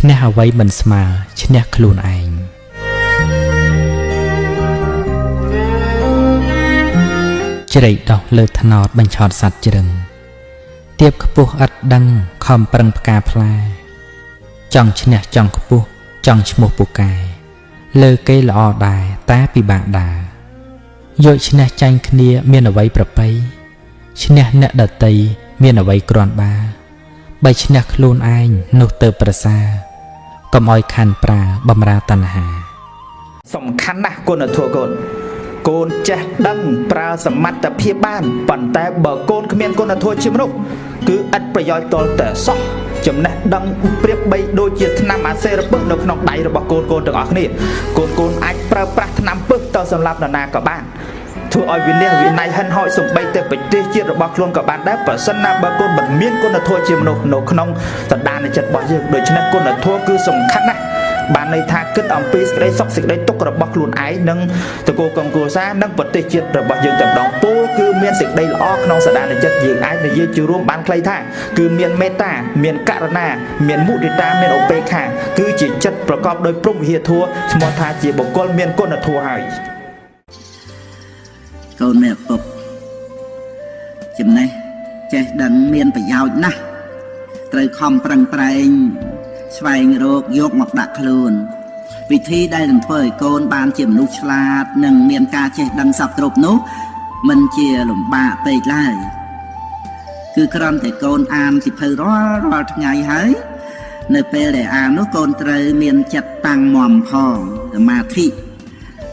ឈ្នះអ្វីមិនស្មើឈ្នះខ្លួនឯងជ្រៃដោះលើថ្នោតបញ្ឆោតសត្វជ្រឹង ទៀបខ្ពស់ឥតដឹងខំប្រឹងផ្កាផ្លែចង់ឈ្នះចង់ខ្ពស់ចង់ឈ្មោះពូកែលើគេល្អដែរតែពិបាកដើរយកឈ្នះចាញ់គ្នាមានអ្វីប្រពៃឈ្នះអ្នកដតីមានអ្វីគ្រាន់បើបើឈ្នះខ្លួនឯងនោះទៅប្រសើរកុំឲ្យខានប្រើបំរើតណ្ហាសំខាន់ណាស់គុណធម៌កូនកូនចេះដឹងប្រើសមត្ថភាពបានប៉ុន្តែបើកូនគ្មានគុណធម៌ជាមនុស្សគឺឥតប្រយោជន៍ទល់តែសោះចំណេះដឹងប្រៀបបីដូចជាថ្នាំអាសេរពឹសនៅក្នុងដៃរបស់កូនកូនទាំងអស់គ្នាកូនកូនអាចប្រើប្រាស់ថ្នាំពឹសទៅសម្រាប់នរណាក៏បានធ្វើឲ្យវិន័យវិន័យហិនហោចសំបីតែប្រទេសជាតិរបស់ខ្លួនក៏បានដែរប្រសិនណាបើកូនមិនមានគុណធម៌ជាមនុស្សនៅក្នុងសន្តានចិត្តរបស់យើងដូច្នេះគុណធម៌គឺសំខាន់ណាស់បានន័យថាគិតអំពីសេចក្តីសុខសេចក្តីទុក្ខរបស់ខ្លួនឯងនិងតកូលក្រុមគ្រួសារនិងប្រទេសជាតិរបស់យើងតែម្ដងពោលគឺមានសេចក្តីល្អក្នុងសន្តានចិត្តយើងអាចនិយាយជារួមបានខ្លីថាគឺមានមេត្តាមានករណាមានមុទិតាមានឧបេក្ខាគឺជាចិត្តប្រកបដោយព្រហ្មវិហារធម៌ឈ្មោះថាជាបុគ្គលមានគុណធម៌ហើយកូនមេឪពុកចំណេះចេះដឹងមានប្រយោជន៍ណាស់ត្រូវខំប្រឹងប្រែងស្វែងរកយកមកដាក់ខ្លួនវិធីដែលនឹងធ្វើឲ្យកូនបានជាមនុស្សឆ្លាតនិងមានការចេះដឹងសពគ្រប់នោះមិនជាលំបាកពេកឡើយគឺគ្រាន់តែកូនអានសៀវភៅរាល់ថ្ងៃហើយនៅពេលដែលអាននោះកូនត្រូវមានចិត្តតាំងមាំផងសមាធិ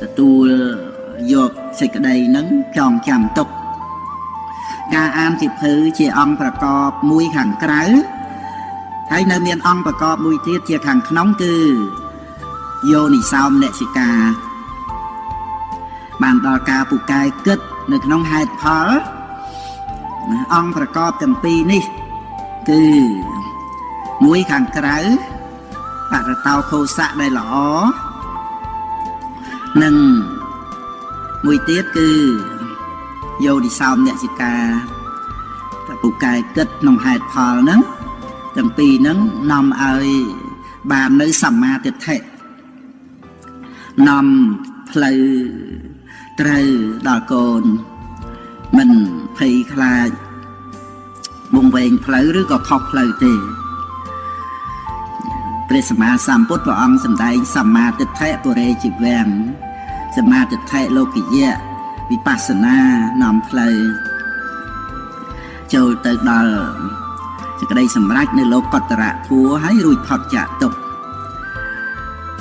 ទទួលយកសេចក្តីនឹងចងចាំទុកការអានសៀវភៅជាអង្គប្រកបមួយខាងក្រៅហើយនៅមានអង្គប្រកបមួយទៀតជាខាងក្នុងគឺយោនិសោមនសិកាបានដល់ការពូកែគិតនៅក្នុងហេតុផលអង្គប្រកបទាំងពីរនេះគឺមួយខាងក្រៅបរតោខោសៈដែលល្អនិងមួយទៀតគឺយោនិសោមនសិកាតពូកែគិតក្នុងហេតុផលហ្នឹងទាំងពីរហ្នឹងនាំឲ្យបាននៅសម្មាទិដ្ឋិនាំផ្លូវត្រូវដល់កូនមិនភ័យខ្លាចវង្វេងផ្លូវឬក៏ខុសផ្លូវទេព្រះសម្មាសម្ពុទ្ធព្រះអង្គសម្ដែងសម្មាទិដ្ឋិបុរេជីវំសម្មាទិដ្ឋិលោកិយៈវិបស្សនានាំផ្លូវចូលទៅដល់សេចក្តីសម្រេចនៅលោកតរៈធัวហើយរួចផុតចាកទុក្ខ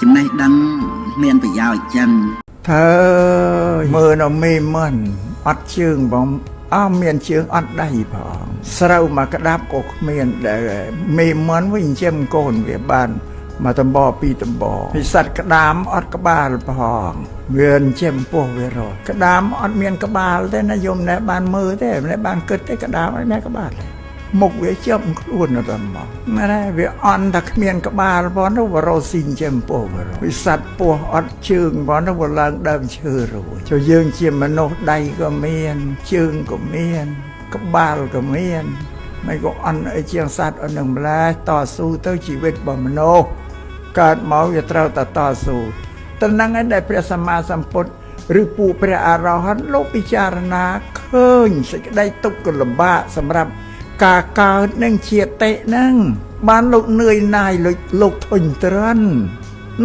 ចំណេះដឹងមានប្រយោជន៍ចឹងថើមើលនៅមេមិនអត់ជើងបងអស់មានជើងអត់ដៃផងស្រូវមកក្តាប់ក៏គ្មានដែរមេមិនវិញចិញ្ចឹមកូនវាបានមកតំបពីរតំបពីសត្វក្តាមអត់ក្បាលផងវាចិញ្ចឹមពោះវារត់ក្តាមអត់មានក្បាលទេណាយំណែបានមើលទេណែបានគិតទេក្តាមអត់មានក្បាលទេមុខវាជាប់ខ្លួនទៅមកណែវាអន់តែគ្មានក្បាលផងទៅវរោស៊ីចិញ្ចឹមពោះវរោវាសត្វពោះអត់ជើងផងទៅវាឡើងដើមឈើរួចចូលយើងជាមនុស្សដៃក៏មានជើងក៏មានក្បាលក៏មានមិនក៏អន់អីជាងសត្វអត់នឹងម្ល៉េះតស៊ូទៅជីវិតរបស់មនុស្សកើតមកវាត្រូវតែតស៊ូតែហ្នឹងឯងដែលព្រះសម្មាសម្ពុទ្ធឬពួកព្រះអរហន្តលោកពិចារណាឃើញសេចក្តីទុក្ខលំបាកសម្រាប់ការកើតនឹងជាតិនឹងបានលោកនឿយណាយលោកធុញទ្រាន់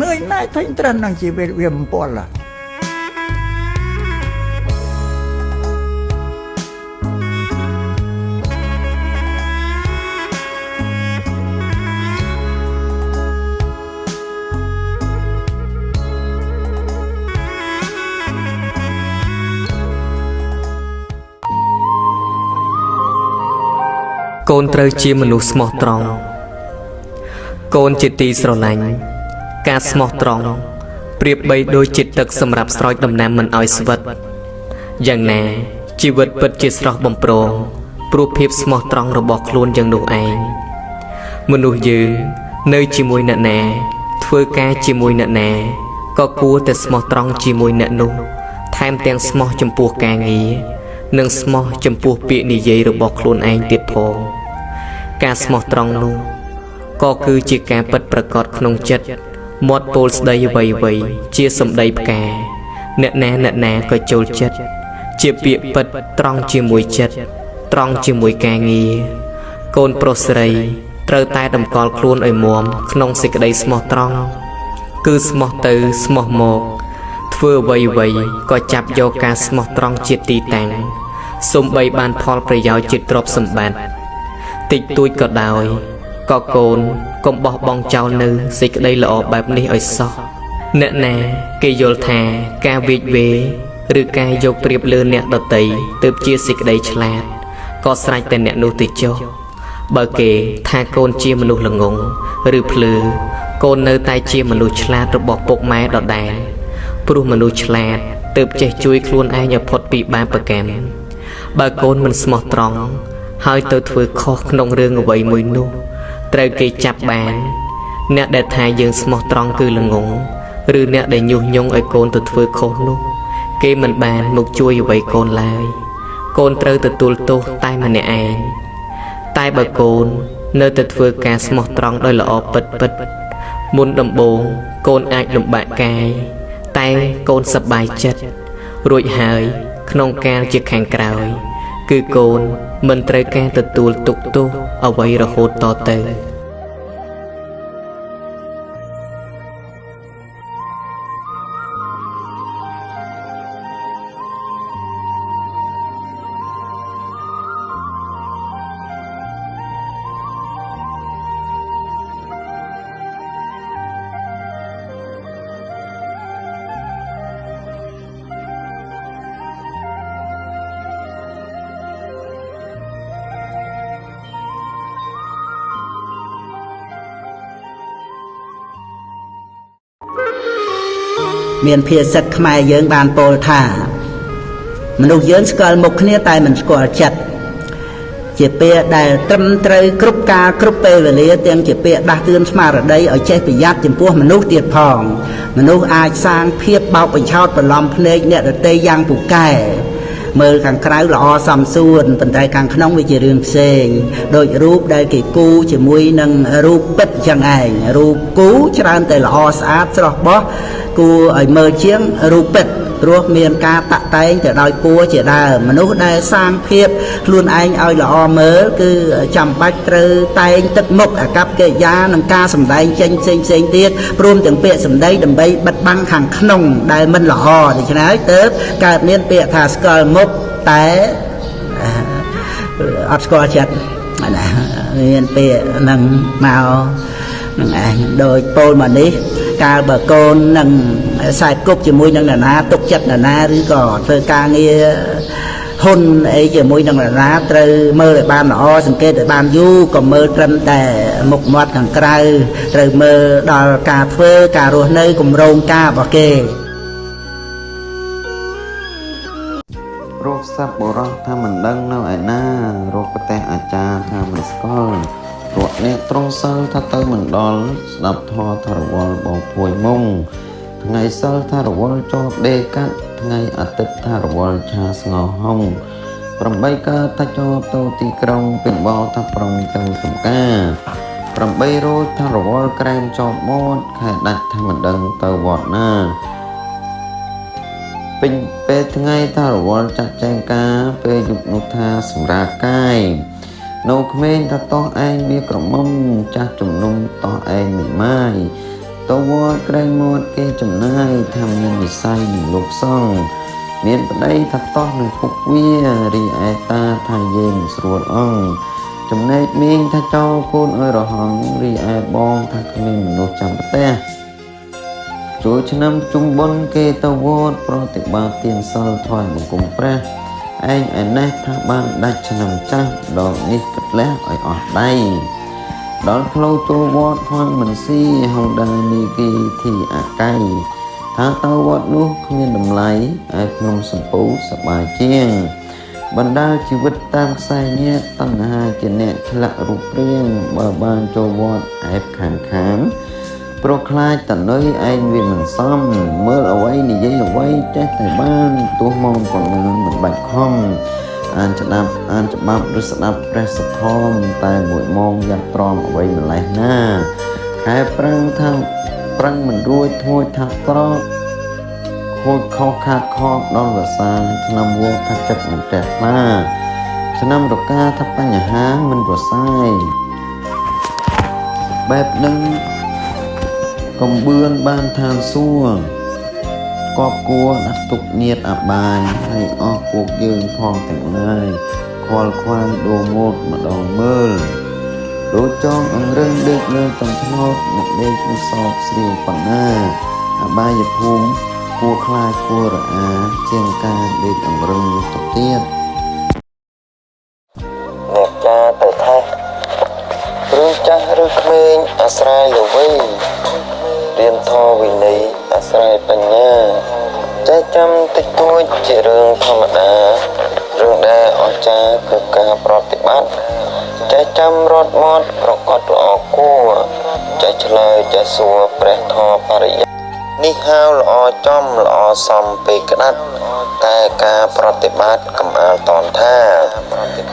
នឿយណាយធុញទ្រាន់នឹងជីវិតវាបំពល់កូនត្រូវជាមនុស្សស្មោះត្រង់កូនជាទីស្រឡាញ់ការស្មោះត្រង់ប្រៀបបីដូចជាទឹកសម្រាប់ស្រោចដំណាំមិនឲ្យស្វិតយ៉ាងណាជីវិតពិតជាស្រស់បំព្រងព្រោះភាពស្មោះត្រង់របស់ខ្លួនយ៉ាងនោះឯងមនុស្សយើងនៅជាមួយអ្នកណាធ្វើការជាមួយអ្នកណាក៏គួរតែស្មោះត្រង់ជាមួយអ្នកនោះថែមទាំងស្មោះចំពោះការងារនិងស្មោះចំពោះពាក្យនិយាយរបស់ខ្លួនឯងទៀតផងការស្មោះត្រង់នោះក៏គឺជាការពិតប្រាកដក្នុងចិត្តមាត់ពោលស្ដីអ្វីៗជាសម្ដីផ្កាអ្នកណាក៏ចូលចិត្តជាពាក្យពិតត្រង់ជាមួយចិត្តត្រង់ជាមួយការងារ កូនប្រុសស្រីត្រូវតែតម្កល់ខ្លួនឲ្យមាំក្នុងសេចក្តីស្មោះត្រង់គឺស្មោះទៅស្មោះមកធ្វើអ្វីៗក៏ចាប់យកការស្មោះត្រង់ជាទីតាំងសូម្បីបានផលប្រយោជន៍ជាទ្រព្យសម្បត្តិតិចតួចក៏ដោយក៏កូនកុំបោះបង់ចោលនៅសេចក្តីល្អបែបនេះឲ្យសោះអ្នកណាគេយល់ថាការវៀចវេឬការយកប្រៀបលើអ្នកដទៃទើបជាសេចក្តីឆ្លាតក៏ស្រេចតែអ្នកនោះទៅចុះបើគេថាកូនជាមនុស្សល្ងង់ឬភ្លឺកូននៅតែជាមនុស្សឆ្លាតរបស់ពុកម៉ែដដែលព្រោះមនុស្សឆ្លាតទើបចេះជួយខ្លួនឯងឲ្យផុតពីបាបកម្មបើកូនមិនស្មោះត្រង់ហើយទៅធ្វើខុសក្នុងរឿងអ្វីមួយនោះត្រូវគេចាប់បានអ្នកដែលថាយើងស្មោះត្រង់គឺល្ងង់ឬអ្នកដែលញុះញង់ឲ្យកូនទៅធ្វើខុសនោះគេមិនបានមកជួយអ្វីកូនឡើយកូនត្រូវទទួលទោសតែម្នាក់ឯងតែបើកូននៅតែធ្វើការស្មោះត្រង់ដោយល្អពិតពិតមុនដំបូងកូនអាចលំបាកកាយតែកូនសប្បាយចិត្តរួចហើយក្នុងកាលជាខាងក្រោយគឺកូនមិនត្រូវការទទួលទុក្ខទោសអ្វីរហូតតទៅមានភាសិតខ្មែរយើងបានពោលថាមនុស្សយើងស្គាល់មុខគ្នាតែមិនស្គាល់ចិត្តជាពាក្យដែលត្រឹមត្រូវគ្រប់កាលគ្រប់ពេលវេលាទាំងជាពាក្យដាស់តឿនស្មារតីឲ្យចេះប្រយ័ត្នចំពោះមនុស្សទៀតផងមនុស្សអាចសាងភាពបោកបញ្ឆោតបន្លំភ្នែកអ្នកដទៃយ៉ាងពូកែមើលខាងក្រៅល្អសមសួនប៉ុន្តែខាងក្នុងវាជារឿងផ្សេងដោយរូបដែលគេគូជាមួយនឹងរូបពិតចឹងឯងរូបគូច្រើនតែល្អស្អាតស្រស់បោះគួរឲ្យមើលជាងរូបពិតព្រោះមានការតាក់តែងទៅដោយពួរជាដើមមនុស្សដែលសាងភាពខ្លួនឯងឲ្យល្អមើលគឺចាំបាច់ត្រូវតែងទឹកមុខអាកប្បកិរិយានិងការសម្ដែងចេញផ្សេងផ្សេងទៀតព្រមទាំងពាក្យសម្ដីដើម្បីបិទបាំងខាងក្នុងដែលមិនល្អដូច្នេះហើយទើបកើតមានពាក្យថាស្គាល់មុខតែអត់ស្គាល់ចិត្តណាមានពាក្យនឹងមកនឹងឯងដោយពោលមកនេះកាលបើកូននឹងខ្សែគប់ជាមួយនឹងនរណាទុកចិត្តនរណាឬក៏ធ្វើការងារហ៊ុនអីជាមួយនឹងនរណាត្រូវមើលឲ្យបានល្អសង្កេតឲ្យបានយូរក៏មើលត្រឹមតែមុខមាត់ខាងក្រៅត្រូវមើលដល់ការធ្វើការរស់នៅគម្រោងការរបស់គេរកសัพបរោះថាមិនដឹងនៅឯណារកប្រទេសអាចារ្យថាមិនស្គាល់រកអ្នកត្រង់សិលថាទៅមិនដល់ស្ដាប់ធម៌ថារវល់បងភួយមុងថ្ងៃសិលថារវល់ជាប់ដេកាត់ថ្ងៃអាទិត្យថារវល់ឆាស្ងោហុង8កើតថាជាប់ទៅទីក្រុងពេញបោថាប្រុងទៅចំការ8រោចថារវល់ក្រែមជាប់មាត់ខែដាច់ថាមិនដឹងទៅវត្តណាពេញពេលថ្ងៃថារវល់ចាត់ចែងការពេលយប់នោះថាសម្រាកាយនៅក្មេងថាតោះឯងវាក្រមុំចាស់ជំនុំតោះឯងមិនម៉ាយទៅវត្តក្រែងមាត់គេចំណាយថាមាននិស័យនឹងលោកសង្ឃមានប្តីថាតោះនឹងពុកវារីឯតាថាយេមិនស្រួលអង្គចំណែកមីងថាចោលកូនឲ្យរហងរីឯបងថាគ្មានមនុស្សចាំផ្ទះចូលឆ្នាំជុំបុណ្យគេទៅវត្តប្រតិបាទានសិលថ្វាយបង្គំព្រះឯងឯនេះថាបានដាច់ឆ្នាំចាស់ដងនេះគិតលះឲ្យអស់ដៃដល់ផ្លូវចូលវត្តហន់មិនស៊ីហងដានីគីធីអាកៃថាទៅវត្តនោះគ្មានតម្លៃឯភ្នំសំពូសប្បាយជាងបណ្ដាលជីវិតតាមខ្សែញាតតណ្ហាជាអ្នកឆ្លាក់រូបរាងបើបានចូលវត្តអែបខាងខាងព្រោះខ្លាចតនុយឯងវាមិនសមមើលអ្វីនិយាយអ្វីចេះតែបានទោះមកប៉ុណ្ណាមិនបាច់ខំអានច្បាប់អានច្បាប់ឬស្ដាប់ព្រះសទ្ធមតែមួយម៉ោងយ៉ាប់ទ្រាំអ្វីម្លេះណាខែប្រាំងថាប្រាំងមិនរួចធ្ងួចថាត្រកខូចខុសខាតខកដល់វស្សាឆ្នាំវល់ថាចិត្តមិនចេះខ្លា ឆ្នាំរកាថាបញ្ហាមិនប្រសើរបែបនឹងកំបឿនបានឋានសួគ៌កបគួរដាក់ទុកញាតអបាយហើយអស់ពួកយើងផងទាំងឡាយខ្វល់ខ្វាយដូរម៉ូតម្ដងមើលដូចចងអង្រឹងដេកលើចុងថ្នោតអ្នកដេកនោះសោកស្រាវប៉ុណ្ណាអបាយភូមិគួរខ្លាចគួររអាជាងការដេកអង្រឹងនោះទៅទៀតអ្នកចាទៅថេះឬចាស់ឬក្មេងអាស្រ័យល្វីរៀនធម៌វិន័យអាស្រ័យបញ្ញាចេះចាំតិចតួចជារឿងធម្មតារឿងដែលអស្ចារ្យគឺការប្រតិបត្តិចេះចាំរត់មាត់ប្រកបល្អគួរចេះឆ្លើយចេះសួរព្រះធម៌បរិយានេះហៅល្អចំល្អសមពេលក្តាត់តែការប្រតិបត្តិកំអាលតនថា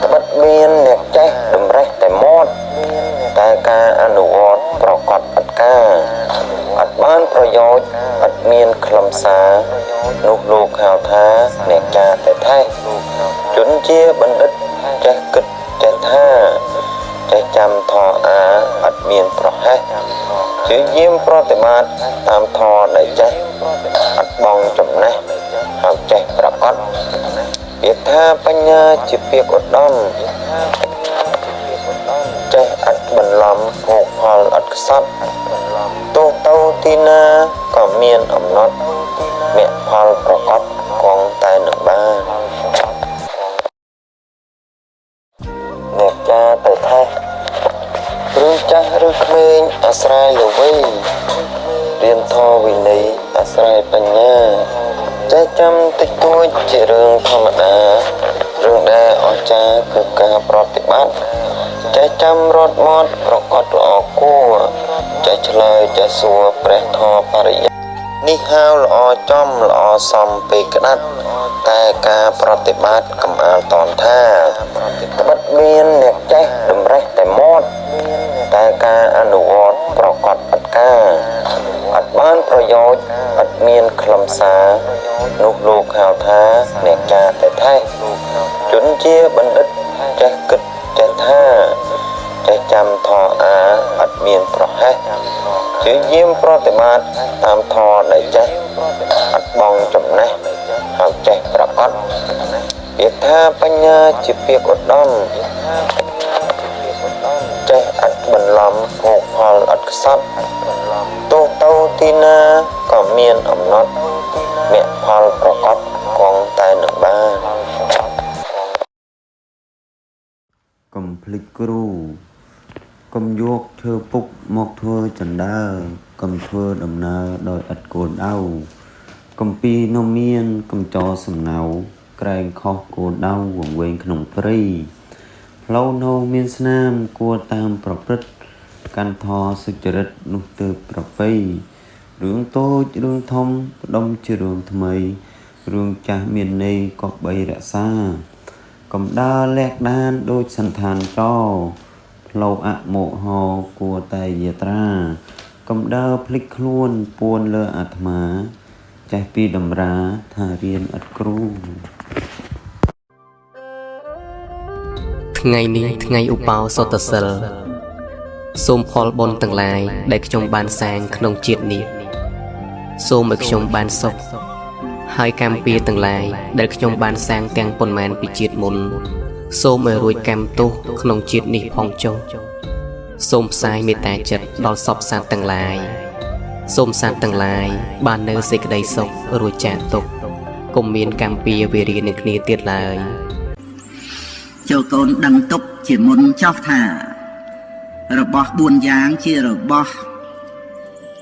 ត្បិតមានអ្នកចេះតម្រេះតែមាត់តែការអនុវត្តប្រកបឥតការអត់បានប្រយោជន៍អត់មានខ្លឹមសារនោះលោកហៅថាអ្នកចាតែថេះជនជាបណ្ឌិតចេះគិតចេះថាចេះចាំធម៌អាអត់មានប្រហែសជាយាមប្រតិបត្តិតាមធម៌ដែលចេះអត់បងចំណេះហើយចេះប្រកបពាក្យថាបញ្ញាជាពាក្យឧត្តមចេះអត់បន្លំភោគផលអត់ខ្សត់ទោះទៅទីណាក៏មានអំណត់មគ្គផលប្រកបគង់តែនឹងបានអ្នកចាទៅថេះឬចាស់ឬក្មេងអាស្រ័យល្វីរៀនធម៌វិន័យអាស្រ័យបញ្ញាចេះចាំតិចតួចជារឿងធម្មតារឿងដែលអស្ចារ្យគឺការប្រតិបត្តិចេះចាំរត់មាត់ប្រកបល្អគួរចេះឆ្លើយចេះសួរព្រះធម៌បរិយានេះហៅល្អចំល្អសមពេលក្តាត់តែការប្រតិបត្តិកំអាលតនថាត្បិតមានអ្នកចេះតម្រេះតែមាត់តែការអនុវត្តប្រកបឥតការអត់បានប្រយោជន៍អត់មានខ្លឹមសារនោះលោកហៅថាអ្នកចាតែថេះជនជាបណ្ឌិតចេះគិតចេះថាចេះចាំធម៌អាអត់មានប្រហែសជាយាមប្រតិបត្តិតាមធម៌ដែលចេះអត់បងចំណេះហើយចេះប្រកបពាក្យថាបញ្ញាជាពាក្យឧត្តមចេះអត់បន្លំភោគផលអត់ខ្សត់ទោះទៅទីណាក៏មានអំណត់មគ្គផលប្រកបគង់តែនឹងបានកុំភ្លេចគ្រូកុំយកឈើពុកមកធ្វើចណ្ដើកុំធ្វើដំណើរដោយឥតគោលដៅកំពីនំមានកុំចោសំណៅក្រែងខុសគោលដៅវង្វេងក្នុងព្រៃផ្លូវនៅមានស្នាមគួរតាមប្រព្រឹត្តកាន់ធម៌សុចរិតនោះទើបប្រពៃរឿងតូចរឿងធំផ្ដុំជារឿងថ្មីរឿងចាស់មានន័យក៏បីរក្សាកុំដើរលះដានដូចសន្តានចោផ្លូវអមោហោគួរតែយាត្រាកុំដើរភ្លេចខ្លួនពួនលើអាត្មាចេះពីតម្រាថារៀនឥតគ្រូថ្ងៃនេះថ្ងៃឧបោសថសិលសូមផលបុណ្យទាំងឡាយដែលខ្ញុំបានសាងក្នុងជាតិនេះសូមឲ្យខ្ញុំបានសុខហើយកម្មពៀទាំងឡាយដែលខ្ញុំបានសាងទាំងប៉ុន្មានពីជាតិមុនសូមឲ្យរួចកម្មទោសក្នុងជាតិនេះផងចុះសូមផ្សាយមេត្តាចិត្តដល់សព្វសត្វទាំងឡាយសូមសត្វទាំងឡាយបាននៅសេចក្តីសុខរួចចាកទុក្ខកុំមានកម្មពៀវេរានឹងគ្នាទៀតឡើយចូលកូនដឹងទុកជាមុនចោះថារបស់4យ៉ាងជារបស់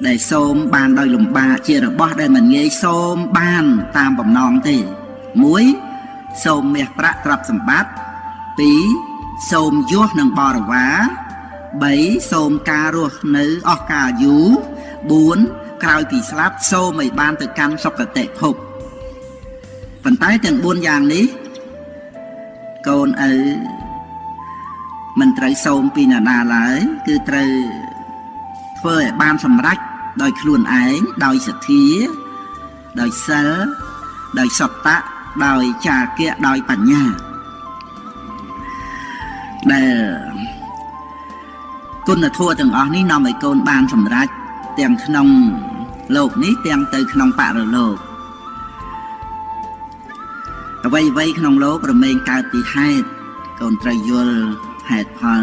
ដែលសូមបានដោយលំបាកជារបស់ដែលមិនងាយសូមបានតាមបំណងទេ1សូមមាសប្រាក់ទ្រព្យសម្បត្តិ2សូមយសនិងបរិវារ3សូមការរស់នៅអស់កាលយូរ4ក្រោយពីស្លាប់សូមឲ្យបានទៅកាន់សុគតិភពប៉ុន្តែទាំង4យ៉ាងនេះកូនឪមិនត្រូវសូមពីនរណាឡើយគឺត្រូវធ្វើឲ្យបានសម្រេចដោយខ្លួនឯងដោយសទ្ធាដោយសិលដោយសត្តៈដោយចាគៈដោយបញ្ញា ដែលគុណធម៌ទាំងអស់នេះនាំឲ្យកូនបានសម្រេចទាំងក្នុងលោកនេះទាំងទៅក្នុងបរលោកអ្វីៗក្នុងលោករមែងកើតពីហេតុកូនត្រូវយល់ហេតុផល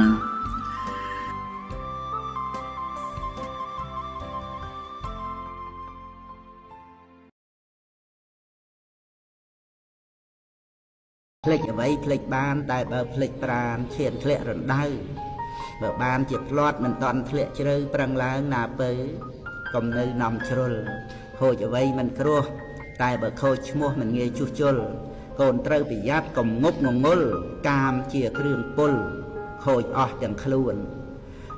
ភ្លេចអ្វីភ្លេចបានតែបើភ្លេចប្រានឈានធ្លាក់រណ្ដៅបើបានជាផ្្លាត់មិនតន់ធ្លាក់ជ្រៅប្រឹងឡើងណាពៅកុំនៅនាំជ្រុលខូចអ្វីមិនគ្រោះតែបើខូចឈ្មោះមិនងាយជួសជុលកូនត្រូវប្រយ័ត្នកុំងប់ងងុលកាមជាគ្រឿងពុលខូចអស់ទាំងខ្លួន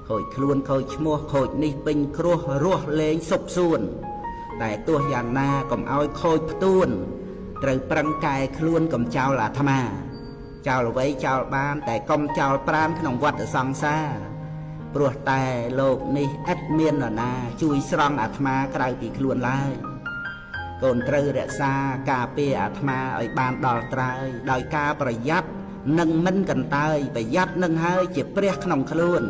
ខូចខ្លួនខូចឈ្មោះខូចនេះពេញគ្រោះរស់លេងសុបសួនតែទោះយ៉ាងណាកុំឲ្យខូចផ្ទួនត្រូវប្រឹងកែខ្លួនកុំចោលអាត្មាចោលអ្វីចោលបានតែកុំចោលប្រានក្នុងវដ្តសង្សារព្រោះតែលោកនេះឥតមាននរណាជួយស្រង់អាត្មាក្រៅពីខ្លួនឡើយកូនត្រូវរក្សាការពារអាត្មាឲ្យបានដល់ត្រើយដោយការប្រយ័ត្ននិងមិនកន្តើយប្រយ័ត្ននឹងហើយជាព្រះក្នុងខ្លួន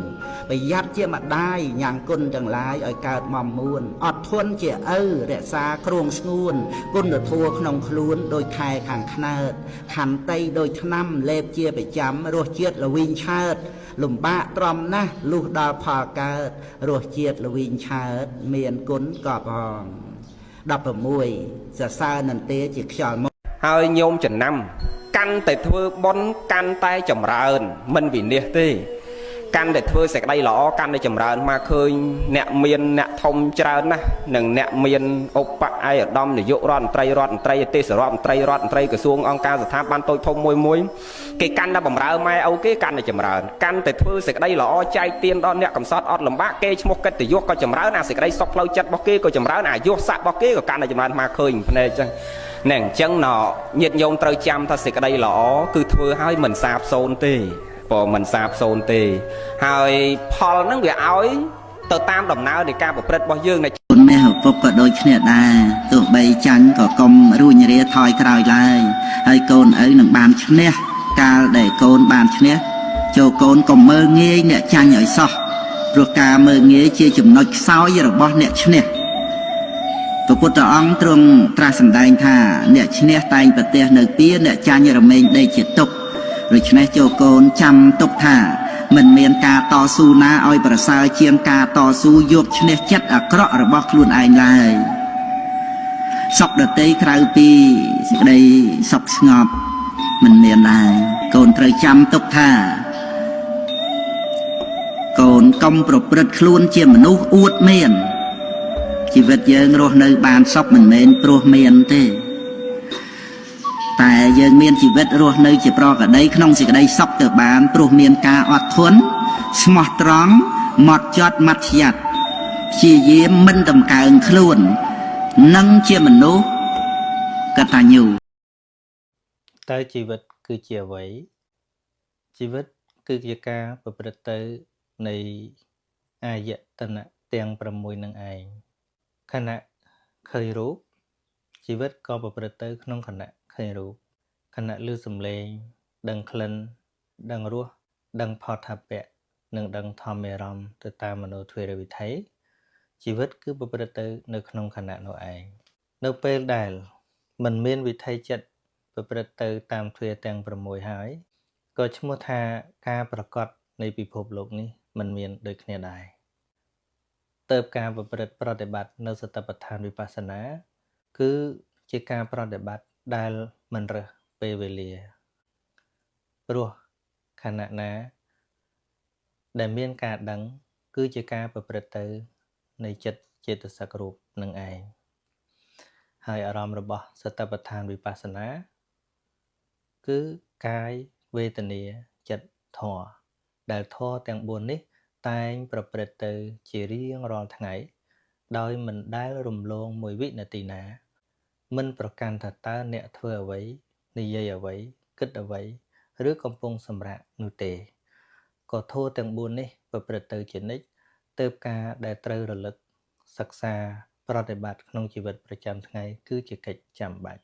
ប្រយ័ត្នជាម្ដាយញ៉ាំងគុណទាំងឡាយឲ្យកើតមមួនអត់ធន់ជាឪរក្សាគ្រងស្ងួនគុណធម៌ក្នុងខ្លួនដោយខែខាងខ្នើតខន្តីដោយថ្នាំលេបជាប្រចាំរសជាតិល្វីងឆើតលំបាកទ្រាំណាស់លុះដល់ផលកើតរសជាតិល្វីងឆើតមានគុណកបផង16សរសើរនន្ទាជាខ្យល់មកហើយញោមចំណាំកាន់តែធ្វើបុណ្យកាន់តែចម្រើនមិនវិនិច្ឆ័យទេកាន់តែធ្វើសេចក្តីល្អកាន់តែចម្រើនមកឃើញអ្នកមានអ្នកធំច្រើនណាស់និងអ្នកមានឧបឯកឧត្តមនាយករដ្ឋមន្ត្រីរដ្ឋមន្ត្រីទេសរដ្ឋមន្ត្រីរដ្ឋមន្ត្រីក្រសួងអង្គការស្ថាប័នតូចធំមួយមួយគេកាន់តែបំរើម៉ែឪគេកាន់តែចម្រើនកាន់តែធ្វើសេចក្តីល្អចែកទានដល់អ្នកកំសត់អត់លំបាកគេឈ្មោះកិត្តិយសក៏ចម្រើនអាសេចក្តីសុខផ្លូវចិត្តរបស់គេក៏ចម្រើនអាយុស័ក្តិរបស់គេក៏កាន់តែចម្រើនមកឃើញភ្នែកចឹងណែអញ្ចឹងណញាតិញោមត្រូវចាំថាសេចក្តីល្អគឺធ្វើឲ្យមិនសាបសូន្យទេព្រោះមិនសាបសូន្យទេហើយផលហ្នឹងវាឲ្យទៅតាមដំណើរនៃការប្រព្រឹត្តរបស់យើងណាគុណម៉ែឪពុកក៏ដូចគ្នាដែរទោះបីចាញ់ក៏កុំរួញរាថយក្រោយឡើយហើយកូនឪនឹងបានឈ្នះកាលដែលកូនបានឈ្នះចូលកូនកុំមើលងាយអ្នកចាញ់ឲ្យសោះព្រោះការមើលងាយជាចំណុចខ្សោយរបស់អ្នកឈ្នះព្រះពុទ្ធអង្គទ្រង់ត្រាស់សម្ដែងថាអ្នកឈ្នះតែងប្រទះនៅពៀអ្នកចាញ់រមែងដេកជាទុក្ខដូច្នេះចូលកូនចាំទុកថាមិនមានការតស៊ូណាឲ្យប្រសើរជាងការតស៊ូយកឈ្នះចិត្តអាក្រក់របស់ខ្លួនឯងឡើយសុខដទៃក្រៅពីសេចក្តីសុខស្ងប់មិនមានឡើយកូនត្រូវចាំទុកថាកូនកុំប្រព្រឹត្តខ្លួនជាមនុស្សអួតមានជីវិតយើងរស់នៅបានសុខមិនមែនព្រោះមានទេតែយើងមានជីវិតរស់នៅជាប្រក្រតីក្នុងសេចក្តីសុខទៅបានព្រោះមានការអត់ធន់ស្មោះត្រង់ម៉ត់ចត់ម៉ាត់យ៉ាត់ព្យាយាមមិនតម្កើងខ្លួននិងជាមនុស្សកតញ្ញូតើជីវិតគឺជាអ្វីជីវិតគឺជាការប្រព្រឹត្តទៅនៃអាយតនៈទាំង6នឹងឯងខណៈឃើញរូបជីវិតក៏ប្រព្រឹត្តទៅក្នុងខណៈឃើញរូបខណៈឮសំឡេងដឹងក្លិនដឹងរសដឹងផោដ្ឋពៈនិងដឹងធម្មអារម្មណ៍ទៅតាមមโนទ្វេរវិថីជីវិតគឺប្រព្រឹត្តទៅនៅក្នុងខណៈនោះឯងនៅពេលដែលមិនមានវិថីចិត្តប្រព្រឹត្តទៅតាមទ្វារទាំង6ហើយក៏ឈ្មោះថាការប្រកបនៃពិភពលោកនេះមិនមានដូចគ្នាដែរទៅការប្រព្រឹត្តប្រតិបត្តិនៅសតិប្បដ្ឋានវិបស្សនាគឺជាការប្រតិបត្តិដែលមិនរើសពេលវេលាព្រោះខណៈណាដែលមានការដឹងគឺជាការប្រព្រឹត្តទៅនៃចិត្តចេតសិករូបនឹងឯងហើយអារម្មណ៍របស់សតិប្បដ្ឋានវិបស្សនាគឺកាយវេទនាចិត្តធម៌ដែលធម៌ទាំង4នេះតែងប្រព្រឹត្តទៅជារៀងរាល់ថ្ងៃដោយមិនដែលរំលងមួយវិនាទីណាមិនប្រកាន់ថាតើអ្នកធ្វើអ្វីនិយាយអ្វីគិតអ្វីឬកំពុងសម្រាកនោះទេក៏ធម៌ទាំង4នេះប្រព្រឹត្តទៅជានិច្ចទើបការដែលត្រូវរលឹកសិក្សាប្រតិបត្តិក្នុងជីវិតប្រចាំថ្ងៃគឺជាកិច្ចចាំបាច់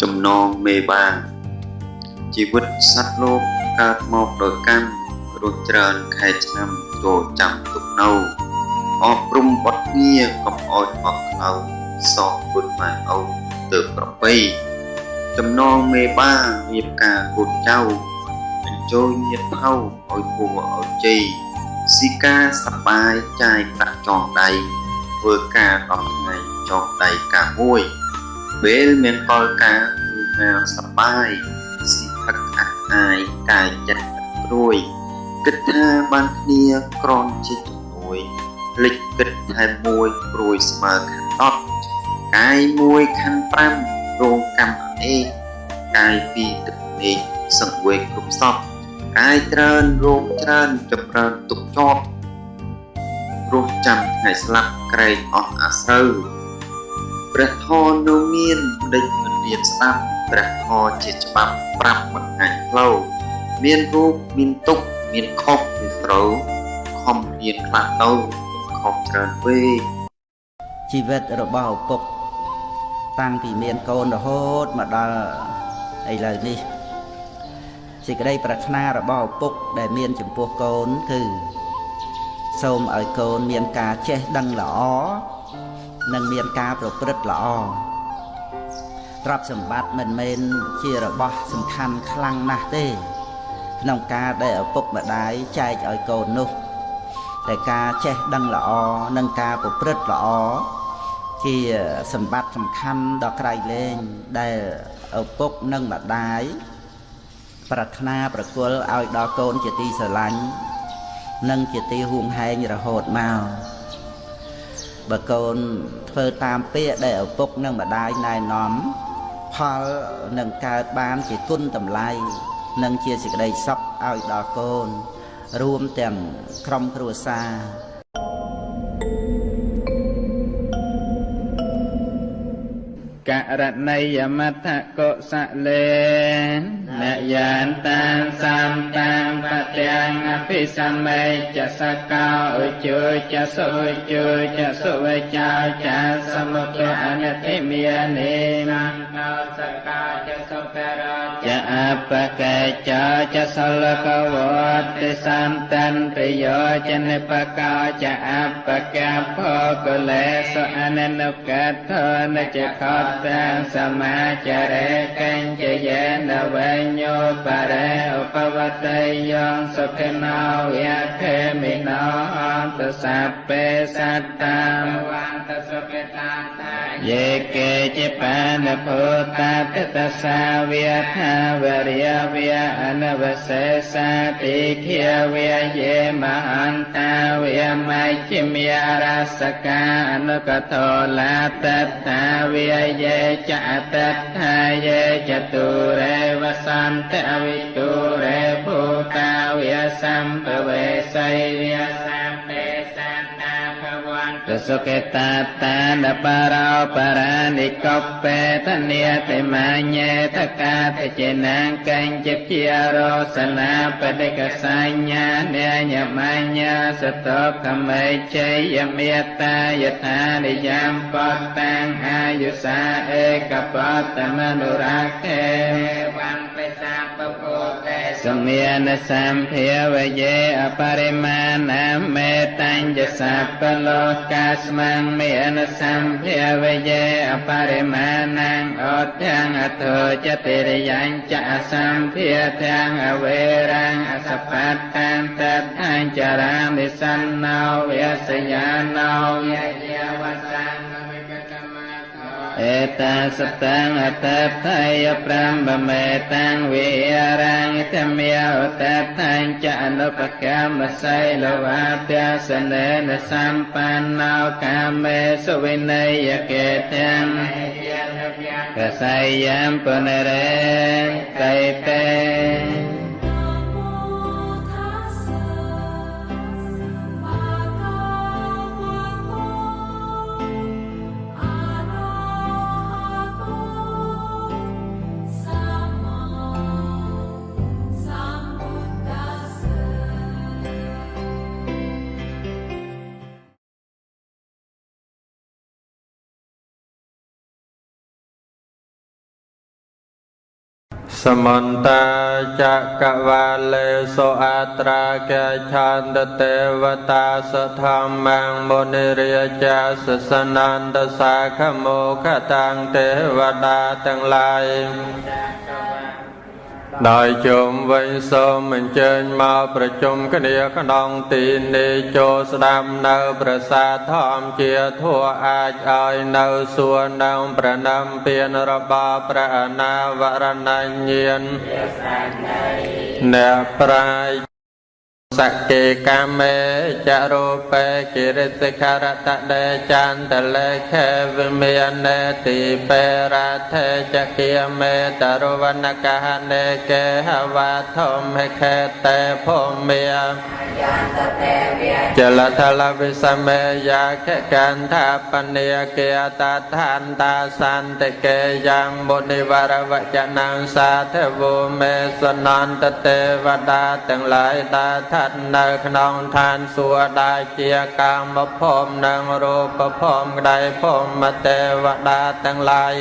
ចំណងមេបាជីវិតសត្វលោក កើតមកដោយកម្មរួចច្រើនខែឆ្នាំចូលចាំទុកនៅអប់រំបត់ងារកុំអោយអស់ខ្លៅសងគុណម៉ែឪទៅប្រពៃចំណងមេបារៀបការកូនចៅបញ្ចូលញាតិផៅឲ្យពូឲ្យជ័យស៊ីការសបាយចាយប្រាក់ចងដៃធ្វើការ10ថ្ងៃចងដៃការមួយពេលមានកលការគឺហាសបាយស៊ីផឹកអះអាយកាយចិត្តព្រួយគិតថាបានគ្នាក្រនជាជំនួយភ្លេចគិតថែមមួយព្រួយស្មើខណ្ឌ10កាយមួយខណ្ឌ5រោងកម្មអេកកាយពីរទឹកមេឃសង្វេគគ្រប់សពកាយច្រើនរោងច្រើនចម្រើនទុកជាប់រស់ចាំថ្ងៃស្លាប់ក្រែងអស់អាស្រូវព្រះធម៌នៅមានដេចមិនរៀនស្ដាប់ព្រះធម៌ជាច្បាប់ប្រាប់បង្ហាញផ្លូវមានរូបមានទុក្ខមានខុសមានត្រូវខំរៀនខ្លះទៅខុសច្រើនពេកជីវិតរបស់ឪពុកតាំងពីមានកូនរហូតមកដល់ឥឡូវនេះសេចក្តីប្រាថ្នារបស់ឪពុកដែលមានចំពោះកូនគឺសូមឲ្យកូនមានការចេះដឹងល្អនិងមានការប្រព្រឹត្តល្អទ្រព្យសម្បត្តិមិនមែនជារបស់សំខាន់ខ្លាំងណាស់ទេក្នុងការដែលឪពុកម្ដាយចែកឲ្យកូននោះតែការចេះដឹងល្អនិងការប្រព្រឹត្តល្អជាសម្បត្តិសំខាន់ដ៏ក្រៃលែងដែលឪពុកនិងម្ដាយប្រាថ្នាប្រគល់ឲ្យដល់កូនជាទីស្រឡាញ់និងជាទីហួងហែងរហូតមកបើកូនធ្វើតាមពាក្យដែលឪពុកនិងម្ដាយណែនាំផលនឹងកើតបានជាគុណតម្លៃនិងជាសេចក្តីសុខឲ្យដល់កូនរួមទាំងក្រុមគ្រួសារករណីយមត្ថកុសលេនយានតាំសំតាំបទាំងអភិសមេចសកោឧជចសុជចសុវចោចាសមុទអនតិមេនិមន្តោសកាចសុករចអបកេចចសលកវតិសន្តន្តិយោចនិបកោចអបកភកលេសុអនុកថនចខតាំសមាចរេកញ្ចយេនវញ្ញោបរេឧបវតយងសុខណោយខេមិណោអន្តសពេសត្តាវន្តសុខតាតាយេកេจิបានភូតាតតសាវិថាវរិយវិអនវសេសាតិខេវិយេមហន្តាវិមជ្ឈិមយារសកាអនុកថោលាតតាវិយេចតថាយេចតុរេវសន្តអវិទុរេភូតាវិសម្ភវេសៃវិសម្ពេសន្តាភវន្តសុខតាតានបរោបរានិកបេតនេតិមញ្ញេតកាតចេនាងកញ្ចជារសនាបដិកសញ្ញានញមញ្ញាសតកមេជ័យមេតាយថានិយមបតាំងអាយុសាឯកបតមនុរាខេវំបិសាពពុទ្ធេសមានសម្ភាវយេអបរិមាណមេតញ្ញសពលោកាស្មងមានសម្ភាវយេអបរិមាណងអត់ទាំងអធោចតិរិយញ្ចសម្ភាទាំងអវេរាងអសបតាំតថាញចរាមិសន្នោវសយាណោយយវសាំអេតាសតាំងអតថយប្រំបមេតាំងវិរាងធម្យាអតថាញចអនុបកម្មសីលវាទសនេនសម្បណ្ណោកាមេសុវិន័យកេទាំងកសៃយំពុនរេតៃតេ សមន្តាចក្រវាលេសុអត្រាកេឆន្ទទេវតាសធម្មងមុនិរាជាសសនន្តសាខមោខតាំងទេវតាទាំងឡាយដោយជុំវិញសូមអញ្ជើញមកប្រជុំគ្នាក្នុងទីនេះចូលស្ដាប់នៅប្រសាធម្មជាធัวអាចឲ្យនៅសួរនឹងប្រណម្យពានរបស់ព្រះអនាវរណញ្ញាណអ្នកប្រាជ្ញសកេកាមេចរូបេគិរិសិខរតដេចន្ទលេខេវិមាននេតិបេរថេចគាមេតរវណកហនេកេហវៈធម្មិខេតេភូមិចលថលវិសមេយាខកន្ថាបនិយគេតឋានតាសន្តិកេយ៉ាងមុនិវរវចនំសាធវុមេសនន្តទេវតាទាំងឡាយដែលស្ថិតនៅក្នុងឋានសួគ៌ដែលជាកាមភពនិងរូបភពក្តីភូមិទេវតាទាំងឡាយ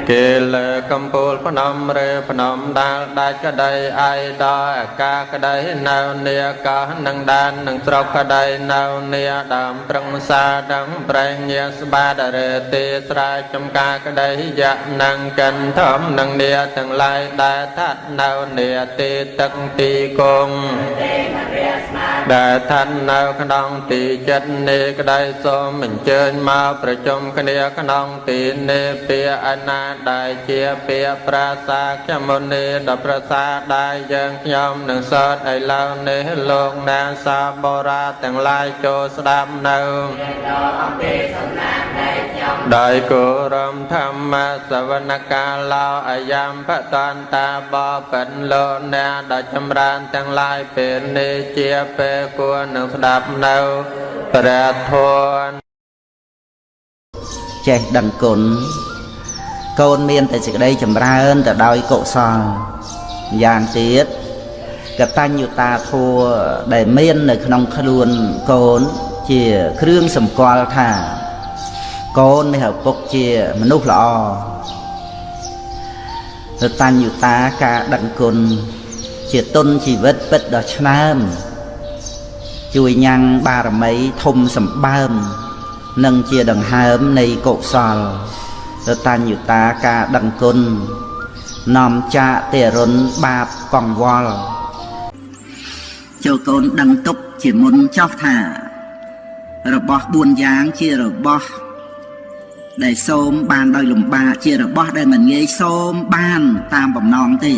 គេលើកំពូលភ្នំឬភ្នំដាល់ដាច់ក្តីឯដល់អាកាសក្តីនៅនាកោះនិងដាននិងស្រុកក្តីនៅនាដើមប្រឹក្សាដឹងប្រេងញាស្បាតឬទីស្រែចំការក្តីយៈនិងកិនធំនិងនាទាំងឡាយដែលស្ថិតនៅនាទីទឹកទីគង់ដែលស្ថិតនៅក្នុងទីចិត្តនេះក្តីសូមអញ្ជើញមកប្រជុំគ្នាក្នុងទីនេះពាក្យឯណាដែលជាពាក្យប្រាសាខ្ញុំមុនីដ៏ប្រសើរដែលយើងខ្ញុំនឹងសូត្រឥឡូវនេះលោកអ្នកសាបរាទាំងឡាយចូលស្ដាប់នៅដោយគោរពធម្មសវនកាឡោអាយំបតន្តាបបិនលោកអ្នកដ៏ចម្រើនទាំងឡាយពេលនេះជាពេលគួរនឹងស្ដាប់នៅព្រះធម៌ចេះដឹងគុណកូនមានតែសេចក្តីចម្រើនទៅដោយកុសលយ៉ាងទៀតកតញ្ញូតាធម៌ដែលមាននៅក្នុងខ្លួនកូនជាគ្រឿងសម្គាល់ថាកូនមានឪពុកជាមនុស្សល្អកតញ្ញូតាការដឹងគុណជាទុនជីវិតពិតដ៏ឆ្នើមជួយញ៉ាំងបារមីធំសម្បើមនិងជាដង្ហើមនៃកុសលកតញ្ញូតាការដឹងគុណនាំចាកទេរុនបាបកង្វល់ចូលកូនដឹងទុកជាមុនចោះថារបស់4យ៉ាងជារបស់ដែលសូមបានដោយលំបាកជារបស់ដែលមិនងាយសូមបានតាមបំណងទេ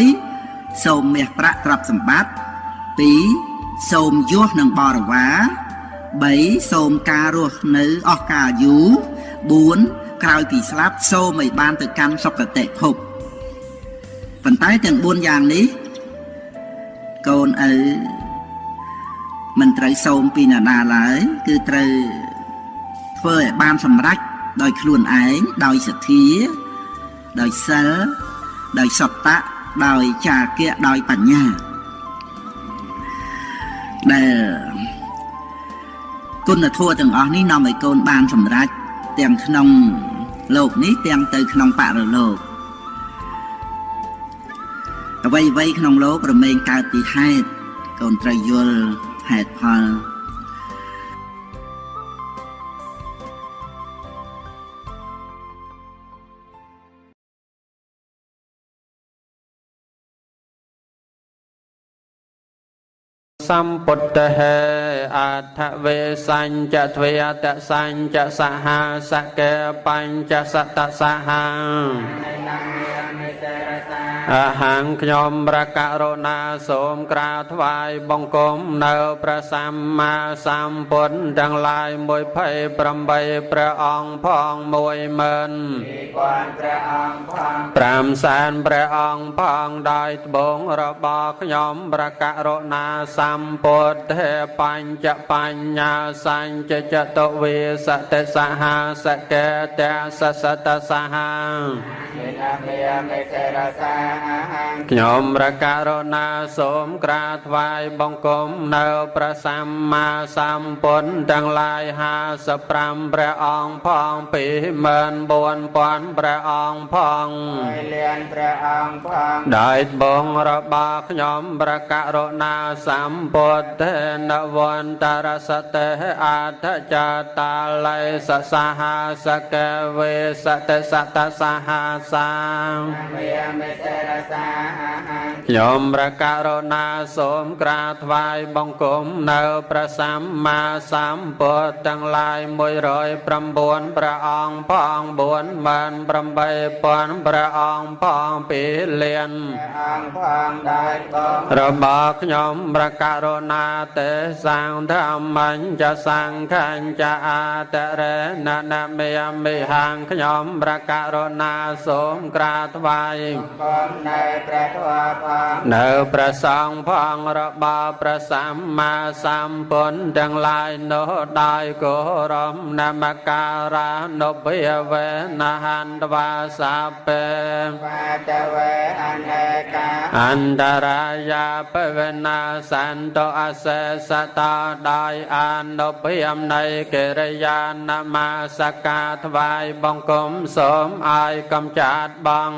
1សូមមាសប្រាក់ទ្រព្យសម្បត្តិ2សូមយសនិងបរិវារ3សូមការរស់នៅអស់កាលយូរ4ក្រោយពីស្លាប់សូមឲ្យបានទៅកាន់សុគតិភពប៉ុន្តែទាំង4យ៉ាងនេះកូនឪមិនត្រូវសូមពីនរណាឡើយគឺត្រូវធ្វើឲ្យបានសម្រេចដោយខ្លួនឯងដោយសទ្ធាដោយសិលដោយសត្តៈដោយចាគៈដោយបញ្ញាដែលគុណធម៌ទាំងអស់នេះនាំឲ្យកូនបានសម្រេចទាំងក្នុងលោកនេះទាំងទៅក្នុងបរលោកអ្វីៗក្នុងលោករមែងកើតពីហេតុកូនត្រូវយល់ហេតុផល សម្ពុទ្ធហេអដ្ឋវេសញ្ចទ្វេតសញ្ចសហសកេបញ្ចសតសហអហង្ខ្ញុំព្រះករុណាសូមក្រាបថ្វាយបង្គំនៅព្រះសម្មាសម្ពុទ្ធទាំងឡាយ28ព្រះអង្គផង12000ព្រះអង្គផង500,000ព្រះអង្គផងដោយត្បូងរបស់ខ្ញុំព្រះករុណាសម្ពុទ្ធេបញ្ចបញ្ញាសញ្ចចតុវេសតិសហសកេតសសតសហ ខ្ញុំព្រះករុណាសូមក្រាបថ្វាយបង្គំនៅព្រះសម្មាសម្ពុទ្ធទាំងឡាយ55ព្រះអង្គផង24000ព្រះអង្គផងលានព្រះអង្គផងដោយបងរបស់ខ្ញុំព្រះករុណាសម្ពុទ្ធេនវន្តរសតេអដ្ឋចតាល័យសសហសកវេសតសតសហសាមេសេរសាខ្ញុំព្រះករុណាសូមក្រាបថ្វាយបង្គំនៅព្រះសម្មាសម្ពុទ្ធទាំងឡាយ109ព្រះអង្គផង48000ព្រះអង្គផង2លានអង្គផងដោយបងរបស់ខ្ញុំព្រះករុណាទេសង្ឃធម្មញ្ចសង្ឃញ្ចអតរេននមេមិហង្ខ្ញុំព្រះករុណាសូមក្រាបថ្វាយបង្គំនៅព្រះធម៌ផងនៅព្រះសង្ឃផងរបស់ព្រះសម្មាសម្ពុទ្ធទាំងឡាយនោះដោយគោរពនមការនុភាវេនហន្តវាសាពេបាតវេអនេកាអន្តរាយាពវនាសន្តអសេសតាដោយអនុភាពនៃកិរិយានមស្ការថ្វាយបង្គំសូមឲ្យកំចាត់បង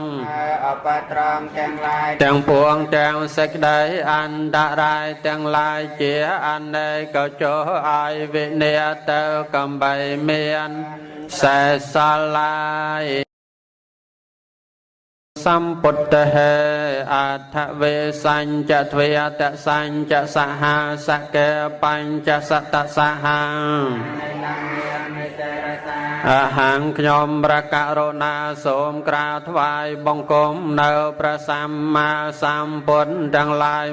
អបត្រមទាំងឡាយទាំងពួងទាំងសេចក្តីអន្តរាយទាំងឡាយជាអនេកចុះឲ្យវិនាទៅកំបីមានសេសឡាយសម្ពុទ្ធហេអដ្ឋវេសញ្ចទ្វេតសញ្ចសហសកេបញ្ចសតសហអហង្ខ្ញុំព្រះករុណាសូមក្រាបថ្វាយបង្គំនៅព្រះសម្មាសម្ពុទ្ធទាំងឡាយ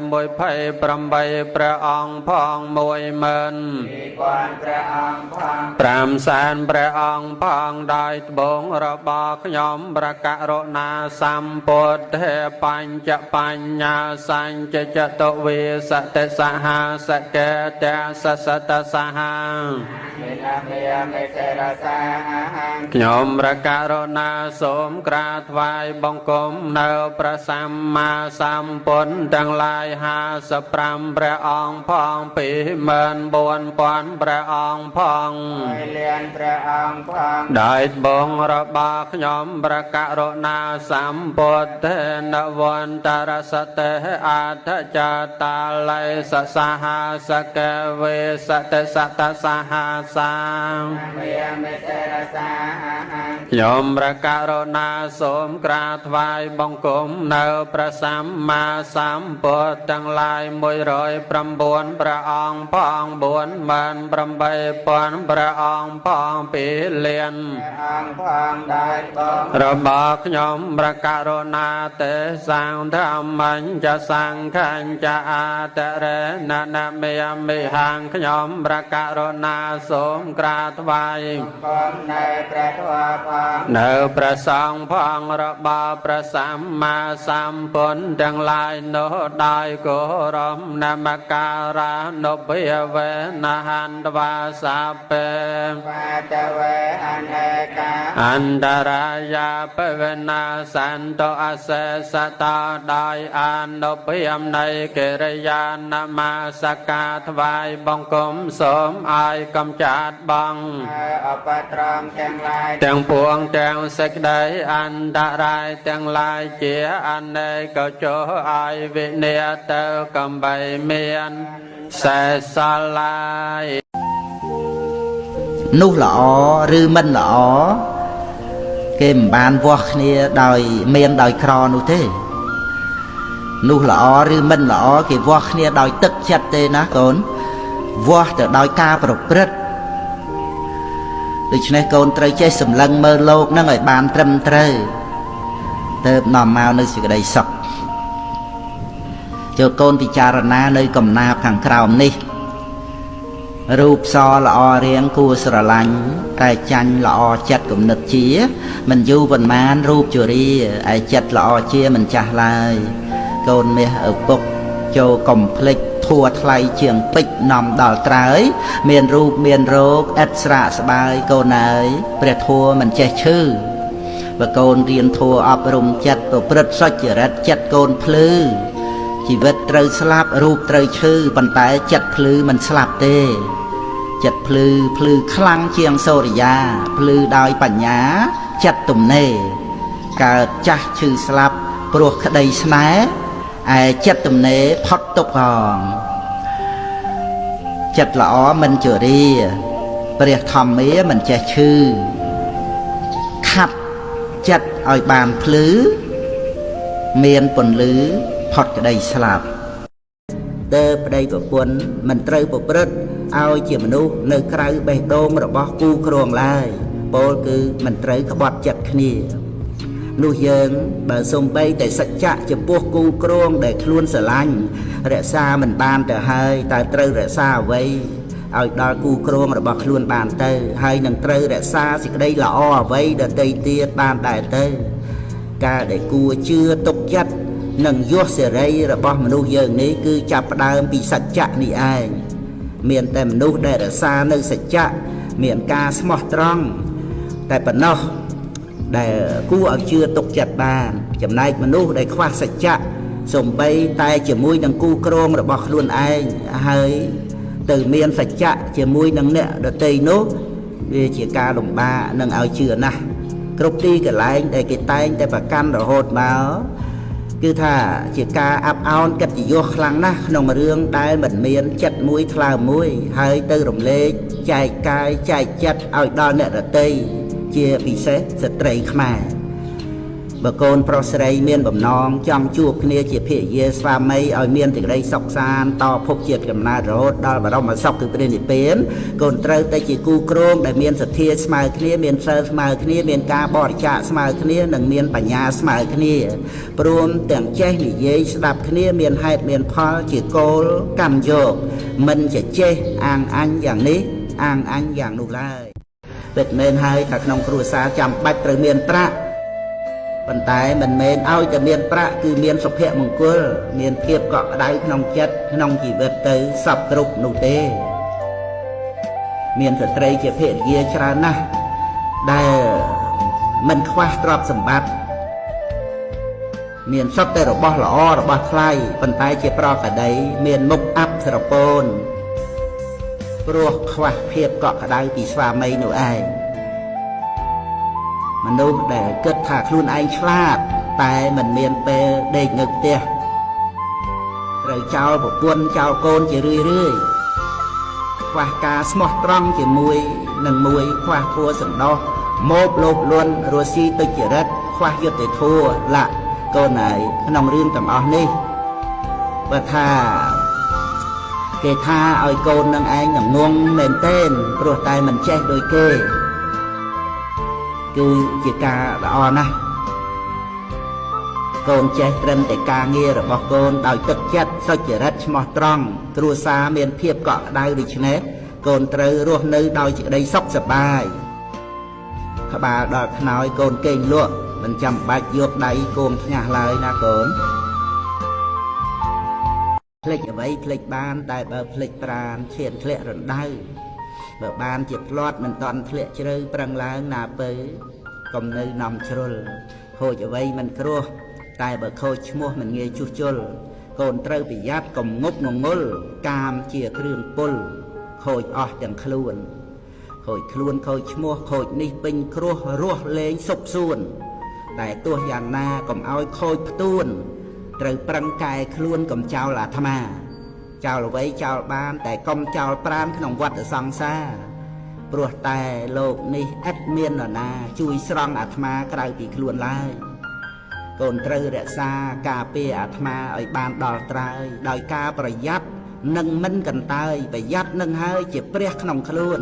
28ព្រះអង្គផង12000ព្រះអង្គផង5សែនព្រះអង្គផងដោយត្បូងរបស់ខ្ញុំព្រះករុណាសម្ពុទ្ធេបញ្ចបញ្ញាសញ្ចចតុវេសតិសហសកេតសសតសហខ្ញុំព្រះករុណាសូមក្រាបថ្វាយបង្គំនៅព្រះសម្មាសម្ពុទ្ធទាំងឡាយ55ព្រះអង្គផង24000ព្រះអង្គផងលានព្រះអង្គផងដោយបងរបស់ខ្ញុំព្រះករុណាសម្ពុទ្ធេនវន្តរសតេអដ្ឋចតាល័យសសហសកវេសតិសតសហសាខ្ញុំព្រះករុណាសូមក្រាបថ្វាយបង្គំនៅព្រះសម្មាសម្ពុទ្ធទាំងឡាយ109ព្រះអង្គផង48000ព្រះអង្គផង2លានអង្គផងដោយបងរបស់ខ្ញុំព្រះករុណាទេសង្ឃធម្មញ្ចសង្ឃញ្ចអតរេននមេមិហង្ខ្ញុំព្រះករុណាសូមក្រាបថ្វាយបង្គំនៅព្រះធម៌ផងនៅព្រះសង្ឃផងរបស់ព្រះសម្មាសម្ពុទ្ធទាំងឡាយនោះដោយគោរពនមការនុភាវេនហន្តវាសាពេបាតវេអនេកាអន្តរាយាពវនាសន្តអសេសតាដោយអនុភាពនៃកិរិយានមស្ការថ្វាយបង្គំសូមឲ្យកំចាត់បងអបត្រមទាំងឡាយទាំងពួងទាំងសេចក្តីអន្តរាយទាំងឡាយជាអនេកចុះឲ្យវិនាទៅកំបីមានសេសឡាយនោះល្អឬមិនល្អគេមិនបានវាស់គ្នាដោយមានដោយក្រនោះទេនោះល្អឬមិនល្អគេវាស់គ្នាដោយទឹកចិត្តទេណាកូនវាស់ទៅដោយការប្រព្រឹត្តដូច្នេះកូនត្រូវចេះសម្លឹងមើលលោកនឹងឲ្យបានត្រឹមត្រូវទើបនាំមកនៅសេចក្តីសុខចូលកូនពិចារណានៅកំណាព្យខាងក្រោមនេះរូបសល្អរាងគួរស្រឡាញ់តែចាញ់ល្អចិត្តគំនិតជាមិនយូរប៉ុន្មានរូបជរាឯចិត្តល្អជាមិនចាស់ឡើយកូនមាសឪពុកចូលកុំភ្លេចធัวថ្លៃជាងពេជ្រនាំដល់ត្រើយមានរូបមានរោគឥតស្រាកស្បាយកូនអើយព្រះធัวមិនចេះឈឺ បើកូនរៀនធម៌អប់រំចិត្តប្រព្រឹត្តសុចរិតចិត្តកូនភ្លឺជីវិតត្រូវស្លាប់រូបត្រូវឈឺប៉ុន្តែចិត្តភ្លឺមិនស្លាប់ទេចិត្តភ្លឺភ្លឺខ្លាំងជាងសូរិយាភ្លឺដោយបញ្ញាចិត្តទំនេរកើតចាស់ឈឺស្លាប់ព្រោះក្តីស្នេហ៍ឯចិត្តទំនេរផុតទុក្ខផងចិត្តល្អមិនជរាព្រះធម្មាមិនចេះឈឺខាត់ចិត្តឲ្យបានភ្លឺមានពន្លឺផុតក្តីស្លាប់ទើបប្តីប្រពន្ធមិនត្រូវប្រព្រឹត្តឲ្យជាមនុស្សនៅក្រៅបេះដូងរបស់គូគ្រងឡើយពោលគឺមិនត្រូវក្បត់ចិត្តគ្នានោះយើងបើសំបីតែសច្ចៈចំពោះគូគ្រងដែលខ្លួនស្រឡាញ់រក្សាមិនបានទៅហើយតើត្រូវរក្សាអ្វីឲ្យដល់គូគ្រងរបស់ខ្លួនបានទៅហើយនឹងត្រូវរក្សាសេចក្តីល្អអ្វីដទៃទៀតបានដែរទៅការដែលគួរជឿទុកចិត្តនិងយសសេរីរបស់មនុស្សយើងនេះគឺចាប់ផ្ដើមពីសច្ចៈនេះឯងមានតែមនុស្សដែលរក្សានៅសច្ចៈមានការស្មោះត្រង់តែប៉ុណ្ណោះដែលគួរឲ្យជឿទុកចិត្តបានចំណែកមនុស្សដែលខ្វះសច្ចៈសំបីតែជាមួយនឹងគូគ្រងរបស់ខ្លួនឯងហើយទៅមានសច្ចៈជាមួយនឹងអ្នកដទៃនោះវាជាការលំបាកនឹងឲ្យជឿណាស់គ្រប់ទីកន្លែងដែលគេតែងតែប្រកាន់រហូតមកគឺថាជាការអាប់អោនកិត្តិយសខ្លាំងណាស់ក្នុងរឿងដែលមិនមានចិត្តមួយថ្លើមមួយហើយទៅរំលែកចែកកាយចែកចិត្តឲ្យដល់អ្នកដទៃជាពិសេសស្ត្រីខ្មែរបើកូនប្រុសស្រីមានបំណងចង់ជួបគ្នាជាភរិយាស្វាមីឲ្យមានសេចក្តីសុខសាន្តតភពជាតិកំណើតរហូតដល់បរមសុខគឺព្រះនិព្វានកូនត្រូវតែជាគូគ្រងដែលមានសទ្ធាស្មើគ្នាមានសិលស្មើគ្នាមានការបរិច្ចាគស្មើគ្នានិងមានបញ្ញាស្មើគ្នាព្រមទាំងចេះនិយាយស្ដាប់គ្នាមានហេតុមានផលជាគោលកម្មយកមិនជាចេះអាងអញយ៉ាងនេះអាងអញយ៉ាងនោះឡើយពិតមែនហើយថាក្នុងគ្រួសារចាំបាច់ត្រូវមានប្រាក់ប៉ុន្តែមិនមែនឲ្យតែមានប្រាក់គឺមានសុភមង្គលមានភាពកក់ក្ដៅក្នុងចិត្តក្នុងជីវិតទៅសពគ្រប់នោះទេមានស្ត្រីជាភរិយាច្រើនណាស់ដែលមិនខ្វះទ្រព្យសម្បត្តិមានសុទ្ធតែរបស់ល្អរបស់ថ្លៃប៉ុន្តែជាប្រកដីមានមុខអាប់ស្រពោនព្រោះខ្វះភាពកក់ក្ដៅពីស្វាមីនោះឯងមនុស្សដែលគិតថាខ្លួនឯងឆ្លាតតែមិនមានពេលដេកនៅផ្ទះត្រូវចោលប្រពន្ធចោលកូនជារឿយរឿយខ្វះការស្មោះត្រង់ជាមួយនឹងមួយខ្វះធัวសន្តោសមោបលោភលន់រស់ស៊ីទុច្ចរិតខ្វះយុត្តិធម៌ឡាកូនហើយក្នុងរឿងទាំងអស់នេះបើថាគេថាឲ្យកូននឹងឯងងងមែនទែនព្រោះតែមិនចេះដូចគេគឺជាការល្អណាស់កូនចេះត្រឹមតែការងាររបស់កូនដោយទឹកចិត្តសុចរិតស្មោះត្រង់គ្រួសារមានភាពកក់ក្ដៅដូច្នេះកូនត្រូវរស់នៅដោយសេចក្តីសុខសប្បាយក្បាលដល់ខ្នើយកូនគេងលក់មិនចាំបាច់យកដៃគោមថ្ងាសឡើយណាកូនភ្លេចអ្វីភ្លេចបានតែបើភ្លេចប្រានឈានធ្លាក់រណ្ដៅបើបានជាផ្លាត់មិនតន់ធ្លាក់ជ្រៅប្រឹងឡើងណាពៅកុំនៅនាំជ្រុលខូចអ្វីមិនគ្រោះតែបើខូចឈ្មោះមិនងាយជួសជុលកូនត្រូវប្រយ័ត្នកុំងប់ងងុលកាមជាគ្រឿងពុលខូចអស់ទាំងខ្លួនខូចខ្លួនខូចឈ្មោះខូចនេះពេញគ្រោះរស់លេងសុខសួនតែទោះយ៉ាងណាកុំឲ្យខូចផ្ទួនត្រូវប្រឹងកែខ្លួនកុំចោលអាត្មាចោលអ្វីចោលបានតែកុំចោលប្រានក្នុងវដ្តសង្សារព្រោះតែលោកនេះឥតមាននរណាជួយស្រង់អាត្មាក្រៅពីខ្លួនឡើយកូនត្រូវរក្សាការពារអាត្មាឲ្យបានដល់ត្រើយដោយការប្រយ័ត្ននិងមិនកន្តើយប្រយ័ត្ននឹងហើយជាព្រះក្នុងខ្លួន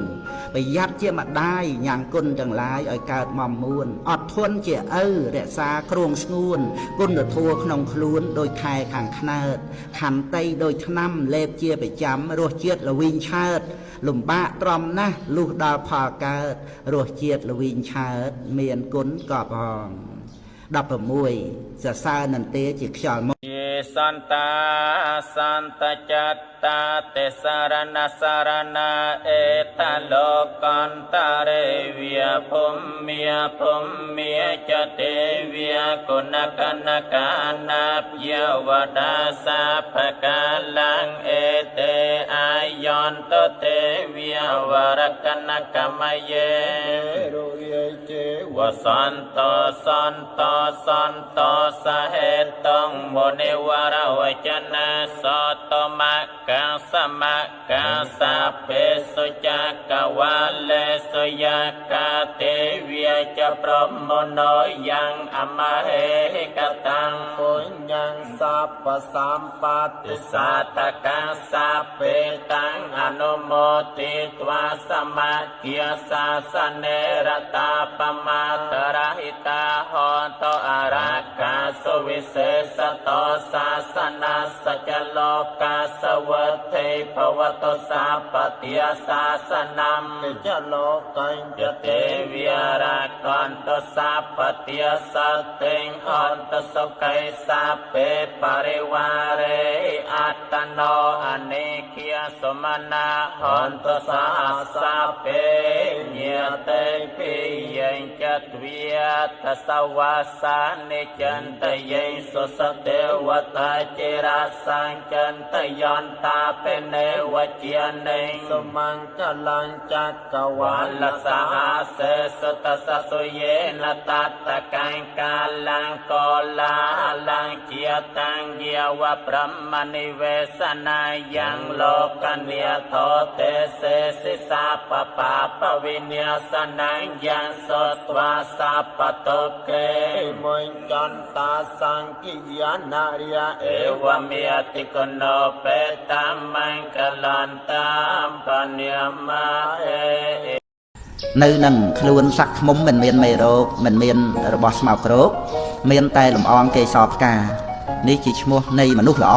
ប្រយ័ត្នជាម្ដាយញ៉ាំងគុណទាំងឡាយឲ្យកើតមមួនអត់ធន់ជាឪរក្សាគ្រងស្ងួនគុណធម៌ក្នុងខ្លួនដោយខែខាងខ្នើតខន្តីដោយឆ្នាំលេបជាប្រចាំរសជាតិល្វីងឆើតលំបាកទ្រាំណាស់លុះដល់ផលកើតរសជាតិល្វីងឆើតមានគុណកប់ហង16សរសើរនន្ទាជាខ្យល់មក យេ សន្តាសន្តចត្តាតិសរណសរណាអេតលោកន្តរេវិភុមិភុមិចទេវិគុណកនកានាព្យវដាសាភកាលੰអេតេអាយន្តទេវិវរកនកមយេរុយចេវសន្តសន្តសន្តសហេតុងមុនិវរវចនាសតមកាសមកាសាពេសុចកវាលេសុយាកាទេវិចប្រមនោយ៉ាងអមហេកតាំងពុញ្ញងសពសម្បតិសាតកាសាពេតាំងអនុមោទិត្វាសមាគាសាសនេរតាបមាតរហិតាហន្តអរាកាសុវិសេសតោសាសនាសចលោកាសវត្ថេភវតសាបតិសាសនំចលោកញ្ចទេវិរាកន្តសាបតិសតិងអន្តសុកៃសាពេបរិវារេអត្តនោអនេគាសមនាហន្តសាសាពេញាតិពិយញ្ចទ្វាតសវាសានិចន្តយេសុសទេវតាចិរាសញ្ចន្តយន្តាបេនេវជានិ សុមង្គលញ្ចកវាលសហសេសតសសុយេនតតកង្កាលੰកលាលੰជាតាំងយាវប្រមនិវេសនាយ៉ាងលោកនិធោទេសេសិសាបបាពវិញ្ញាសនាយ៉ាងសត្វាសាបតុកេ មុញ្ចន្តាសង្គិយានរិយ អេវមេតិកណោបេតាមង្គលន្តាមបញ្ញាមាហេ នៅនឹងខ្លួនសักខ្មុំមិនមានមេរោគមិនមានរបស់ស្មោកគ្រោកមានតែលំអងកេសរផ្កានេះជាឈ្មោះនៃមនុស្សល្អ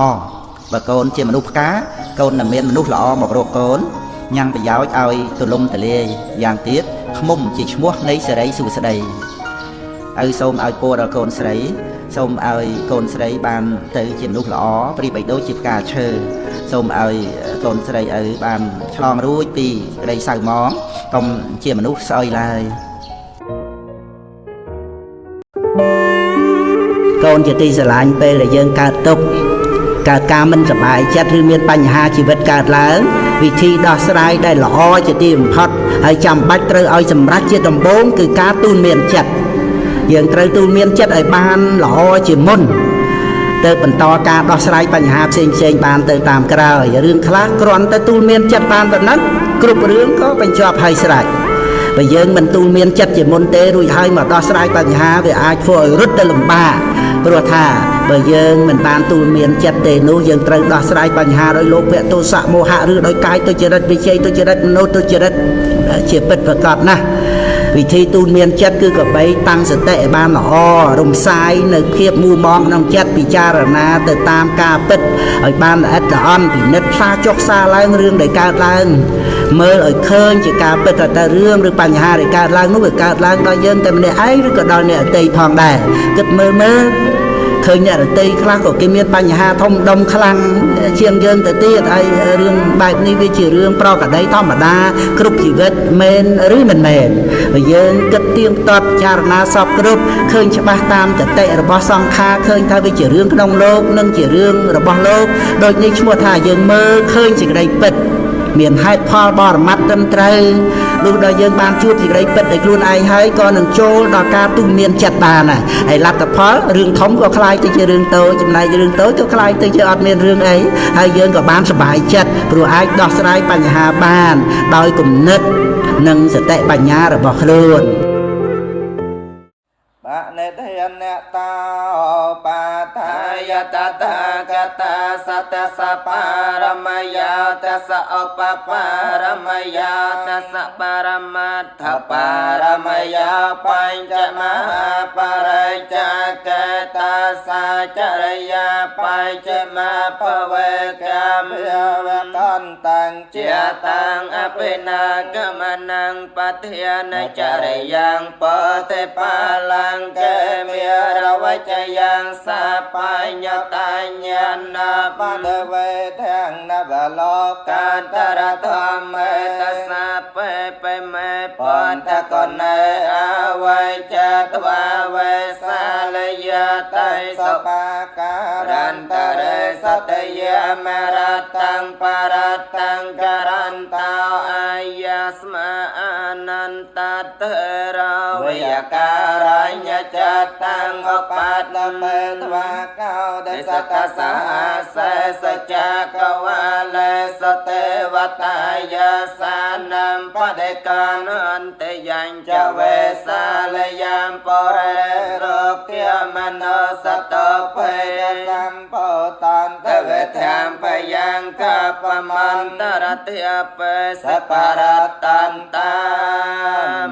បើកូនជាមនុស្សផ្កាកូននឹងមានមនុស្សល្អមករកកូនញ៉ាំងប្រយោជន៍ឲ្យទូលំទូលាយយ៉ាងទៀតខ្មុំជាឈ្មោះនៃសិរីសួស្តីឲ្យសូមឲ្យពរដល់កូនស្រីសូមឲ្យកូនស្រីបានទៅជាមនុស្សល្អប្រៀបបីដូចជាផ្កាឈើសូមឲ្យកូនស្រីឲ្យបានឆ្លងរួចពីក្តីសៅហ្មងកុំជាមនុស្សស្អុយឡើយកូនជាទីស្រឡាញ់ពេលដែលយើងកើតទុក្ខកើតការមិនសប្បាយចិត្តឬមានបញ្ហាជីវិតកើតឡើងវិធីដោះស្រាយដែលល្អជាទីបំផុតហើយចាំបាច់ត្រូវឲ្យសម្រេចជាដំបូងគឺការទូន្មានចិត្តយើងត្រូវទូន្មានចិត្តឲ្យបានល្អជាមុនទៅបន្តការដោះស្រាយបញ្ហាផ្សេងផ្សេងបានទៅតាមក្រោយរឿងខ្លះគ្រាន់តែទូន្មានចិត្តបានប៉ុណ្ណឹងគ្រប់រឿងក៏បញ្ចប់ហើយស្រេចបើយើងមិនទូន្មានចិត្តជាមុនទេរួចហើយមកដោះស្រាយបញ្ហាវាអាចធ្វើឲ្យរត់ទៅលំបាកព្រោះថាបើយើងមិនបានទូលមានចិត្តទេនោះយើងត្រូវដោះស្រាយបញ្ហាដោយលោភៈទោសៈមោហៈឬដោយកាយទុច្ចរិតវិជ័យទុច្ចរិតមโนទុច្ចរិតជាពិតប្រាកដណាស់វិធីទូលមានចិត្តគឺកបីតាំងសតិឲ្យបានល្អរំសាយនៅភាពមួម៉ងក្នុងចិត្តពិចារណាទៅតាមការពិតឲ្យបានល្អិតល្អន់ពិនិត្យផ្សារចុះផ្សារឡើងរឿងដែលកើតឡើងមើលឲ្យឃើញជាការពិតថាតើរឿងឬបញ្ហាដែលកើតឡើងនោះវាកើតឡើងដល់យើងតែម្នាក់ឯងឬក៏ដល់អ្នកដទៃផងដែរគិតមើលមើលឃើញអ្នករតីខ្លះក៏គេមានបញ្ហាធំដុំខ្លាំងជាងយើងទៅទៀតហើយរឿងបែបនេះវាជារឿងប្រក្រតីធម្មតាគ្រប់ជីវិតមែនឬមិនមែនបើយើងគិតទៀងទាត់ពិចារណាសពគ្រប់ឃើញច្បាស់តាមកតិរបស់សង្ខារឃើញថាវាជារឿងក្នុងលោកនិងជារឿងរបស់លោកដូចនេះឈ្មោះថាយើងមើលឃើញសេចក្តីពិតមានហេតុផលបរមត្តត្រឹមត្រូវលុះដល់យើងបានជួបសេចក្តីពិតដោយខ្លួនឯងហើយក៏នឹងចូលដល់ការទូមានចិត្តបានហើយលទ្ធផលរឿងធំក៏คล้ายទៅជារឿងតូចចំណែករឿងតូចក៏คล้ายទៅជាអត់មានរឿងអីហើយយើងក៏បានសប្បាយចិត្តព្រោះអាចដោះស្រាយបញ្ហាបានដោយគំនិតនិងសតិបញ្ញារបស់ខ្លួន បនិធានតោបាតាយតតាកតាសតសបារមយាតសឧបបារមយាតសបរមត្ថបារមយាបញ្ចមហាបរិច្ចាកតាសាចរិយាបញ្ចមភវេកម្មវ កន្តតាំងជាតាំងអភិនាគមនੰបធានចរិយ៉ាងបតិបាលង្កេមេរវចយ៉ាងសាបញ្ញតញ្ញាណាបដវេទាំងនវលោកាន្តរធម្មេតសាបេបេមេបន្តកណេអវេចតវាវេសាលយតៃសបាការន្តរេសតយមរតੰបរតੰករន្តោអាយាស្មាអនន្តតរវយការញ្ញចតੰឧបតមេទ្វាកោដេសតសាសេសចាកវាលេសទេវតាយាសានំបដិកានអន្តយញ្ចវេសាលយាមបរិរោគមនោសតភេសម្ពោតន្តវេធំបយ៉ាងកបមន្តរតិអបេសបរតន្តាម